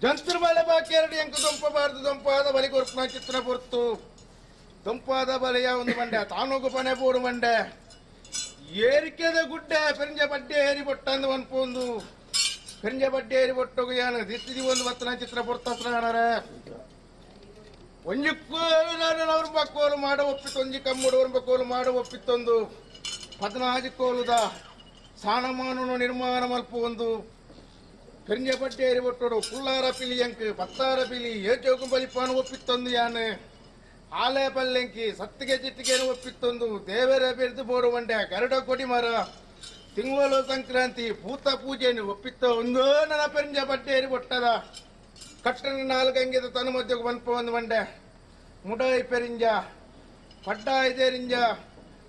[SPEAKER 10] ಜಂತ್ರಮಲ ಬಾಕೆರಡು ಎಂಕು ದೊಂಪ ಬಾರ್ದು ದೊಂಪಾದ ಬಲಿ ಕೊರ್ಪುನ ಚಿತ್ರ ಪೊರ್ತು ದೊಂಪಾದ ಬಲಿಯ ಒಂದು ಬಂಡೆ ತಾನೋಗು ಪನೆ ಬೋಡು ಬಂಡೆ ಏರಿಕೆದ ಗುಡ್ಡೆ ಪೆರಿಂಜ ಬಡ್ಡೆ ಏರಿ ಬೊಟ್ಟಂದು ಒನ್ಪೊಂದು ಪೆರಿಂಜ ಬಡ್ಡೆ ಏರಿ ಬೊಟ್ಟೋಗು ಯಾನು ದಿತ್ತಿದಿ ಒಂದು ಬತ್ತನ ಚಿತ್ರ ಪೊರ್ತ ಸ್ರಾಣರ ಒಂಜಿ ಕೋಲು ಬಕ್ಕೋಲು ಮಾಡ ಒಪ್ಪಿತ್ತು ಒಂಜಿ ಕಮ್ಮುಡು ಕೋಲು ಮಾಡ ಒಪ್ಪಿತ್ತೊಂದು ಪದ್ನಾಜಿ ಕೋಲುದ ಸಾಣಮಾನನು ನಿರ್ಮಾಣ ಮಲ್ಪು ಒಂದು ಪೆರಿಂಜ ಬಡ್ಡೆ ಏರಿ ಬೊಟ್ಟೋಡು ಕುಳ್ಳಾರ ಪಿಲಿ ಎಂಕ್ ಪತ್ತಾರ ಪಿಲಿ ಏಚೋಕು ಬಲಿಪಾನು ಒಪ್ಪಿತ್ತೊಂದು ಯಾನು ಆಲೆ ಪಲ್ಲೆಂಕಿ ಸತ್ತಿಗೆ ಚಿಟ್ಟಿಗೆನು ಒಪ್ಪಿತ್ತೊಂದು ದೇವರ ಬಿರ್ದು ಬೋಡು ಬಂಡೆ ಗರುಡ ಕೊಡಿ ಮರ ತಿಂಗಳು ಸಂಕ್ರಾಂತಿ ಭೂತ ಪೂಜೆಯನ್ನು ಒಪ್ಪಿತ್ತ ಒಂದೋ ನನ್ನ ಪೆರಿಂಜ ಬಡ್ಡೆ ಏರಿ ಬೊಟ್ಟದ ಕಟ್ಟನ ನಾಲ್ಕು ತನ್ನ ಮಧ್ಯಕ್ಕೆ ಬನ್ಪ ಒಂದು ಬಂಡೆ ಮುಡಾಯಿ ಪೆರಿಂಜ ಪಡ್ಡಾಯಿ ದೇರಿಂಜ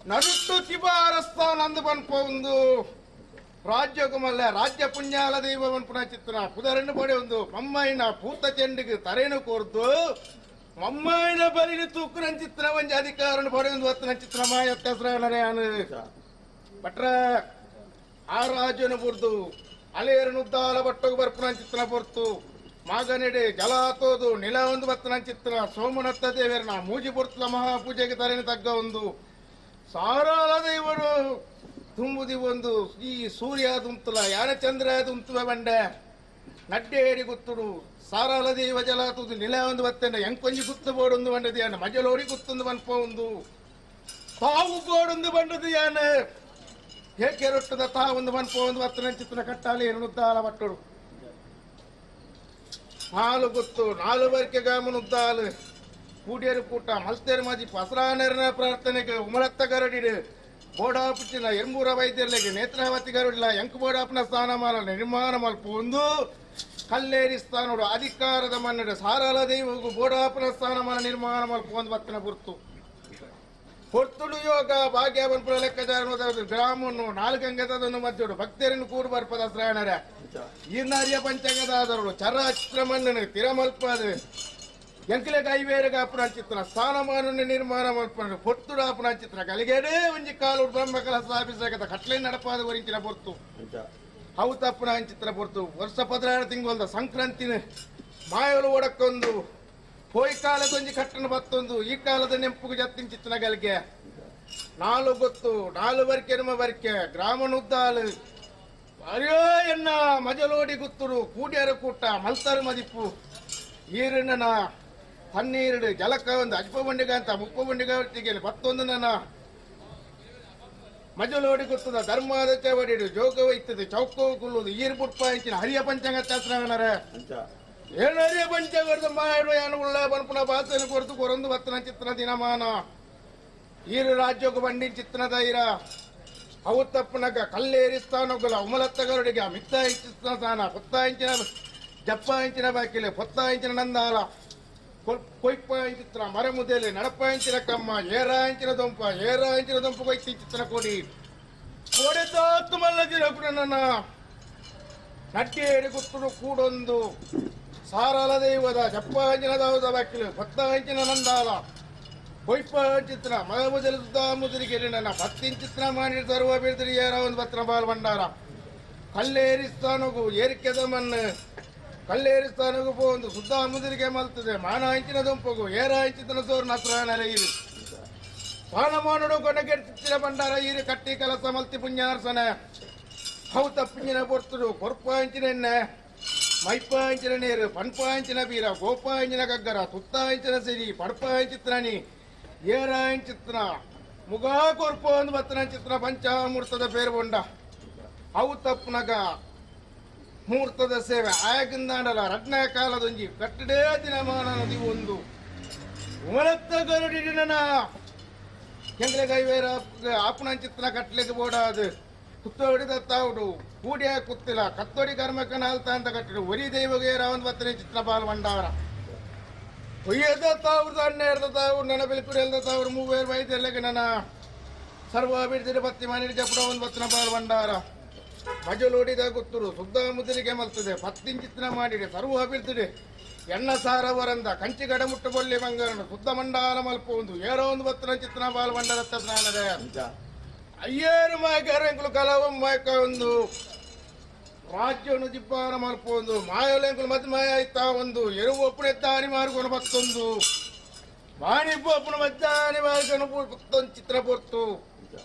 [SPEAKER 10] ನಡುಟ್ಟು ತಿಬಾರಸ್ತಾನ ಅಂದು ಬನ್ಪ ಒಂದು ರಾಜ್ಯಕ್ಕೂ ಮಲ್ಲ ರಾಜ್ಯ ಪುಣ್ಯಾಲ ದೈವ ಬನ್ಪುನ ಚಿತ್ರ ಪುದರನ್ನು ಪಡೆ ಒಂದು ಮಮ್ಮೈನ ಭೂತ ಚೆಂಡಿಗೆ ತರೇನು ಕೋರ್ದು ಮಮ್ಮೈನ ಬಲಿನ ತೂಕುನ ಚಿತ್ರ ಒಂಜಿ ಅಧಿಕಾರನ ಪಡೆ ಒಂದು ಹೊತ್ತನ ಚಿತ್ರ ಮಾಯತ್ತಸ್ರಾಣನೆ ಭಟ್ರ ಆ ರಾಜ್ಯನ ಬುರ್ದು ಅಲೆಯರನು ಉದ್ದಾಲ ಬಟ್ಟೋಗು ಬರ್ಪುನ ಚಿತ್ರ ಪೊರ್ತು ಮಾಗನೆಡೆ ಜಲಾತೋದು ನಿಲ ಒಂದು ಬತ್ತನ ಚಿತ್ರ ಸೋಮನತ್ತ ದೇವರನ ಮೂಜಿ ಪೊರ್ತಲ ಮಹಾಪೂಜೆಗೆ ತರೇನು ತಗ್ಗ ಒಂದು ಸಾರಾಲ ದೇವರು ತುಂಬುದಿ ಒಂದು ಈ ಸೂರ್ಯ ದುಂತಲ ಯಾನ ಚಂದ್ರ ದುಂತುವ ಬಂಡೆ ನಡ್ಡೇರಿ ಗುತ್ತುಡು ಸಾರಾಲ ದೇವ ಜಲಾತುದು ನಿಲ ಒಂದು ಬತ್ತನ ಎಂಕೊಂಜಿ ಗುತ್ತು ಬೋಡೊಂದು ಬಂಡದು ಯಾನ ಮಜಲೋಡಿ ಗುತ್ತೊಂದು ಬನ್ಪ ಒಂದು ತಾವು ಬೋಡೊಂದು ಬಂಡದು ಯಾನ ಏಕೆ ರೊಟ್ಟದ ತಾವೊಂದು ಬನ್ಪ ಒಂದು ಬತ್ತನ ಚಿತ್ರ ಕಟ್ಟಾಲಿ ಎನ್ನುತ್ತಾಲ ಬಟ್ಟಡು ನಾಲು ಗೊತ್ತು ನಾಲು ಬರಿಕೆ ಗಾಮನುದ್ದಾಲು ಕೂಡಿಯರು ಕೂಟ ಮಲ್ತೇರು ಮಾಜಿ ಪಸರಾನರನ ಪ್ರಾರ್ಥನೆಗೆ ಉಮರತ್ತ ಗರಡಿಡು ಬೋಡಾಪುಚ್ಚಿನ ಎಂಬೂರ ವೈದ್ಯರಿಗೆ ನೇತ್ರಾವತಿ ಗರುಡಿಲ್ಲ ಎಂಕು ಬೋಡಾಪನ ಸ್ಥಾನಮಾನ ನಿರ್ಮಾಣ ಮಲ್ಪ ಒಂದು ಕಲ್ಲೇರಿ ಸ್ಥಾನೋಡು ಅಧಿಕಾರದ ಮನ್ನಡು ಸಾರಾಲ ದೈವಗೂ ಬೋಡಾಪನ ಸ್ಥಾನಮಾನ ನಿರ್ಮಾಣ ಮಲ್ಪ ಒಂದು ಬತ್ತನ ಗುರ್ತು ಪೊರ್ತುಡು ಯೋಗ ಭಾಗ್ಯ ಬನ್ಪುರ ಲೆಕ್ಕಾಚಾರ ಗ್ರಾಮನ್ನು ನಾಲ್ಕಂಗದನ್ನು ಮಧ್ಯಡು ಭಕ್ತರನ್ನು ಕೂಡು ಬರ್ಪದ ಶ್ರಾಯಣರ ಈರ್ನಾರ್ಯ ಪಂಚಂಗದಾದರು ಚರಾಚಿತ್ರ ಮಣ್ಣನು ತಿರಮಲ್ಪದ ಎಂಕಲೆ ಕೈವೇರಗ ಅಪುಣ ಸ್ಥಾನಮಾನ ನಿರ್ಮಾಣ ಮಲ್ಪನ ಪೊರ್ತುಡು ಅಪುಣ ಚಿತ್ರ ಕಲಿಗೇಡೇ ಒಂಜಿ ಕಾಲು ಬ್ರಹ್ಮಕಲ ಸ್ಥಾಪಿಸಕದ ಕಟ್ಲೆ ನಡಪಾದ ಒರಿಂಚಿನ ಪೊರ್ತು ಅವು ತಪ್ಪುನ ಚಿತ್ರ ಪೊರ್ತು ವರ್ಷ 16 ತಿಂಗಳದ ಸಂಕ್ರಾಂತಿನ ಮಾಯಲು ಒಡಕ್ಕೊಂದು ಪೋಯ್ ಕಾಲದೊಂಜಿ ಕಟ್ಟನ ಬತ್ತೊಂದು ಈ ಕಾಲದ ನೆಂಪುಗು ಜತ್ತಿನ ಚಿತ್ರನ ಗಲಿಗೆ ನಾಲು ಗೊತ್ತು ನಾಲು ಬರ್ಕೆ ನಮ್ಮ ಬರ್ಕೆ ಗ್ರಾಮನುದ್ದಾಲು ಅಯ್ಯೋ ಎನ್ನ ಮಜಲೋಡಿ ಗುತ್ತುರು ಕೂಡ್ಯಾರ ಕೂಟ ಮಲ್ತಾರು ಮದಿಪ್ಪು ಈರಣ್ಣನ ತಣ್ಣೀರು ಜಲಕ ಒಂದು ಅಜ್ಪ ಬಂಡಿಗ ಅಂತ ಮುಪ್ಪ ಬಂಡಿಗ ಬತ್ತೊಂದು ನನ್ನ ಮಜಲೋಡಿ ಗುತ್ತದ ಧರ್ಮದ ಚವಡಿಡು ಜೋಗ ಒಯ್ತದೆ ಚೌಕ ಕುಲ್ಲುದು ಈರು ಪುಟ್ಪ ಇಂಚಿನ ಹರಿಯ ಪಂಚಾಂಗ ಶಾಸ್ತ್ರಗಣರೇ ಏಳರಿಯ ಪಂಚಗರ್ದ ಮಾಯಡು ಏನು ಉಳ್ಳ ಬನ್ಪುನ ಬಾಸನ ಕೊರತು ಕೊರೊಂದು ಬತ್ತನ ಚಿತ್ರ ದಿನಮಾನ ಈರು ರಾಜ್ಯಕ್ಕೆ ಬಂಡಿ ಚಿತ್ರನ ದೈರ ಅವು ತಪ್ಪನಗ ಕಲ್ಲೇರಿಸ್ತಾನೊಗ್ಗಲ ಉಮಲತ್ತಗರುಡಿಗೆ ಮಿತ್ತ ಇಂಚಿನ ಸ್ಥಾನ ಪೊತ್ತ ಇಂಚಿನ ಜಪ್ಪ ಇಂಚಿನ ಬಾಕಿಲೆ ಪೊತ್ತ ಇಂಚಿನ ನಂದಾಲ ಕೊಯ್ಪ ಇಂಚಿತ್ರ ಮರಮುದೇಲೆ ನಡಪ ಇಂಚಿನ ಕಮ್ಮ ಏರ ಇಂಚಿನ ದೊಂಪ ಏರ ಇಂಚಿನ ದೊಂಪ ಕೊಯ್ತಿ ಚಿತ್ರ ಕೊಡಿ ಕೊಡೆದಾತು ಮಲ್ಲ ದಿನ ನನ್ನ ನಟ್ಟೇರಿ ಗುತ್ತುಡು ಕೂಡೊಂದು ಸಾರಲ ದೈವದ ಜಪ್ಪ ಅಂಚಿನ ದಾವದ ಬಾಕಿಲು ಭಕ್ತ ಅಂಚಿನ ನಂದಾಲ ಕೊಯ್ಪ ಚಿತ್ರ ಮಲಮುದಲ ಸುತ್ತ ನನ್ನ ಪತ್ತಿನ ಚಿತ್ರ ಮಾಡಿ ಸರ್ವ ಬೀಳ್ತಿರಿ ಏರ ಒಂದು ಪತ್ರ ಬಾಲ್ ಭಂಡಾರ ಕಲ್ಲೇರಿಸ್ತಾನಗು ಏರಿಕೆದ ಮಣ್ಣು ಕಲ್ಲೇರಿಸ್ತಾನಗು ಪೋಂದು ಸುದ್ದ ಮುದಿರಿಗೆ ಮಲ್ತದೆ ಮಾನ ಅಂಚಿನ ದೊಂಪಗು ಏರ ಅಂಚಿನ ಸೋರು ನಸ್ರಾಣರ ಇರು ಪಾನಮಾನಡು ಕೊನಗೆಡ್ತಿನ ಭಂಡಾರ ಈರು ಕಟ್ಟಿ ಕಲಸ ಮಲ್ತಿ ಪುಣ್ಯಾರ್ಸನೆ ಅವು ತಪ್ಪಿನ ಪೊರ್ತುಡು ಕೊರ್ಪ ಅಂಚಿನ ಎಣ್ಣೆ ಮೈಪ ಅಂಚಿನ ನೀರು ಪನ್ಪ ಅಂಚಿನ ಬೀರ ಗೋಪ ಅಂಚಿನ ಗಗ್ಗರ ತುತ್ತ ಅಂಚಿನ ಸಿರಿ ಪಡ್ಪ ಅಂಚಿತ್ರನಿ ಏರ ಅಂಚಿತ್ರ ಮುಗಾ ಕೊರ್ಪ ಒಂದು ಬತ್ತನ ಚಿತ್ರ ಪಂಚಾಮೂರ್ತದ ಪೇರು ಬೊಂಡ ಅವು ತಪ್ಪುನಗ ಮುಹೂರ್ತದ ಸೇವೆ ಆಯಗಿಂದಾಂಡಲ ರಡ್ನ ಕಾಲದೊಂಜಿ ಕಟ್ಟಡೇ ದಿನಮಾನ ನದಿ ಒಂದು ಉಮಲತ್ತ ಗರುಡಿನ ಎಂಗ್ಲೆ ಕೈವೇರ ಆಪುಣ ಚಿತ್ರ ಕಟ್ಲಿಕ್ಕೆ ಬೋಡಾದು ಕುತ್ತೋಡಿದ ತಾವುಡು ಕೂಡಿಯ ಕುತ್ತಿಲ ಕತ್ತೋಡಿ ಕರ್ಮಕ್ಕ ನಾಲ್ತ ಅಂತ ಕಟ್ಟಿಡು ಒರಿ ದೈವಗೆ ರಾವಣ ಬತ್ತನೆ ಚಿತ್ರ ಬಾಲ್ ಭಂಡಾರ ಒಯ್ಯದ ತಾವ್ರದ ಹನ್ನೆರಡು ತಾವು ನೆನಪಿಲ್ ಎಲ್ದ ತಾವ್ರು ಮೂವೇರು ವೈದ್ಯರ್ಲೆಗೆ ನನ್ನ ಸರ್ವ ಬಿಡ್ದಿರ ಬತ್ತಿ ಮನೆ ಜಪಡ ಒಂದು ಬತ್ತನ ಬಾಲ್ ಭಂಡಾರ ಮಜಲೋಡಿದ ಗುತ್ತುರು ಸುದ್ದ ಮುದಿರಿಗೆ ಮಲ್ತದೆ ಪತ್ತಿನ ಚಿತ್ರ ಮಾಡಿದೆ ಸರ್ವ ಬಿಡ್ತಿದೆ ಎಣ್ಣ ಸಾರವರಂದ ಕಂಚಿಗಡ ಮುಟ್ಟು ಬೊಳ್ಳಿ ಬಂಗಾರನು ಸುದ್ದ ಮಂಡಾಲ ಮಲ್ಪ ಒಂದು ಏರೋ ಒಂದು ಬತ್ತನ ಚಿತ್ರ ಬಾಲ್ ಭಂಡಾರ ಸ್ನಾನದೆ ಅಯ್ಯೇರು ಮಾಯಕರೆಂಕುಲು ಕಲವಂ ಮಾಯಕ ಒಂದು ರಾಜ್ಯವನ್ನು ದಿಬ್ಬಾನ ಮಲ್ಪ ಒಂದು ಮಾಯಲೆಂಕುಲು ಮದ್ ಮಾಯ ಆಯ್ತಾ ಒಂದು ಎರುವು ಒಪ್ಪುನ ಎತ್ತಾನಿ ಮಾರ್ಕೊಂಡು ಬತ್ತೊಂದು ವಾಣಿಬ್ಬ ಒಪ್ಪುನ ಮದ್ದಾನಿ ಮಾರ್ಕೊಂಡು ಬತ್ತೊಂದು ಚಿತ್ರ ಪೊರ್ತು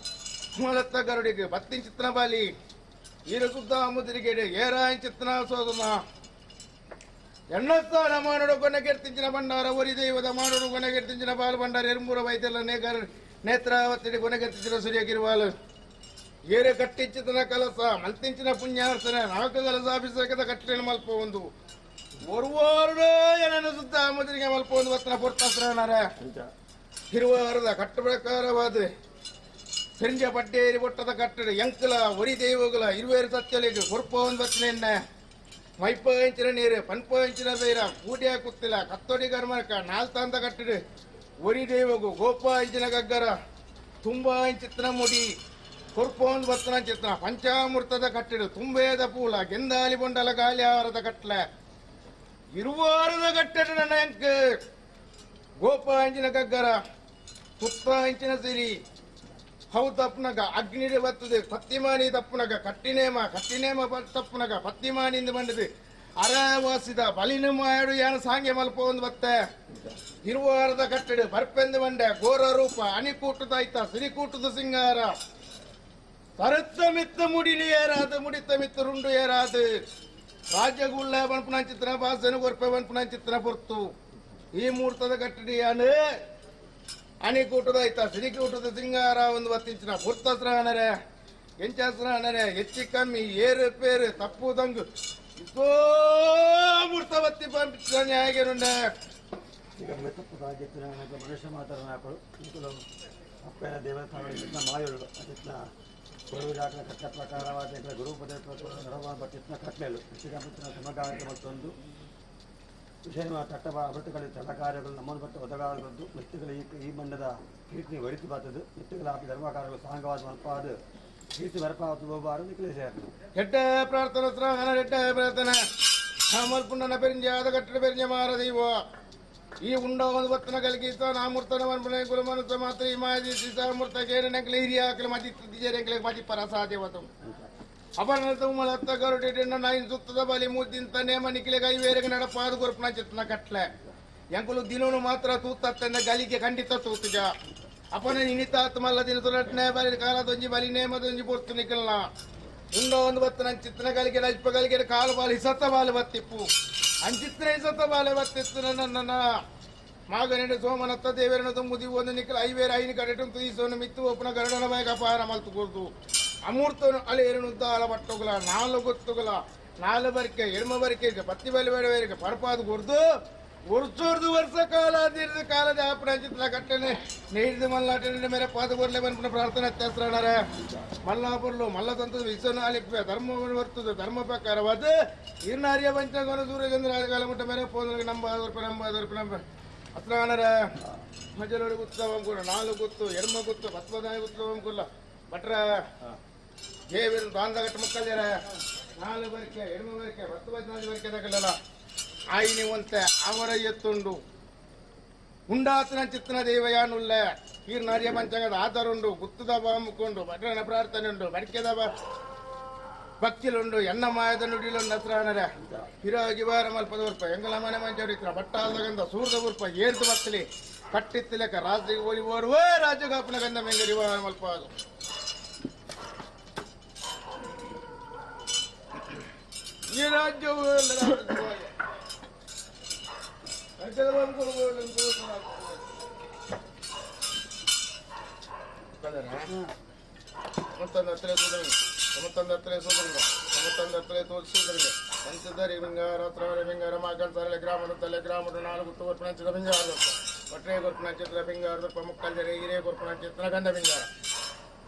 [SPEAKER 10] ಮಲತ್ತ ಗರುಡಿಗೆ ಬತ್ತಿನ ಚಿತ್ರ ಬಾಲಿ ಈರ ಸುದ್ದ ಮುದಿರಿಗೆಡೆ ಏರಾಯನ್ ಚಿತ್ರ ಸೋದನ ಎಣ್ಣಸ್ಥಾನ ಮಾನಡು ಕೊನೆಗೆರ್ತಿಂಚಿನ ಭಂಡಾರ ಒರಿ ದೈವದ ಮಾನಡು ಕೊನೆಗೆರ್ತಿಂಚಿನ ಬಾಲ್ ಭಂಡಾರ ಎರುಮೂರ ವೈದ್ಯಲ ನೇಗರ್ ನೇತ್ರಾವತಿడి ಕೊನೆಗೆರ್ತಿಂಚಿನ ಸೂರ್ಯಗಿರುವಾಲು ಏರೆ ಕಟ್ಟಿಂಚಿತನ ಕಲಸ ಮಲ್ತಿಂಚಿನ ಪುಣ್ಯಾರ್ಸನೆ ನಾಲ್ಕು ಕಲಸಾಭಿಷೇಕದ ಕಟ್ಟಲಿನ ಮಲ್ಪ ಒಂದು ಒರುವಾರುಡೋ ಏನನ್ನು ಸುದ್ದ ಮುದ್ರಿಗೆ ಮಲ್ಪ ಒಂದು ವತ್ತನ ಪೊರ್ತಾಸ್ರನರ ಹಿರುವಾರದ ಕಟ್ಟು ಪ್ರಕಾರವಾದ ಸೆಂಜ ಪಟ್ಟೇರಿ ಬೊಟ್ಟದ ಕಟ್ಟಡ ಎಂಕಲ ಒರಿ ದೈವಗಳ ಇರುವೇರು ಸತ್ಯಲಿಗೆ ಕೊರ್ಪ ಒಂದು ಬತ್ತನೆನ್ನ ಮೈಪ ಇಂಚಿನ ನೀರು ಪನ್ಪ ಇಂಚಿನ ಬೈರ ಕೂಡಿಯ ಕುತ್ತಿಲ ಕತ್ತೋಡಿ ಕರ್ಮಕ ನಾಲ್ತಾಂತ ಕಟ್ಟಡ ಒರಿ ದೈವಗು ಗೋಪ ಇಂಚಿನ ಗಗ್ಗರ ತುಂಬಾ ಇಂಚಿತ್ರ ಮುಡಿ ಕೊರ್ಪೋನ್ ಬತ್ತನ ಚಿತ್ರ ಪಂಚಾಮೃತದ ಕಟ್ಟಡ ತುಂಬೇದ ಪೂಲ ಗೆಂದಾಲಿ ಬೊಂಡಲ ಗಾಲಿ ಆಹಾರದ ಕಟ್ಲೆ ಇರುವಾರದ ಕಟ್ಟಡ ನನ್ನ ಎಂಕ್ ಗೋಪ ಇಂಚಿನ ಗಗ್ಗರ ತುತ್ತ ಇಂಚಿನ ಸಿರಿ how ತಪ್ಪುನಗ ಅಗ್ನಿಡೆ ಬರ್ತದೆ ಪತ್ತಿಮಾನಿ ತಪ್ಪುನಗ ಕಟ್ಟಿನೇಮ ಕಟ್ಟಿನೇಮ ತಪ್ಪುನಗ ಪತ್ತಿಮಾನಿಂದ ಬಂದದೆ ಅರವಾಸಿದ ಬಲಿನ ಮಾಯಡು ಯಾನ ಸಾಂಗೆ ಮಲ್ಪ ಒಂದು ಬತ್ತೆ ಇರುವಾರದ ಕಟ್ಟಡ ಬರ್ಪೆಂದು ಬಂಡೆ ಘೋರ ರೂಪ ಅಣಿಕೂಟದ ಆಯ್ತ ಸಿರಿಕೂಟದ ಸಿಂಗಾರ ತರುತ್ತ ಮಿತ್ತ ಮುಡಿಲಿ ಏರಾದು ಮುಡಿತ ಮಿತ್ತ ರುಂಡು ಏರಾದು ರಾಜ್ಯಗುಳ್ಳ ಬನ್ಪುನ ಚಿತ್ರ ಬಾಸನು ಕೊರ್ಪೆ ಬನ್ಪುನ ಚಿತ್ರ ಪೊರ್ತು ಈ ಮುಹೂರ್ತದ ಕಟ್ಟಡಿಯಾನು ಅಣಿಕೂಟದ ಆಯ್ತ ಸಿರಿಕೂಟದ ಸಿಂಗಾರ ಒಂದು ಬತ್ತಿಂಚಿನ ಪುರ್ತಸ್ರಾಣರೆ ಎಂಚಾಸ್ರಾಣರೆ ಹೆಚ್ಚಿ ಕಮ್ಮಿ ಏರು ಪೇರು ತಪ್ಪು ತಂಗು ಇತೋ ಮೂರ್ತ ಬತ್ತಿ ಪಂಪಿನ ನ್ಯಾಯಗೇನುಂಡೆ
[SPEAKER 5] ಮನುಷ್ಯ ಮಾತ್ರ ಅಪ್ಪನ ದೇವಸ್ಥಾನ ಮಾಯೋಳು ಅದಿತ್ನ ಗುರುವಿರಾಕನ ಕಟ್ಟ ಪ್ರಕಾರವಾದ ಗುರುಪದ ನಡವ ಬಟ್ಟಿತ್ನ ಕಟ್ಲೆಲು ಶ್ರೀರಾಮಚಂದ್ರ ಸಮಗಾಯಕ ಮತ್ತೊಂದು ವಿಷಯ ತಟ್ಟ ಅಮೃತಗಳ ಚಟಕಾರ್ಯಗಳು ನಮ್ಮನ್ನು ಬಟ್ಟ ಒದಗಾರದ್ದು ಮೆತ್ತುಗಳ ಈ ಮಣ್ಣದ ಕೀರ್ತಿ ಒಡಿತು ಬರ್ತದೆ ಮೆತ್ತುಗಳ ಆಪಿ ಧರ್ಮಕಾರ್ಯಗಳು ಸಾಂಗವಾದ ಮಲ್ಪಾದ ಕೀರ್ತಿ ಬರಪಾವತು ಬೋಬಾರು ನಿಖಿಲೇಶ
[SPEAKER 10] ಎಟ್ಟ ಪ್ರಾರ್ಥನೆ ಎಟ್ಟ ಪ್ರಾರ್ಥನೆ ಮಲ್ಪುಣ್ಣನ ಪೆರಿಂಜಾದ ಕಟ್ಟಡ ಪೆರಿಂಜ ಮಾರ ದೈವ ಈ ಉಂಡ ಒಂದು ಬತ್ತನ ಕಲಗಿಸ ನಾಮೂರ್ತನ ಮನ್ಪನೆ ಕುಲಮನಸ ಮಾತ್ರ ಈ ಮಾಜಿ ಸೀತಾಮೂರ್ತ ಕೇರನಂಕಲ ಹಿರಿಯಾಕಲ ಮತಿ ತಿಜರಂಕಲ ಮತಿ ಪರಸಾದೇವತು ಅಪರ್ಣತ ಉಮಲತ್ತ ಗರುಡಿನ ನಾಯಿನ ಸುತ್ತದ ಬಲಿ ಮೂತಿಂತ ನೇಮ ನಿಖಿಲೆ ಕೈ ಬೇರೆಗೆ ನಡಪಾದ ಕೊರ್ಪನ ಚಿತ್ತನ ಕಟ್ಲೆ ಎಂಕುಲು ದಿನೋನು ಮಾತ್ರ ತೂತತ್ತಂದ ಗಲಿಗೆ ಖಂಡಿತ ತೂತುಜ ಅಪನ ನಿನಿತಾತ್ ಮಲ್ಲ ದಿನ ತುರಟ್ನೆ ಬಲಿ ಕಾಲದೊಂಜಿ ಬಲಿ ನೇಮದೊಂಜಿ ಪೊರ್ತು ನಿಖಲ್ನ ಉಂಡ ಒಂದು ಬತ್ತನ ಚಿತ್ತನ ಗಲಿಗೆ ಅಲ್ಪ ಗಲಿಗೆ ಕಾಲು ಬಾಲು ಹಿಸತ್ತ ಬಾಲು ಬತ್ತಿಪ್ಪು ಅಂಚಿತ್ರ ಹಿಸತ್ತ ಬಾಲೆ ಬತ್ತಿತ್ತು ನನ್ನ ಮಾಗನೆಡೆ ಸೋಮನತ್ತ ದೇವರನ ತುಂಬುದಿ ಒಂದು ನಿಖಲ ಐವೇರ ಐನು ಕಡೆಟು ತುಯಿಸೋನು ಮಿತ್ತು ಒಪ್ಪನ ಗರುಡನ ಬಾಯಕ ಅಪಾರ ಮಲ್ತು ಕೊರ್ದು ಅಮೂರ್ತನು ಅಲೆ ಉದ್ದಾಲ ಬಟ್ಟುಗಳ ನಾಲು ಗೊತ್ತುಗಳ ನಾಲು ಬರಿಕೆ ಎಡ್ಮ ಬರಿಕೆ ಪತ್ತಿ ಬಲಿ ಬೇಡ ಪರಪಾದ ಕೊರ್ದು ವರ್ಷೋರ್ದು ವರ್ಷ ಕಾಲ ದೀರ್ಘ ಕಾಲದ ಆಪಣ ಚಿತ್ರ ಕಟ್ಟನೆ ನೀಡಿದ ಮಲ್ಲಾಟನೆ ಮೇರೆ ಪಾದ ಕೊರ್ಲೆ ಬನ್ಪುನ ಪ್ರಾರ್ಥನೆ ಅತ್ಯಾಸ್ತ್ರಣರೆ ಮಲ್ಲಾಪುರ್ಲು ಮಲ್ಲ ತಂತದ ವಿಶ್ವನ ಅಲಿಪ್ಪೆ ಧರ್ಮ ಬರ್ತದೆ ಧರ್ಮ ಪ್ರಕಾರವಾದ ಇರ್ನಾರ್ಯ ಪಂಚಾಂಗನ ಸೂರ್ಯಚಂದ್ರ ಕಾಲ ಮುಟ್ಟ ಮೇರೆ ಪೋದರಿಗೆ ನಂಬ ರೂಪಾಯಿ ನಂಬ ರೂಪಾಯಿ ನಂಬ ಅತ್ರಾಣರ ಮಜಲೋಡಿ ಗುತ್ತವಂ ಕೂಡ ನಾಲು ಗುತ್ತು ಎಡ್ಮ ಗುತ್ತು ಪತ್ಮದಾಯ ಗುತ್ತವಂ ಕುಲ್ಲ ಭಟ್ರ ದೇವರು ದಾಂದಗಟ್ಟ ಮುಕ್ಕಲ್ಯಾರ ನಾಲು ಬರಿಕೆ ಎಡ್ಮ ಬರಿಕೆ 10 14 ಬರಿಕೆ ತಗಲಲ್ಲ ಆಯಿನಿ ಒಂತೆ ಅವರ ಎತ್ತುಂಡು ಉಂಡಾತನ ಚಿತ್ತನ ದೇವಯಾನುಲ್ಲ ಕೀರ್ನಾರ್ಯ ಪಂಚಾಂಗದ ಆಧಾರುಂಡು ಗುತ್ತದ ಬಾಮುಕೊಂಡು ಭಟ್ರನ ಪ್ರಾರ್ಥನೆ ಉಂಡು ಬರಿಕೆದ ಭಕ್ತಿಲುಂಡು ಎನ್ನ ಮಾಯದ ನುಡಿಲುಂಡು ಹತ್ರನರ ಹಿರಾಗಿ ಬಾರ ಮಲ್ಪದ ಉರ್ಪ ಎಂಗಲ ಮನೆ ಮಂಚರಿತ್ರ ಬಟ್ಟಾಲ್ದ ಸೂರ್ದ ಉರ್ಪ ಏರ್ದು ಬತ್ತಲಿ ಕಟ್ಟಿತ್ತಲೆಕ್ಕ ರಾಜ್ಯಕ್ಕೆ ಹೋಗಿ ಓಡುವ ರಾಜ್ಯಗಾಪನ ಗಂಧ ಮೆಂಗರಿ ವಾರ ಮಲ್ಪ ಅದು ಈ ರಾಜ್ಯವು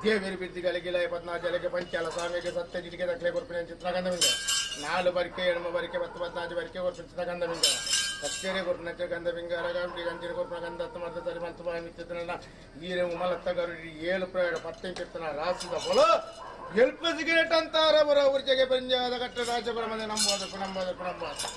[SPEAKER 10] ದೇವೇರಿ ಬಿದ್ದಿಗಳಿಗೆ ಪದ್ನಾಜಲಕ್ಕೆ ಪಂಚಾಲ ಸ್ವಾಮಿಗೆ ಸತ್ಯ ಜಿಟಿಗೆ ದಕ್ಕಲೆ ಕೊರ್ಪಿನ ಚಿತ್ರಗಂಧ ಮಿಂಗಾರ ನಾಲು ಬರಿಕೆ ಎಣ್ಮ ಬರಿಕೆ 10 14 ಬರಿಕೆ ಕೊರ್ಪಿನ ಚಿತ್ರಗಂಧ ಮಿಂಗಾರ ಕಚ್ಚೇರಿ ಕೊರ್ಪಿನ ಗಂಧ ಮಿಂಗಾರ ಗಂಟಿ ಗಂಜಿನ ಕೊರ್ಪಿನ ಗಂಧ ಹತ್ತು ಮರ್ದ ಸರಿ ಮಂತು ಬಾಯಿ ಮಿತ್ತಿನ ಈರೆ ಉಮಲತ್ತ ಗರುಡಿ 7 ಪ್ರಯಾಣ 10 ಚಿತ್ತನ ರಾಸಿದ ಬಲ ಎಲ್ಪ ಸಿಗರೇಟ್ ಅಂತಾರ ಬರ ಊರ್ಜೆಗೆ ಪಂಜಾದ ಕಟ್ಟ ರಾಜ್ಯಪರ ಮಂದಿ ನಂಬೋದು ನಂಬೋದು ನಂಬೋದು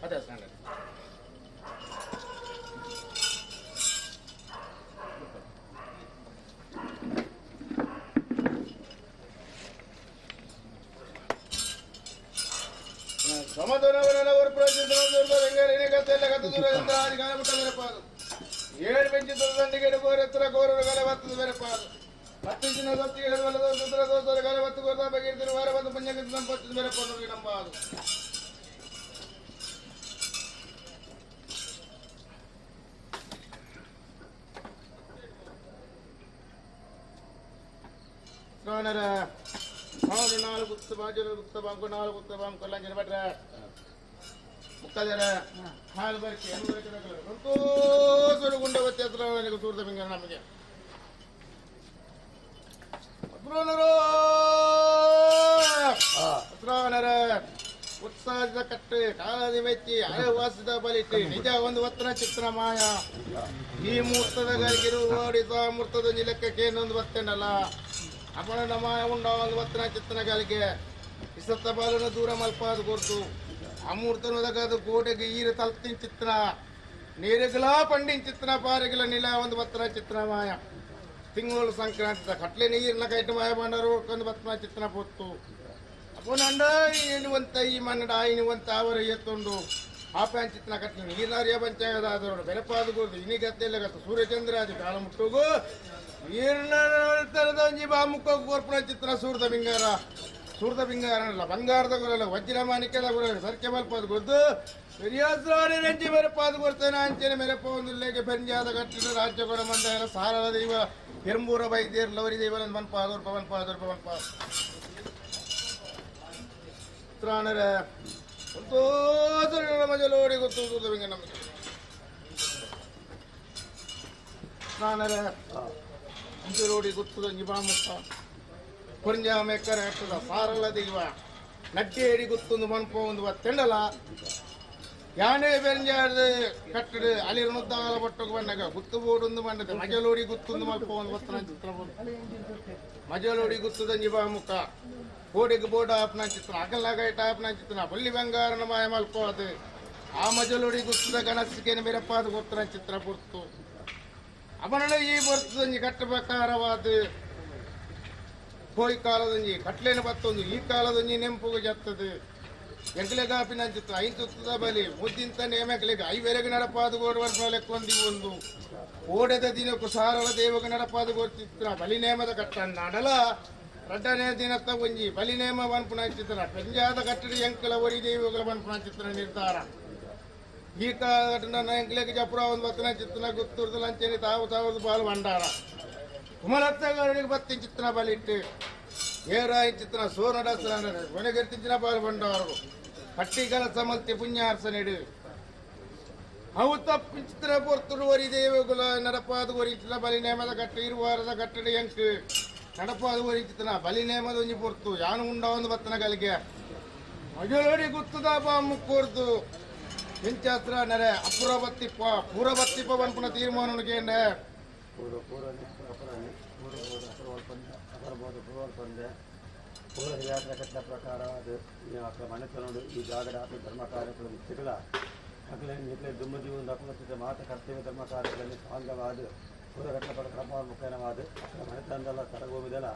[SPEAKER 10] ಅದೇ ಸ್ಟ್ಯಾಂಡರ್ಡ್ ಏಳು ಬೆಂಚಿ ದಂಡಿಗೆ ಕೋರೆತ್ತರ ಕೋರರು ಗಲೆ ಬತ್ತದ ಬೇರೆಪಾದು ಹತ್ತು ದಿನ ಸತ್ತಿಗೆ ದೋಸರ ಗಲೆ ಬತ್ತು ಕೋರ್ದ ಬಗೆರ್ತಿರು ವಾರ ಬಂದು ಪುಣ್ಯಕ್ಕೆ ಸಂಪತ್ತು ಬೇರೆಪಾದು ನಂಬಾದು ನಾಲ್ಕು ಗುತ್ತ ಬಾಜು ಗುತ್ತ ಬಾಂಕು ನಾಲ್ಕು ಗುತ್ತ ಬಾಂಕು ಎಲ್ಲ ಭಟ್ರ ಮುಕ್ಕದರ ಹಾಲು ಬರಿಕೆ ಏನು ಬರಿಕೆ ಸಂತೋಷ ಗುಂಡ ಬತ್ತಿ ಹತ್ರ ನನಗೆ ಸೂರ್ದ ಬಿಂಗರ ನಮಗೆ ಹತ್ರನರ ಉತ್ಸಾಹದ ಕಟ್ಟು ಕಾಲದಿ ಮೆಚ್ಚಿ ಅರೆ ವಾಸದ ಬಲಿಟಿ ನಿಜ ಒಂದು ಒತ್ತನ ಚಿತ್ರ ಮಾಯ ಈ ಮುಹೂರ್ತದ ಗಳಿಗಿರು ಓಡಿಸ ಮುಹೂರ್ತದ ನಿಲಕ್ಕಕ್ಕೆ ಇನ್ನೊಂದು ಬರ್ತೇನಲ್ಲ ಅಪನ ಮಾಯ ಉಂಡ ಒಂದು ಒತ್ತನ ಚಿತ್ರನ ಗಳಿಗೆ ಇಸತ್ತ ಬಾಲನ ದೂರ ಮಲ್ಪಾದ ಕೊರ್ತು ಅಮೂರ್ತನದಗದು ಗೋಡೆಗೆ ಈರು ತಲ್ತಿನ ಚಿತ್ರ ನೀರಿಗಲ ಪಂಡಿನ ಚಿತ್ರ ಪಾರಿಗಲ ನಿಲ ಒಂದು ಬತ್ತನ ಚಿತ್ರ ಮಾಯ ತಿಂಗಳು ಸಂಕ್ರಾಂತಿ ಕಟ್ಲೆ ನೀರಿನ ಕೈಟು ಮಾಯ ಬಂಡರು ಒಂದು ಬತ್ತನ ಚಿತ್ರ ಪೊತ್ತು ಅಪ್ಪನಂಡ ಎನ್ನುವಂತ ಈ ಮನ್ನಡ ಎನ್ನುವಂತ ಅವರು ಎತ್ತುಂಡು ಆಪ್ಯಾನ್ ಚಿತ್ರ ಕಟ್ಲೆ ನೀರಿನಾರಿಯ ಪಂಚಾಯದಾದವರು ಬೆರಪಾದ ಗುರುದು ಇನ್ನಿಗತ್ತೆಲ್ಲ ಗತ್ತು ಸೂರ್ಯಚಂದ್ರ ಅದು ಕಾಲ ಮುಟ್ಟುಗು ನೀರಿನ ಬಾಮುಕ್ಕ ಕೋರ್ಪಣ ಚಿತ್ರ ಸೂರ್ದ ಬಿಂಗಾರ ಸೂರ್ದ ಬಿಂಗಾರನಲ್ಲ ಬಂಗಾರದ ಗುರಲ್ಲ ವಜ್ರ ಮಾಣಿಕ್ಯದ ಗುರಲ್ಲ ಸರ್ಕೆ ಮಲ್ಪದ ಗುರ್ದು ಪೆರಿಯಾಸ್ರಾಣಿ ರಂಜಿ ಮೇರೆ ಪಾದ ಕೊಡ್ತೇನೆ ಅಂಚನೆ ಮೇರೆಪ್ಪ ಒಂದು ಲೇಖ ಪೆಂಜಾದ ಕಟ್ಟಿದ ರಾಜ್ಯ ಕೊಡ ಮಂದ ಸಾರದ ದೈವ ಎರ್ಮೂರ ಬೈದೇರ್ ಲವರಿ ದೈವ ಮನ್ಪಾದೋರ್ ಪವನ್ ಪಾದೋರ್ ಪವನ್ ಪಾದ ತ್ರಾಣರ ಸಂತೋಷ ಮಜಲೋಡಿ ಗೊತ್ತು ನಮಗೆ. ಸ್ನಾನರ ಅಂಜುರೋಡಿ ಗುತ್ತದ ನಿಬಾಮುಕ್ಕ ಕೊರಿಂಜಾಮೇಕರ ಹಟ್ಟದ ಸಾರಲ ದೈವ ನಡ್ಡೇಡಿ ಗುತ್ತೊಂದು ಮನ್ಪ ಒಂದು ತೆಂಡಲ ಯಾನೇ ಬೆಂಜಾರ್ದ ಕಟ್ಟಡ ಅಲಿರುದ್ದಾಲ ಬಟ್ಟకు ಬಂದಾಗ ಗುತ್ತು ಬೋಡೊಂದು ಬಂದದ ಮಜಲೋಡಿ ಗುತ್ತೊಂದು ಮಲ್ಪ ಒಂದು ಬತ್ತನ ಚಿತ್ರ ಮಜಲೋಡಿ ಗುತ್ತದ ನಿಬಾಮುಖ ಬೋಡಿಗೆ ಬೋಡ ಆಪ್ನ ಚಿತ್ರ ಅಗಲಗೈಟ ಆಪ್ನ ಚಿತ್ರ ಬಳ್ಳಿ ಬಂಗಾರನ ಮಾಯ ಮಲ್ಕೋದು ಆ ಮಜಲೋಡಿ ಗುತ್ತದ ಗಣಸಿಗೆ ಮೇರಪ್ಪಾದ ಗೊತ್ತನ ಚಿತ್ರ ಪುರ್ತು ಅವನಲ್ಲ ಈ ಬರ್ತದಂಜಿ ಕಟ್ಟ ಪ್ರಕಾರವಾದ ಕೋಯಿ ಕಾಲದಂಜಿ ಕಟ್ಲೇನ ಬತ್ತೊಂದು ಈ ಕಾಲದಂಜಿ ನೆಂಪುಗೆ ಜತ್ತದು ಎಂಕ್ಲೆಗಾಪಿನ ಚಿತ್ರ ಐದು ಸುತ್ತದ ಬಲಿ ಮುದ್ದಿಂತ ನೇಮಕ್ಲೆಗೆ ಐವೆರೆಗೆ ನಡಪಾದ ಗೋಡುವ ಲೆಕ್ಕೊಂದಿ ಒಂದು ಓಡೆದ ದಿನಕ್ಕೂ ಸಾರಲ ದೇವಗೆ ನಡಪಾದ ಗೋರ್ತಿತ್ರ ಬಲಿ ನೇಮದ ಕಟ್ಟನ್ನಾಡಲ ರಡ್ಡನೇ ದಿನತ್ತ ಒಂಜಿ ಬಲಿ ನೇಮ ವನ್ಪುನ ಚಿತ್ರ ಪಂಜಾದ ಕಟ್ಟಡಿ ಎಂಕಲ ಒರಿ ದೇವಗಳ ವನ್ಪುನ ಚಿತ್ರ ನಿರ್ಧಾರ ಈ ಕಾಲಘಟನ ಎಂಕ್ಲೆಗೆ ಜಪುರ ಒಂದು ಬತ್ತನ ಚಿತ್ರನ ಗುತ್ತೂರ್ದ ಲಂಚನಿ ತಾವು ತಾವು ಬಾಲು ಭಂಡಾರ ಕುಮಲತ್ತಗಾರನಿಗೆ ಬತ್ತಿನ ಚಿತ್ರ ಬಲಿಟ್ಟು ಏರಾಯಿ ಚಿತ್ರ ಸೋನಡಸನ ಕೊನೆಗೆರ್ತಿಂಚಿನ ಬಾಲು ಭಂಡಾರರು ಪಟ್ಟಿಗಳ ಸಮಲ್ತಿ ಪುಣ್ಯಾರ್ಸನಿಡು ಅವು ತಪ್ಪು ಚಿತ್ರ ಪೊರ್ತುಡು ಒರಿ ದೇವಗುಲ ನಡಪಾದ ಒರಿ ಚಿತ್ರ ಬಲಿ ನೇಮದ ಕಟ್ಟ ಇರುವಾರದ ಕಟ್ಟಡಿ ಎಂಕ್ ನಡಪಾದ ಒರಿ ಚಿತ್ರ ಬಲಿ ನೇಮದ ಒಂಜಿ ಪೊರ್ತು ಯಾನು ಉಂಡ ಒಂದು ಬತ್ತನ ಕಲಿಗೆ ಮಜಲೋಡಿ ಗುತ್ತದ ಬಾಮು ಕೋರ್ದು ಎಂಚಾತ್ರ ನರೆ ಅಪುರ ಬತ್ತಿಪ್ಪ ಪೂರ ಬತ್ತಿಪ್ಪ ಬನ್ಪುನ ತೀರ್ಮಾನಕ್ಕೆ
[SPEAKER 5] ಪೂರ ಹಿರಿಯಾತ್ರ ಕಟ್ಟಿದ ಪ್ರಕಾರ ಅದು ಮನೆತನೋಡು ಈ ಜಾಗದ ಆತ ಧರ್ಮ ಕಾರ್ಯಗಳು ಮಿತ್ತಿಗಳ ಅಗಲೇ ನಿಕ್ಲೆ ದುಮ್ಮ ಜೀವನ ಅಪಗತಿತ ಮಾತ ಕರ್ತವ್ಯ ಧರ್ಮ ಕಾರ್ಯಗಳಲ್ಲಿ ಸಾಂಗವಾದ ಪೂರ ಕಟ್ಟಡ ಕ್ರಮ ಮುಖೇನವಾದ ಅక్కడ ಮನೆತನದಲ್ಲ ತರಗೋವಿದಲ್ಲ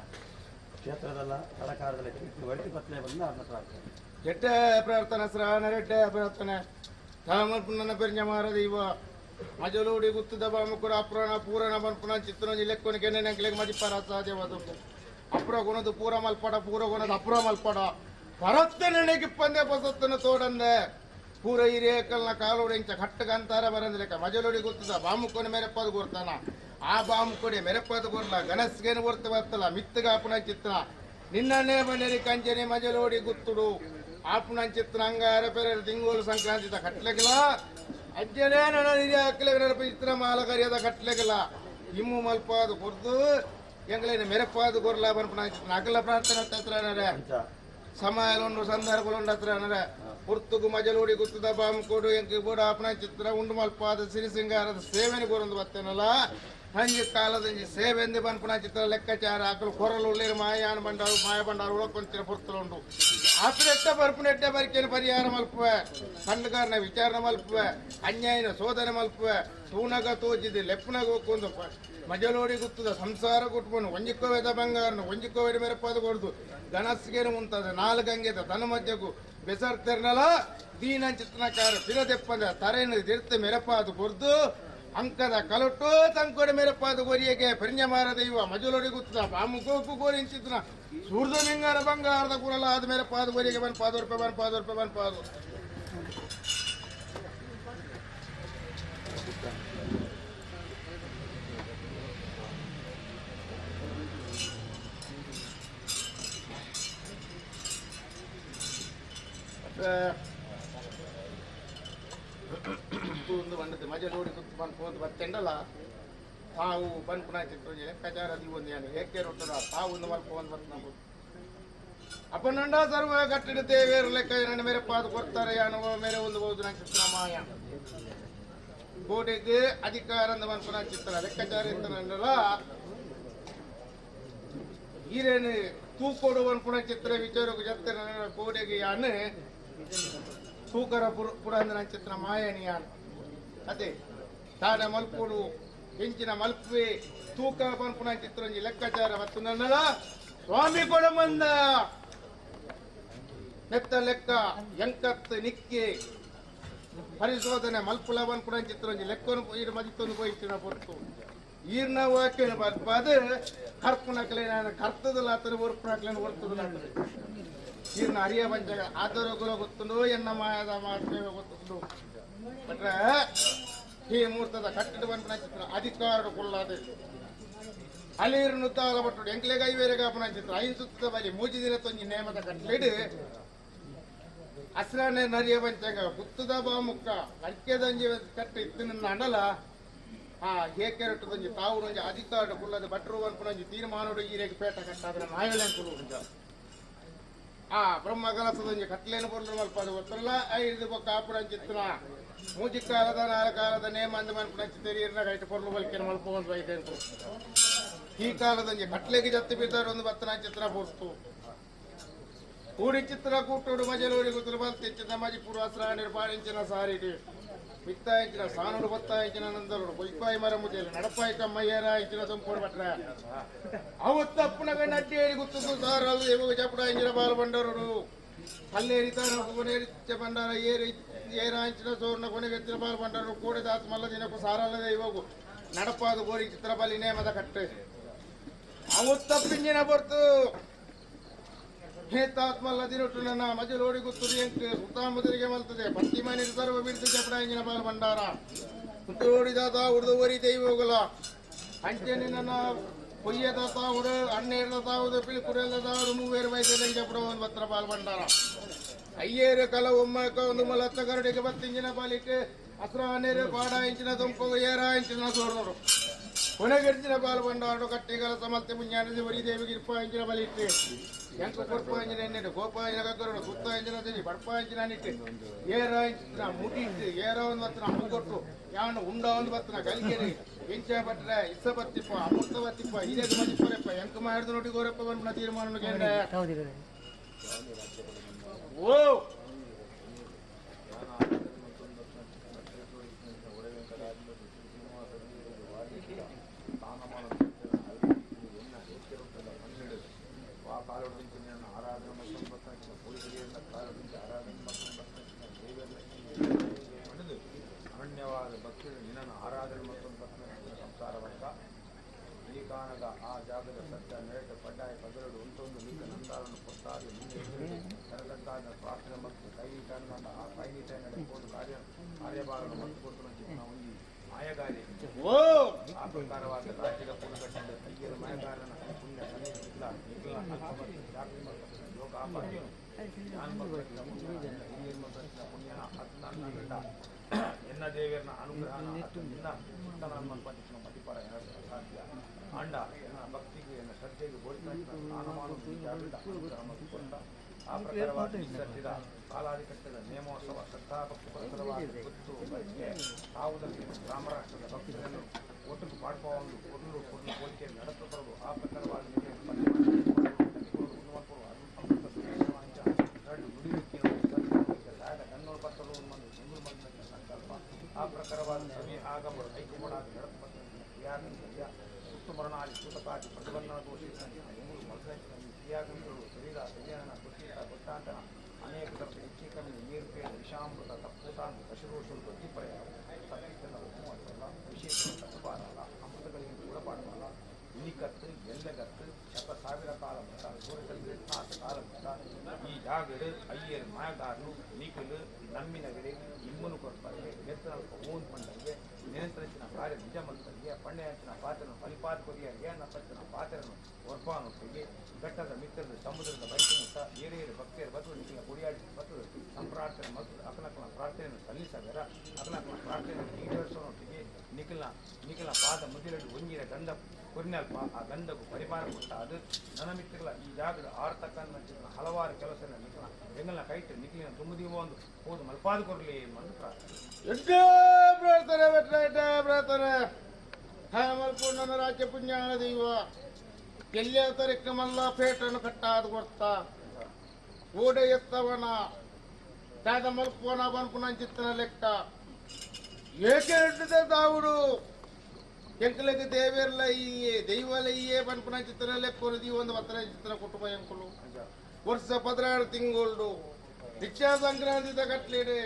[SPEAKER 5] ಕ್ಷೇತ್ರದಲ್ಲ ಸರಕಾರದಲ್ಲ ಒಳ್ಳೆ ಪತ್ನೆ ಬಂದ ಅದನ್ನ ಪ್ರಾರ್ಥನೆ
[SPEAKER 10] ಎಟ್ಟೆ ಪ್ರಾರ್ಥನೆ ಶ್ರಾವಣರೆಡ್ಡೆ ಪ್ರಾರ್ಥನೆ ತಾಮಲ್ಪುನ ಪೆರ್ഞ്ഞ ಮಾರದೈವ ಮಜಲೋಡಿ ಗುತ್ತದ ಬಾಮುಕುರ ಅಪ್ರಾಣ ಪೂರಣ ಬನ್ಪುನ ಚಿತ್ರನ ಲೆಕ್ಕೊನ ಕೆನೆ ನೆಂಕ್ಲೆಗ್ ಮಜಿಪಾರ ಸಾಧ್ಯವಾದದ್ದು ಅಪ್ರ ಗುಣದು ಪೂರ ಮಲ್ಪಡ ಪೂರ ಗುಣದ ಅಪ್ರ ಮಲ್ಪಡ ಪರತ್ತನೆಗೆ ಪಂದೆ ಪಸತ್ತನ ತೋಡಂದೆ ಪೂರ ಹಿರಿಯಕಲ್ನ ಕಾಲೋಡಿ ಇಂಚ ಕಟ್ಟಗಂತಾರ ಬರಂದಿಲೆಕ್ಕ ಮಜಲೋಡಿ ಗುತ್ತದ ಬಾಮುಕೊನ ಮೆರೆಪದು ಗುರ್ತಾನ ಆ ಬಾಮುಕೊಡಿ ಮೆರೆಪದು ಗುರ್ಲ ಗಣಸ್ಗೇನು ಗುರ್ತ ಬರ್ತಲ್ಲ ಮಿತ್ತಗಾಪುನ ಚಿತ್ರ ನಿನ್ನನ್ನೇ ಬನ್ನೇರಿ ಕಂಚನೆ ಮಜಲೋಡಿ ಗುತ್ತುಡು ಆಪುನ ಚಿತ್ರ ಅಂಗಾರ ಪೆರೆ ತಿಂಗೋಲು ಸಂಕ್ರಾಂತಿ ಕಟ್ಲೆಗಲ ಅಜ್ಜನೇ ನನ್ನ ಹಿರಿಯ ಅಕ್ಕಲೆ ನೆನಪು ಚಿತ್ರ ಮಾಲಕರಿಯದ ಕಟ್ಲೆಗಲ ಇಮ್ಮು ಮಲ್ಪಾದು ಕೊರ್ದು ಎಂಗ್ಲೇನು ಮೆರಪಾದು ಗೊರ್ಲ ಬನ್ಪುನ ಚಿತ್ರ ಅಗಲ ಪ್ರಾರ್ಥನೆ ಹತ್ರ ಸಮಯಲುಂಡು ಸಂದರ್ಭಲುಂಡು ಹತ್ರ ನರೆ ಪುರ್ತುಗು ಮಜಲೋಡಿ ಗುತ್ತದ ಬಾಮುಕೋಡು ಎಂಕ್ ಬೋಡ ಆಪುನ ಚಿತ್ರ ಉಂಡು ಮಲ್ಪಾದ ಸಿರಿ ಸಿಂಗಾರದ ಸೇವೆನ ಕೊರೊಂದು ಬತ್ತೇನಲ್ಲ ಹಂಜಿ ಕಾಲದಂಜಿ ಸೇವೆಂದು ಬನ್ಪುನ ಚಿತ್ರ ಲೆಕ್ಕಾಚಾರ ಆಕಲು ಕೊರಲು ಉಳ್ಳೇರು ಮಾಯಾನ ಬಂಡಾರು ಮಾಯ ಬಂಡಾರು ಉಳಕೊಂತಿರ ಪುರ್ತುಲುಂಡು ಆಪಿನೆಟ್ಟ ಬರ್ಪುನೆಟ್ಟ ಬರಿಕೆನ ಪರಿಹಾರ ಮಲ್ಪುವೆ ಸಣ್ಣಗಾರನ ವಿಚಾರಣೆ ಮಲ್ಪುವೆ ಅನ್ಯಾಯನ ಶೋಧನೆ ಮಲ್ಪುವೆ ತೂನಗ ತೋಜಿದೆ ಲೆಪ್ಪುನಗ ಒಕ್ಕೊಂದು ಮಜಲೋಡಿ ಗುತ್ತದ ಸಂಸಾರ ಕುಟುಂಬನು ಒಂಜಿಕೋವೆದ ಬಂಗಾರನು ಒಂಜಿಕೋವೆದ ಮೆರಪಾದ ಕೊಡ್ದು ಗಣಸ್ಗೇನು ಮುಂತಾದ ನಾಲ್ಗಂಗೆದ ತನ್ನ ಮಧ್ಯಗೂ ಬೆಸರ್ತೆರ್ನಲ ದೀನಂಚಿತ್ನಕಾರ ಪಿರದೆಪ್ಪಂದ ತರೇನು ದಿರ್ತ ಮೆರಪಾದ ಕೊರ್ದು ಅಂಕದ ಕಲೊಟ್ಟು ತಂಕೊಡೆ ಮೆರಪಾದ ಗೊರಿಯಗೆ ಪೆರ್ഞ്ഞ ಮಾರದೈವ ಮಜಲೋಡಿ ಗುತ್ತದ ಬಾಮುಗೋಕು ಗೋರಿಂಚಿತ್ನ ಸೂರ್ದ ನಿಂಗಾರ ಬಂಗಾರದ ಕುರಲ ಆದ ಮೇರೆ ಪಾದ ಗೊರಿಯಗೆ ಬನ್ ಪಾದ ರೂಪಾಯಿ ಬನ್ ಪಾದ ರೂಪಾಯಿ ಬನ್ ಪಾದ ಒಂದು ಬಂದದ್ದು ಮಜಲೋಡಿ ಕುತ್ತು ಬಂದು ಹೋದು ಬತ್ತೆಂಡಲ ತಾವು ಬನ್ಪುನ ಚಿತ್ರ ಲೆಕ್ಕಾಚಾರ ಒಂದು ಏನು ಏಕೆ ರೊಟ್ಟದ ತಾವು ಒಂದು ಮಲ್ಪ ಒಂದು ಬತ್ತು ನಾವು ಅಪನಂಡ ಸರ್ವ ಕಟ್ಟಿಡ ದೇವೇರು ಲೆಕ್ಕ ನನ್ನ ಮೇರೆ ಪಾದ ಕೊಡ್ತಾರೆ ಯಾನು ಮೇರೆ ಒಂದು ಬೋದು ನನ್ನ ಚಿತ್ರ ಮಾಯ ಗೋಡೆಗೆ ಅಧಿಕಾರ ಅಂದ ಬನ್ಪುನ ಚಿತ್ರ ಲೆಕ್ಕಾಚಾರ ಇತ್ತನಲ್ಲ ಈರೇನು ತೂಕೊಡು ಬನ್ಪುನ ಚಿತ್ರ ವಿಚಾರಕ್ಕೆ ಜತ್ತೆ ನನ್ನ ಕೋಡೆಗೆ ಯಾನು ತೂಕರ ಪುರಂದನ ಚಿತ್ರ ಮಾಯಣಿಯಾನ್ ಅದೇ ತಾನ ಮಲ್ಪುಡು ಹೆಂಚಿನ ಮಲ್ಪೆ ತೂಕ ಪನ್ಪುನ ಚಿತ್ರಂಜಿ ಲೆಕ್ಕಾಚಾರ ಮತ್ತು ನನ್ನಲ ಸ್ವಾಮಿ ಕೊಡಮಂದ ನೆತ್ತ ಲೆಕ್ಕ ಎಂಕತ್ ನಿಕ್ಕಿ ಪರಿಶೋಧನೆ ಮಲ್ಪುಲ ಪನ್ಪುನ ಚಿತ್ರಂಜಿ ಲೆಕ್ಕನು ಈರು ಮದಿತ್ತೊಂದು ಪೋಯಿತ್ತಿನ ಪೊರ್ತು ಈರ್ನ ವಾಕ್ಯನ ಬರ್ಪಾದ ಕರ್ಪುನಕ್ಲೆ ನಾನು ಕರ್ತದಲ್ಲ ಆತನ ಒರ್ಪುನಕ್ಲೇನು ಒರ್ತದಲ್ಲ ಆತನ ಈರ್ನ ಅರಿಯ ಪಂಚ ಆತರ ಕುಲ ಗೊತ್ತುಂಡು ಎನ್ನ ಮಾಯದ ಮಾತೇವ ಗೊತ್ತುಂಡು ಬಟ್ರೆ ಈ ಮುಹೂರ್ತದ ಕಟ್ಟಡ ಬಂಪನ ಚಿತ್ರ ಅಧಿಕಾರ ಕೊಲ್ಲಾದೆ ಅಲೀರು ನುತ್ತಾಲ ಪಟ್ಟು ಎಂಕ್ಲೆಗ ಐವೇರೆ ಕಾಪನ ಚಿತ್ರ ಐನ್ ಸುತ್ತದ ಬಲಿ ಮೂಜಿ ದಿನ ತೊಂಜಿ ನೇಮದ ಕಟ್ಲೆಡು ಅಸ್ರಾನೆ ನರಿಯ ಪಂಚಂಗ ಗುತ್ತದ ಬಾಮುಕ್ಕ ಅರ್ಕೆದಂಜಿ ಕಟ್ಟ ಇತ್ತು ನಿನ್ನ ಅಂಡಲ ಆ ಏಕೆರಟ್ಟದೊಂಜಿ ತಾವುಡೊಂಜಿ ಅಧಿಕಾರ ಕುಲ್ಲದ ಭಟ್ರು ಅನ್ಪುನೊಂಜಿ ತೀರ್ಮಾನೋಡು ಈರೆಗೆ ಪೇಟ ಕಟ್ಟಾದ್ರೆ ಮಾಯಲೆಂಕುಲು ಆ ಬ್ರಹ್ಮ ಕಲಸದೊಂಜಿ ಕಟ್ಲೇನು ಪೊರ್ಲು ಮಲ್ಪದು ಗೊತ್ತಲ್ಲ ಐದು ಬೊಕ್ಕ ಆಪುಡಂಚಿತ್ತಿನ ಮೂಜಿ ಕಾಲದ ನಾಲ್ಕಾಲದ ನೇಮ ಅಂದ ಮನ್ಪುನಂಚಿ ತೆರಿಯರ್ನ ಕೈಟ್ ಪೊರ್ಲು ಬಲ್ಕೆನ ಮಲ್ಪೊಂದು ಬೈದೆಂಕು ಈ ಕಾಲದೊಂಜಿ ಕಟ್ಲೆಗೆ ಜತ್ತಿ ಬಿದ್ದಾರೊಂದು ಬತ್ತನಂಚಿತ್ರ ಪೊರ್ತು ಕೂಡಿ ಚಿತ್ರ ಕೂಟೋಡು ಮಜಲೋಡಿ ಗುತ್ತಲು ಬಲ್ತಿಚ್ಚಿನ ಮಜಿ ಪೂರ್ವಾಸ್ರ ಪಾడించిన ಸಾರಿಟಿ ಮಿತ್ತಾయించిన ಸಾನುಡು ಬತ್ತಾయించిన ನಂದರುಡು ಕೊಯ್ಪಾಯಿ ಮರ ಮುಜೆಲು ನಡಪಾಯಿ ಕಮ್ಮಯ್ಯರ ಇಂಚಿನ ತುಂಪುಡು ಭಟ್ರ ಅವು ತಪ್ಪುನಗ ನಡ್ಡೇರಿ ಗುತ್ತದು ಸಾರಲು ಎವು ಚಪಡಾయించిన ಬಾಲ ಬಂಡರುಡು ಕಲ್ಲೇರಿ ತಾನ ಕೊನೇರಿಚ್ಚ ಬಂಡಾರ ಏರಿ ಏರಾಂಚಿನ ಸೋರ್ನ ಕೊನೆಗೆತ್ತಿನ ಬಾಲ ಬಂಡರು ಕೋಡೆ ದಾಸ ಮಲ್ಲ ದಿನಕ್ಕೂ ಸಾರಲ್ಲದೆ ಇವಾಗ ನಡಪಾದು ಗೋರಿ ಚಿತ್ರ ಬಲಿ ನೇಮದ ಕಟ್ಟೆ ಅವು ತಪ್ಪಿಂಜಿನ ಬರ್ತು ಹೇತಾತ್ಮಲ್ಲ ದಿನೊಟ್ಟು ನನ್ನ ಮಜಲೋಡಿ ಗುತ್ತುರಿ ಎಂಕ್ ಸುತ್ತಾಮುದರಿಗೆ ಮಲ್ತದೆ ಪತ್ತಿ ಮನೆ ಸರ್ವ ಬಿಡ್ತು ಚಪಡಾಂಜಿನ ಬಾಲ ಭಂಡಾರ ಸುತ್ತೋಡಿದಾತ ಉಡ್ದು ಒರಿ ದೈವೋಗಲ ಅಂಚೆನೆ ನನ್ನ పొయ్యేద తావుడు అన్నేళ్ళ తావుడు పిలుపురేళ్ళ తావుడు మూవేరు వయసు చెప్పడం ಒಂದು పత్ర పాలు భండార అయ్యేరు కల ఉమ్మక ಒಂದು మలత్త కరుడికి బత్తించిన పాలికి అస్రానేరు పాడాయించిన దుంపకు ఏరాయించిన సోర్నుడు కొనగడిచిన పాలు బండారుడు కట్టిగల సమల్తి పుణ్యాన్ని వరిదేవి గిరిపాయించిన బలిట్టి ఎంక కొర్పాయించిన ఎన్నెడు గోపాయించిన కగ్గరుడు సుత్తాయించిన తిని బడపాయించిన నిట్టి ఏరాయించిన ముటిట్టి ఏరా ಒಂದು ಬತ್ತಿನ ಅಮ್ಮಗೊಟ್ಟು ಯಾವನ ಉಂಡ ಒಂದು ಬತ್ತಿನ ಕಲಿಕೆರಿ ಎಂಚ ಬಟ್ರೆ ಇಸ್ಸ ಬತ್ತಿಪ್ಪ ಅಮೃತ ಬತ್ತಿಪ್ಪ ಹಿರಿಯ ಮಜಿಪ್ಪರೆಪ್ಪ ಎಂಕ ಮಾಡಿದ ನೋಡಿ ಗೋರಪ್ಪ ಬಂದ ತೀರ್ಮಾನ ಕೇಂದ್ರ ಓ
[SPEAKER 7] ಅನನ್ಯವಾದ ಭಕ್ತಿಗಳು ನಿನ್ನನ್ನು ಆರಾಧನೆ ಮತ್ತು ಸಂಸಾರ ವರ್ಷ ಈ ಕಾರಣದ ಆ ಜಾಗದ ಸತ್ಯ ನೆರಟ ಪಡ್ಡಾಯ ಪದರಡು ಉಂಟೊಂದು ನಿಕ್ಕ ನಂದಾರನ್ನು ಕೊಟ್ಟಾಗಿ ನಿನ್ನೆ ತರದಂತಾದ ಪ್ರಾರ್ಥನೆ ಮತ್ತು ಕೈನೀಟಾನ ಆ ಕೈನೀಟ ನಡೆಸಬಹುದು ಕಾರ್ಯ ಕಾರ್ಯಭಾರವನ್ನು ಮತ್ತು ಕೊಟ್ಟು ಒಂದು ಮಾಯಗಾರಿ ಆ ಪ್ರಕಾರವಾದ ರಾಜ್ಯದ ಪೂರ್ಣಗಟ್ಟದ ಅಯ್ಯರ ಮಾಯಗಾರನ ಪುಣ್ಯ ಸನ್ನಿಧಿಲ್ಲ ನಿಖಿಲ ಅಲ್ಪ ಮತ್ತು ಯೋಗ ಆಪಾದ್ಯನು ಪುಣ್ಯನ ಅತ್ನ ಎನ್ನ ದೇವಿಯರನ್ನ ಅನುಗ್ರಹ ನಿನ್ನ ಚಿತ್ತನ ಮತಿಪರ ಸಾಧ್ಯ ಆಂಡ ಎನ್ನ ಭಕ್ತಿಗೆ ಎನ್ನ ಶ್ರದ್ಧೆಗೆ ಬೋಧಿಸಿದ ಅನುಗ್ರಹ ಆ ಪ್ರಕಾರವಾದ ಸತ್ತಿದ ಕಾಲಾಧಿಕಟ್ಟದ ನೇಮೋತ್ಸವ ಶ್ರದ್ಧಾಭಕ್ತಿ ಪರಸರವಾದ ಗೊತ್ತು ಬಯಕೆ ತಾವುದಕ್ಕೆ ರಾಮರಾಷ್ಟ್ರದ ಭಕ್ತರನ್ನು ಒಟ್ಟಿಗೆ ಪಾಡ್ಪವನ್ನು ಕೊಡಲು ಕೊಡಲು ಹೋಲಿಕೆ ನಡೆಸಬಾರದು. ಆ ಪ್ರಕಾರವಾದ ಸಂಕಲ್ಪ ಆ ಪ್ರಕಾರವಾದ ಸಮಯ ಆಗಮರು ಐಕ್ಯಮೂಡಾದ ಕ್ರಿಯಾಗಂತ್ಯ ಸುತ್ತು ಮರಣಾದಿ ಸೂತಕಾದಿ ಪ್ರತಿಬಂಧನ ದೋಷ ಕ್ರಿಯಾಗಂತರು ಶರೀರ ಕಲ್ಯಾಣ ಗೊತ್ತಿತ ಗೊತ್ತಾಂತನ ಅನೇಕ ತರದ ಹೆಚ್ಚೀಕರಣ ನೀರು ಪೇರು ವಿಷಾಮೃತ ತಪ್ಪೂತಾಂತ ಪಶುರೋಷರು ಗೊತ್ತಿಪರ್ಯ ತಪ್ಪಿತನ ಒಪ್ಪುವಂತಲ್ಲ ವಿಶೇಷ ತಪ್ಪಬಾರಲ್ಲ ಅಮೃತಗಳಿಗೆ ಒಳಪಾಡಬಲ್ಲ ಇಲಿಕತ್ತು ಎಲ್ಲಗತ್ತು ಶತ ಸಾವಿರ ಕಾಲ ಮಟ್ಟ ನೂರಕಲ್ ಕಾಲ ಮಟ್ಟ ಈ ಜಾಗಡು ಅಯ್ಯರ್ ಮಾಯಗಾರನು ನೀಕಲು ನಮ್ಮಿನಗಡೆ ಇಮ್ಮನು ಕೊರ್ಪರಿಗೆ ನೆತ್ತನಲ್ಪ ಓನ್ ಪಂಡರಿಗೆ ನಿರಂತರಚಿನ ಕಾರ್ಯ ನಿಜ ಮಂತರಿಗೆ ಪಣ್ಣೆಯಂಚಿನ ಪಾತ್ರನು ಫಲಿಪಾದ ಕೊರಿಯರಿಗೆ ನಪ್ಪತ್ತಿನ ಪಾತ್ರನು ಒರ್ಪಾನುಟ್ಟಿಗೆ ಘಟ್ಟದ ಮಿತ್ರದ ಸಮುದ್ರದ ಬೈಕುಮುತ್ತ ಏರೇರು ಭಕ್ತಿಯರ ಬದುಕು ನಿಖಿಲ ಕೊಡಿಯಾಡಿ ಬದುಕು ಸಂಪ್ರಾರ್ಥನೆ ಮತ್ತು ಅಕಲಕಲ ಪ್ರಾರ್ಥನೆಯನ್ನು ಸಲ್ಲಿಸದರ ಅಕಲಕಲ ಪ್ರಾರ್ಥನೆಯನ್ನು ಈಡೇರಿಸೋನೊಟ್ಟಿಗೆ ನಿಖಿಲ ನಿಖಿಲ ಪಾದ ಮುದಿರಡು ಒಂಜಿರ ಗಂಧ ಕೊರಿನಲ್ಪ ಆ ಗಂಧಕ್ಕೂ ಪರಿಮಾಣ ಕೊಟ್ಟ ಅದು ನನ್ನ ಮಿತ್ರಗಳ ಈ ಜಾಗದ ಆರ್ತಕ್ಕಂಥ ಹಲವಾರು ಕೆಲಸ ನಿಖಿಲ ಎಂಗಲ್ನ ಕೈಟ್ ನಿಖಿಲಿನ ತುಂಬುದೀವೋ ಒಂದು ಹೋದು ಮಲ್ಪಾದ ಕೊರಲಿ ಎಂದು ಪ್ರಾರ್ಥನೆ.
[SPEAKER 10] ಎಡ್ಡೇ ಪ್ರಾರ್ಥನೆ ಬೆಟ್ಟ ಪ್ರಾರ್ಥನೆ ಮಲ್ಪೂರ್ಣ ರಾಜ್ಯ ಪುಣ್ಯಾಣ ದೈವ ಎಲ್ಲಿಯ ತರಿಕಮಲ್ಲ ಪೇಟನ್ನು ಕಟ್ಟಾದ ಕೊಡ್ತಾ ಓಡೆ ಎತ್ತವನ ದಾದ ಮಲ್ಪೋನ ಬನ್ಪುನ ಚಿತ್ತನ ಲೆಕ್ಕ ಏಕೆ ಹಿಡಿದ ತಾವುಡು ಎಂಕಲಕ್ಕೆ ದೇವೇರ್ಲ ಇಯ್ಯೆ ದೈವಲ ಇಯ್ಯೆ ಬನ್ಪುನ ಚಿತ್ತನ ಲೆಕ್ಕ ಒಂದು ಪತ್ರ ಚಿತ್ರ ಕುಟುಂಬ ಎಂಕುಲು ವರ್ಷ 16 ತಿಂಗಳು ದೀಕ್ಷಾ ಸಂಕ್ರಾಂತಿ ಕಟ್ಲಿಡೆ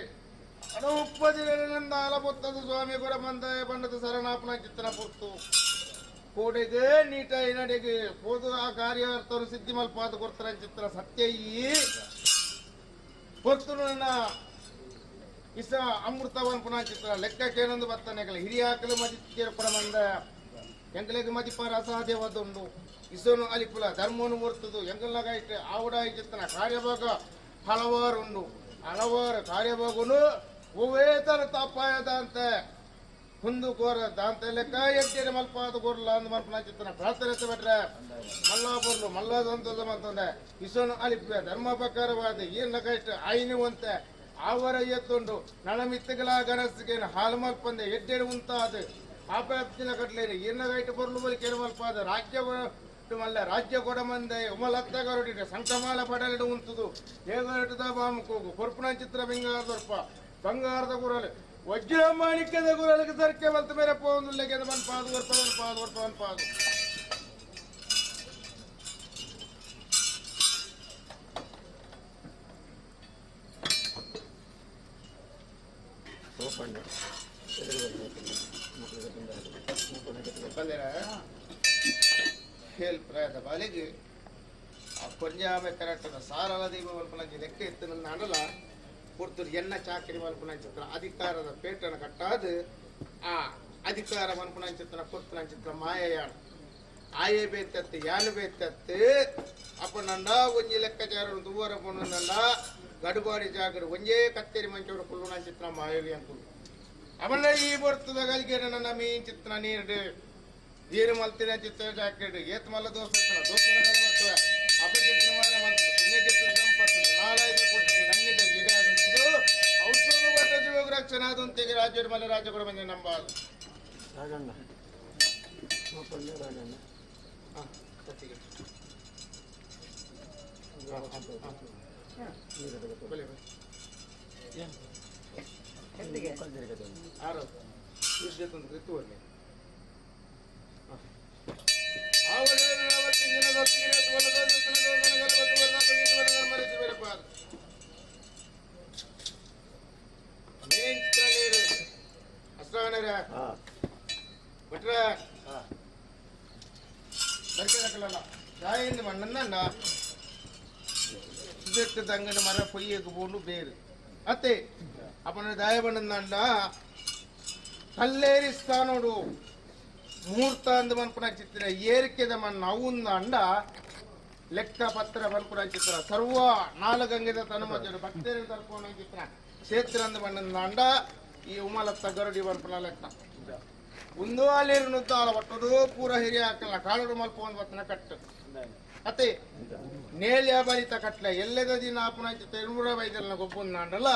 [SPEAKER 10] ಅನುಪದಿನಂದ ಅಲಪೊತ್ತದ ಸ್ವಾಮಿ ಕೂಡ ಬಂದ ಬಣ್ಣದ ಶರಣಾಪನ ಚಿತ್ರ ಪುರ್ತು ಕೋಡೆಗೆ ನೀಟ ನಡೆಗೆ ಪೋದು ಆ ಕಾರ್ಯಾರ್ಥರು ಸಿದ್ಧಿ ಮಲ್ಪಾದ ಕೊಡ್ತಾರ ಚಿತ್ರ ಸತ್ಯ ಈ ಪೊರ್ತು ನನ್ನ ಇಸ ಅಮೃತವನ್ ಪುನಃ ಚಿತ್ರ ಲೆಕ್ಕಕ್ಕೇನೊಂದು ಬತ್ತನೆಗಳ ಹಿರಿಯಾಕಲು ಮಜಿ ಕೂಡ ಬಂದ ಎಂಕಲೆಗೆ ಮಜಿಪಾರ ಅಸಾಧ್ಯವಾದುಂಡು ಇಸೋನು ಅಲಿಪುಲ ಧರ್ಮನು ಮೂರ್ತದು ಎಂಕಲ್ನಾಗ ಆವುಡ ಚಿತ್ರನ ಕಾರ್ಯಭಾಗ ಹಲವಾರು ಉಂಡು ಹಲವಾರು ಕಾರ್ಯಭಾಗನು ಹೂವೇ ತರ ತಪ್ಪಾಯದ ಅಂತೆ ಕುಂದು ಕೋರ ದಾಂತ ಲೆಕ್ಕ ಎಡ್ಡೆರೆ ಮಲ್ಪಾದ ಕೋರ್ಲ ಅಂದ್ ಮಲ್ಪನ ಚಿತ್ತನ ಪ್ರಾರ್ಥನೆ ಬಿಟ್ರೆ ಮಲ್ಲಾಪುರ್ಲು ಮಲ್ಲಾದಂತದ ಮಂತಂದೆ ಇಸೋನು ಅಲಿಪೆ ಧರ್ಮ ಪ್ರಕಾರವಾದ ಏನ ಕಷ್ಟ ಆಯ್ನು ಅಂತೆ ಆವರ ಎತ್ತುಂಡು ನಳಮಿತ್ತಗಳ ಗನಸ್ಸಿಗೆ ಹಾಲು ಮಲ್ಪಂದೆ ಎಡ್ಡೆರೆ ಉಂತಾದ ಆಪತ್ತಿನ ಕಟ್ಲೇರಿ ಏನ ಗೈಟ್ ಬೊರ್ಲು ಬಲಿ ಕೆರೆ ಮಲ್ಪಾದ ರಾಜ್ಯ ಮಲ್ಲ ರಾಜ್ಯ ಕೊಡಮಂದೆ ಉಮಲತ್ತಗರುಡಿಟ ಸಂಕಮಾಲ ಪಡಲಿಡು ಉಂತುದು ಏಗರಟದ ಬಾಮುಕೋಗು ಕೊರ್ಪುನ ಚಿತ್ರ ಬೆಂಗಾರದೊರ್ಪ ಬಂಗಾರದ ಗುರಲು ವಜ್ರ ಮಾಣಿಕ್ಯದ ಗುರಲಿಗೆ ಸರ್ಕೆ ಬಲ್ತ ಮೇರೆ ಪೋಂದುಲ್ಲೆಗೆ ಬನ್ ಪಾದು ವರ್ಪ ಬನ್ ಪಾದು ವರ್ಪ ಬನ್ ಪಾದು ಪ್ರಾಯದ ಬಾಲಿಗೆ ಆ ಕೊಂಜಾಮೆ ಕರೆಕ್ಟದ ಸಾರಲ ದೀಪ ಮಲ್ಪನಂಚಿ ಲೆಕ್ಕ ಇತ್ತು ನನ್ನ ಅಡಲ ಪುರ್ತುರು ಎನ್ನ ಚಾಕರಿ ಮಲ್ಪನಂಚಿತ್ರ ಅಧಿಕಾರದ ಪೇಟನ ಕಟ್ಟಾದು ಆ ಅಧಿಕಾರ ಮಲ್ಪನಂಚಿತ್ರ ಕೊರ್ತನಂಚಿತ್ರ ಮಾಯಯಾಣ ಆಯೇ ಬೇತತ್ತು ಯಾನು ಬೇತತ್ತು ಅಪ್ಪ ನಂಡ ಒಂಜಿ ಲೆಕ್ಕಾಚಾರ ದುವರ ಪೊಣ್ಣಂಡ ಗಡುಬಾಡಿ ಜಾಗರು ಒಂಜೇ ಕತ್ತೇರಿ ಮಂಚೋಡು ಕುಳ್ಳುನಂಚಿತ್ರ ಮಾಯಲಿ ಅಂಕುಲು ಅವನ ಈ ಬರ್ತದ ಗಲಿಗೆ ನನ್ನ ಮೀನ್ ಚಿತ್ರ ನೀರು ನೀರು ಮಲ್ತಿನ ಚಿತ್ರ ಜಾಕೆಟ್ ಏತ್ ಮಲ್ಲ ದೋಸೆ ದೋಸೆ ಅಪಕೀರ್ತಿ ನಾಳೈದು ಕೊಟ್ಟು ನನ್ನಿದ ಗಿಡ ಔಷಧ ಕೊಟ್ಟ ಜೀವಕ್ಕೆ ರಕ್ಷಣೆ ಅದಂತೆಗೆ ರಾಜ್ಯದ ಮೇಲೆ ರಾಜ್ಯ ಕೂಡ ಬಂದ ನಂಬಾದು
[SPEAKER 4] ರಾಜಣ್ಣ ರಾಜಣ್ಣ
[SPEAKER 10] ಆರು ಇಷ್ಟು ತಂಗನ ಮರ பொய்யக்கு போண்டு பேரு ಅತ್ತೆ ಅಪ್ಪನ ದಾಯ ಬಂದಂಡ ಕಲ್ಲೇರಿ ಸ್ಥಾನೋಡು ಮುಹೂರ್ತ ಅಂದ ಮನ್ಪುನ ಚಿತ್ರ ಏರಿಕೆದ ಮನ್ನ ಅವುಂದ ಅಂಡ ಲೆಕ್ಕ ಪತ್ರ ಮನ್ಪುನ ಚಿತ್ರ ಸರ್ವ ನಾಲ್ಗಂಗೆದ ತನುಮಜರು ಭಕ್ತರು ತರ್ಪೋಣ ಚಿತ್ರ ಕ್ಷೇತ್ರ ಅಂದ ಮಣ್ಣಂದ ಅಂಡ ಈ ಉಮಲತ್ತ ಗರುಡಿ ಮನ್ಪುನ ಲೆಕ್ಕ ಒಂದು ಅಲೇರು ನುದ್ದಾಲ ಒಟ್ಟದು ಪೂರ ಹಿರಿಯ ಹಾಕಲ್ಲ ಕಾಳರು ಮಲ್ಪ ಒಂದು ಬತ್ತನ ಕಟ್ಟು ಅತ್ತೆ ನೇಲ್ಯ ಬಲಿತ ಕಟ್ಲೆ ಎಲ್ಲದ ದಿನ ಆಪುನ ಚಿತ್ರ ಇರುಮುರ ಬೈದಲ್ನ ಗೊಬ್ಬಂದಾಂಡಲ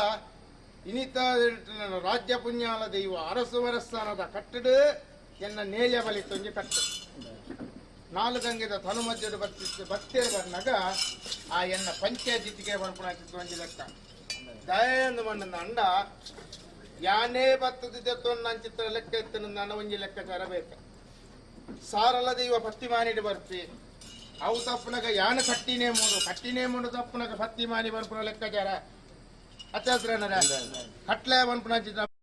[SPEAKER 10] ಇನಿತ ರಾಜ್ಯ ಪುಣ್ಯಾಲ ದೈವ ಅರಸು ವರಸ್ಥಾನದ ಕಟ್ಟಡು ಎನ್ನ ನೇಲ್ಯ ಬಲಿತೊಂಜಿ ಕಟ್ಟು ನಾಲ್ಗಂಗೆದ ತನು ಮಧ್ಯದ ಬತ್ತೇರು ಬರ್ನಾಗ ಆ ಎನ್ನ ಪಂಚಾಯತಿಗೆ ಬರ್ಪುಣ ಚಿತ್ರ ಲೆಕ್ಕ ದಯಂದು ಮಣ್ಣನ ಅಂಡ ಯಾನೇ ಬತ್ತದ ತೊನ್ನ ಚಿತ್ರ ಲೆಕ್ಕ ಎತ್ತನ ನನ್ನ ಒಂಜಿ ಲೆಕ್ಕಾಚಾರ ಬೇಕ ಸಾರಲ ದೈವ ಪತ್ತಿ ಮಾನಿಡು ಬರ್ತಿ ಅವು ತಪ್ಪುನಗ ಯಾನ ಕಟ್ಟಿನೇ ಮೂಡು ಕಟ್ಟಿನೇ ಮೂಡು ತಪ್ಪುನಗ ಪತ್ತಿ ಮಾನಿ ಬರ್ಪುನ ಲೆಕ್ಕಾಚಾರ ಅತ್ಯಾಸ್ರ ಕಟ್ಲೆ ಬನ್ಪುಣ ಚಿತ್ರ.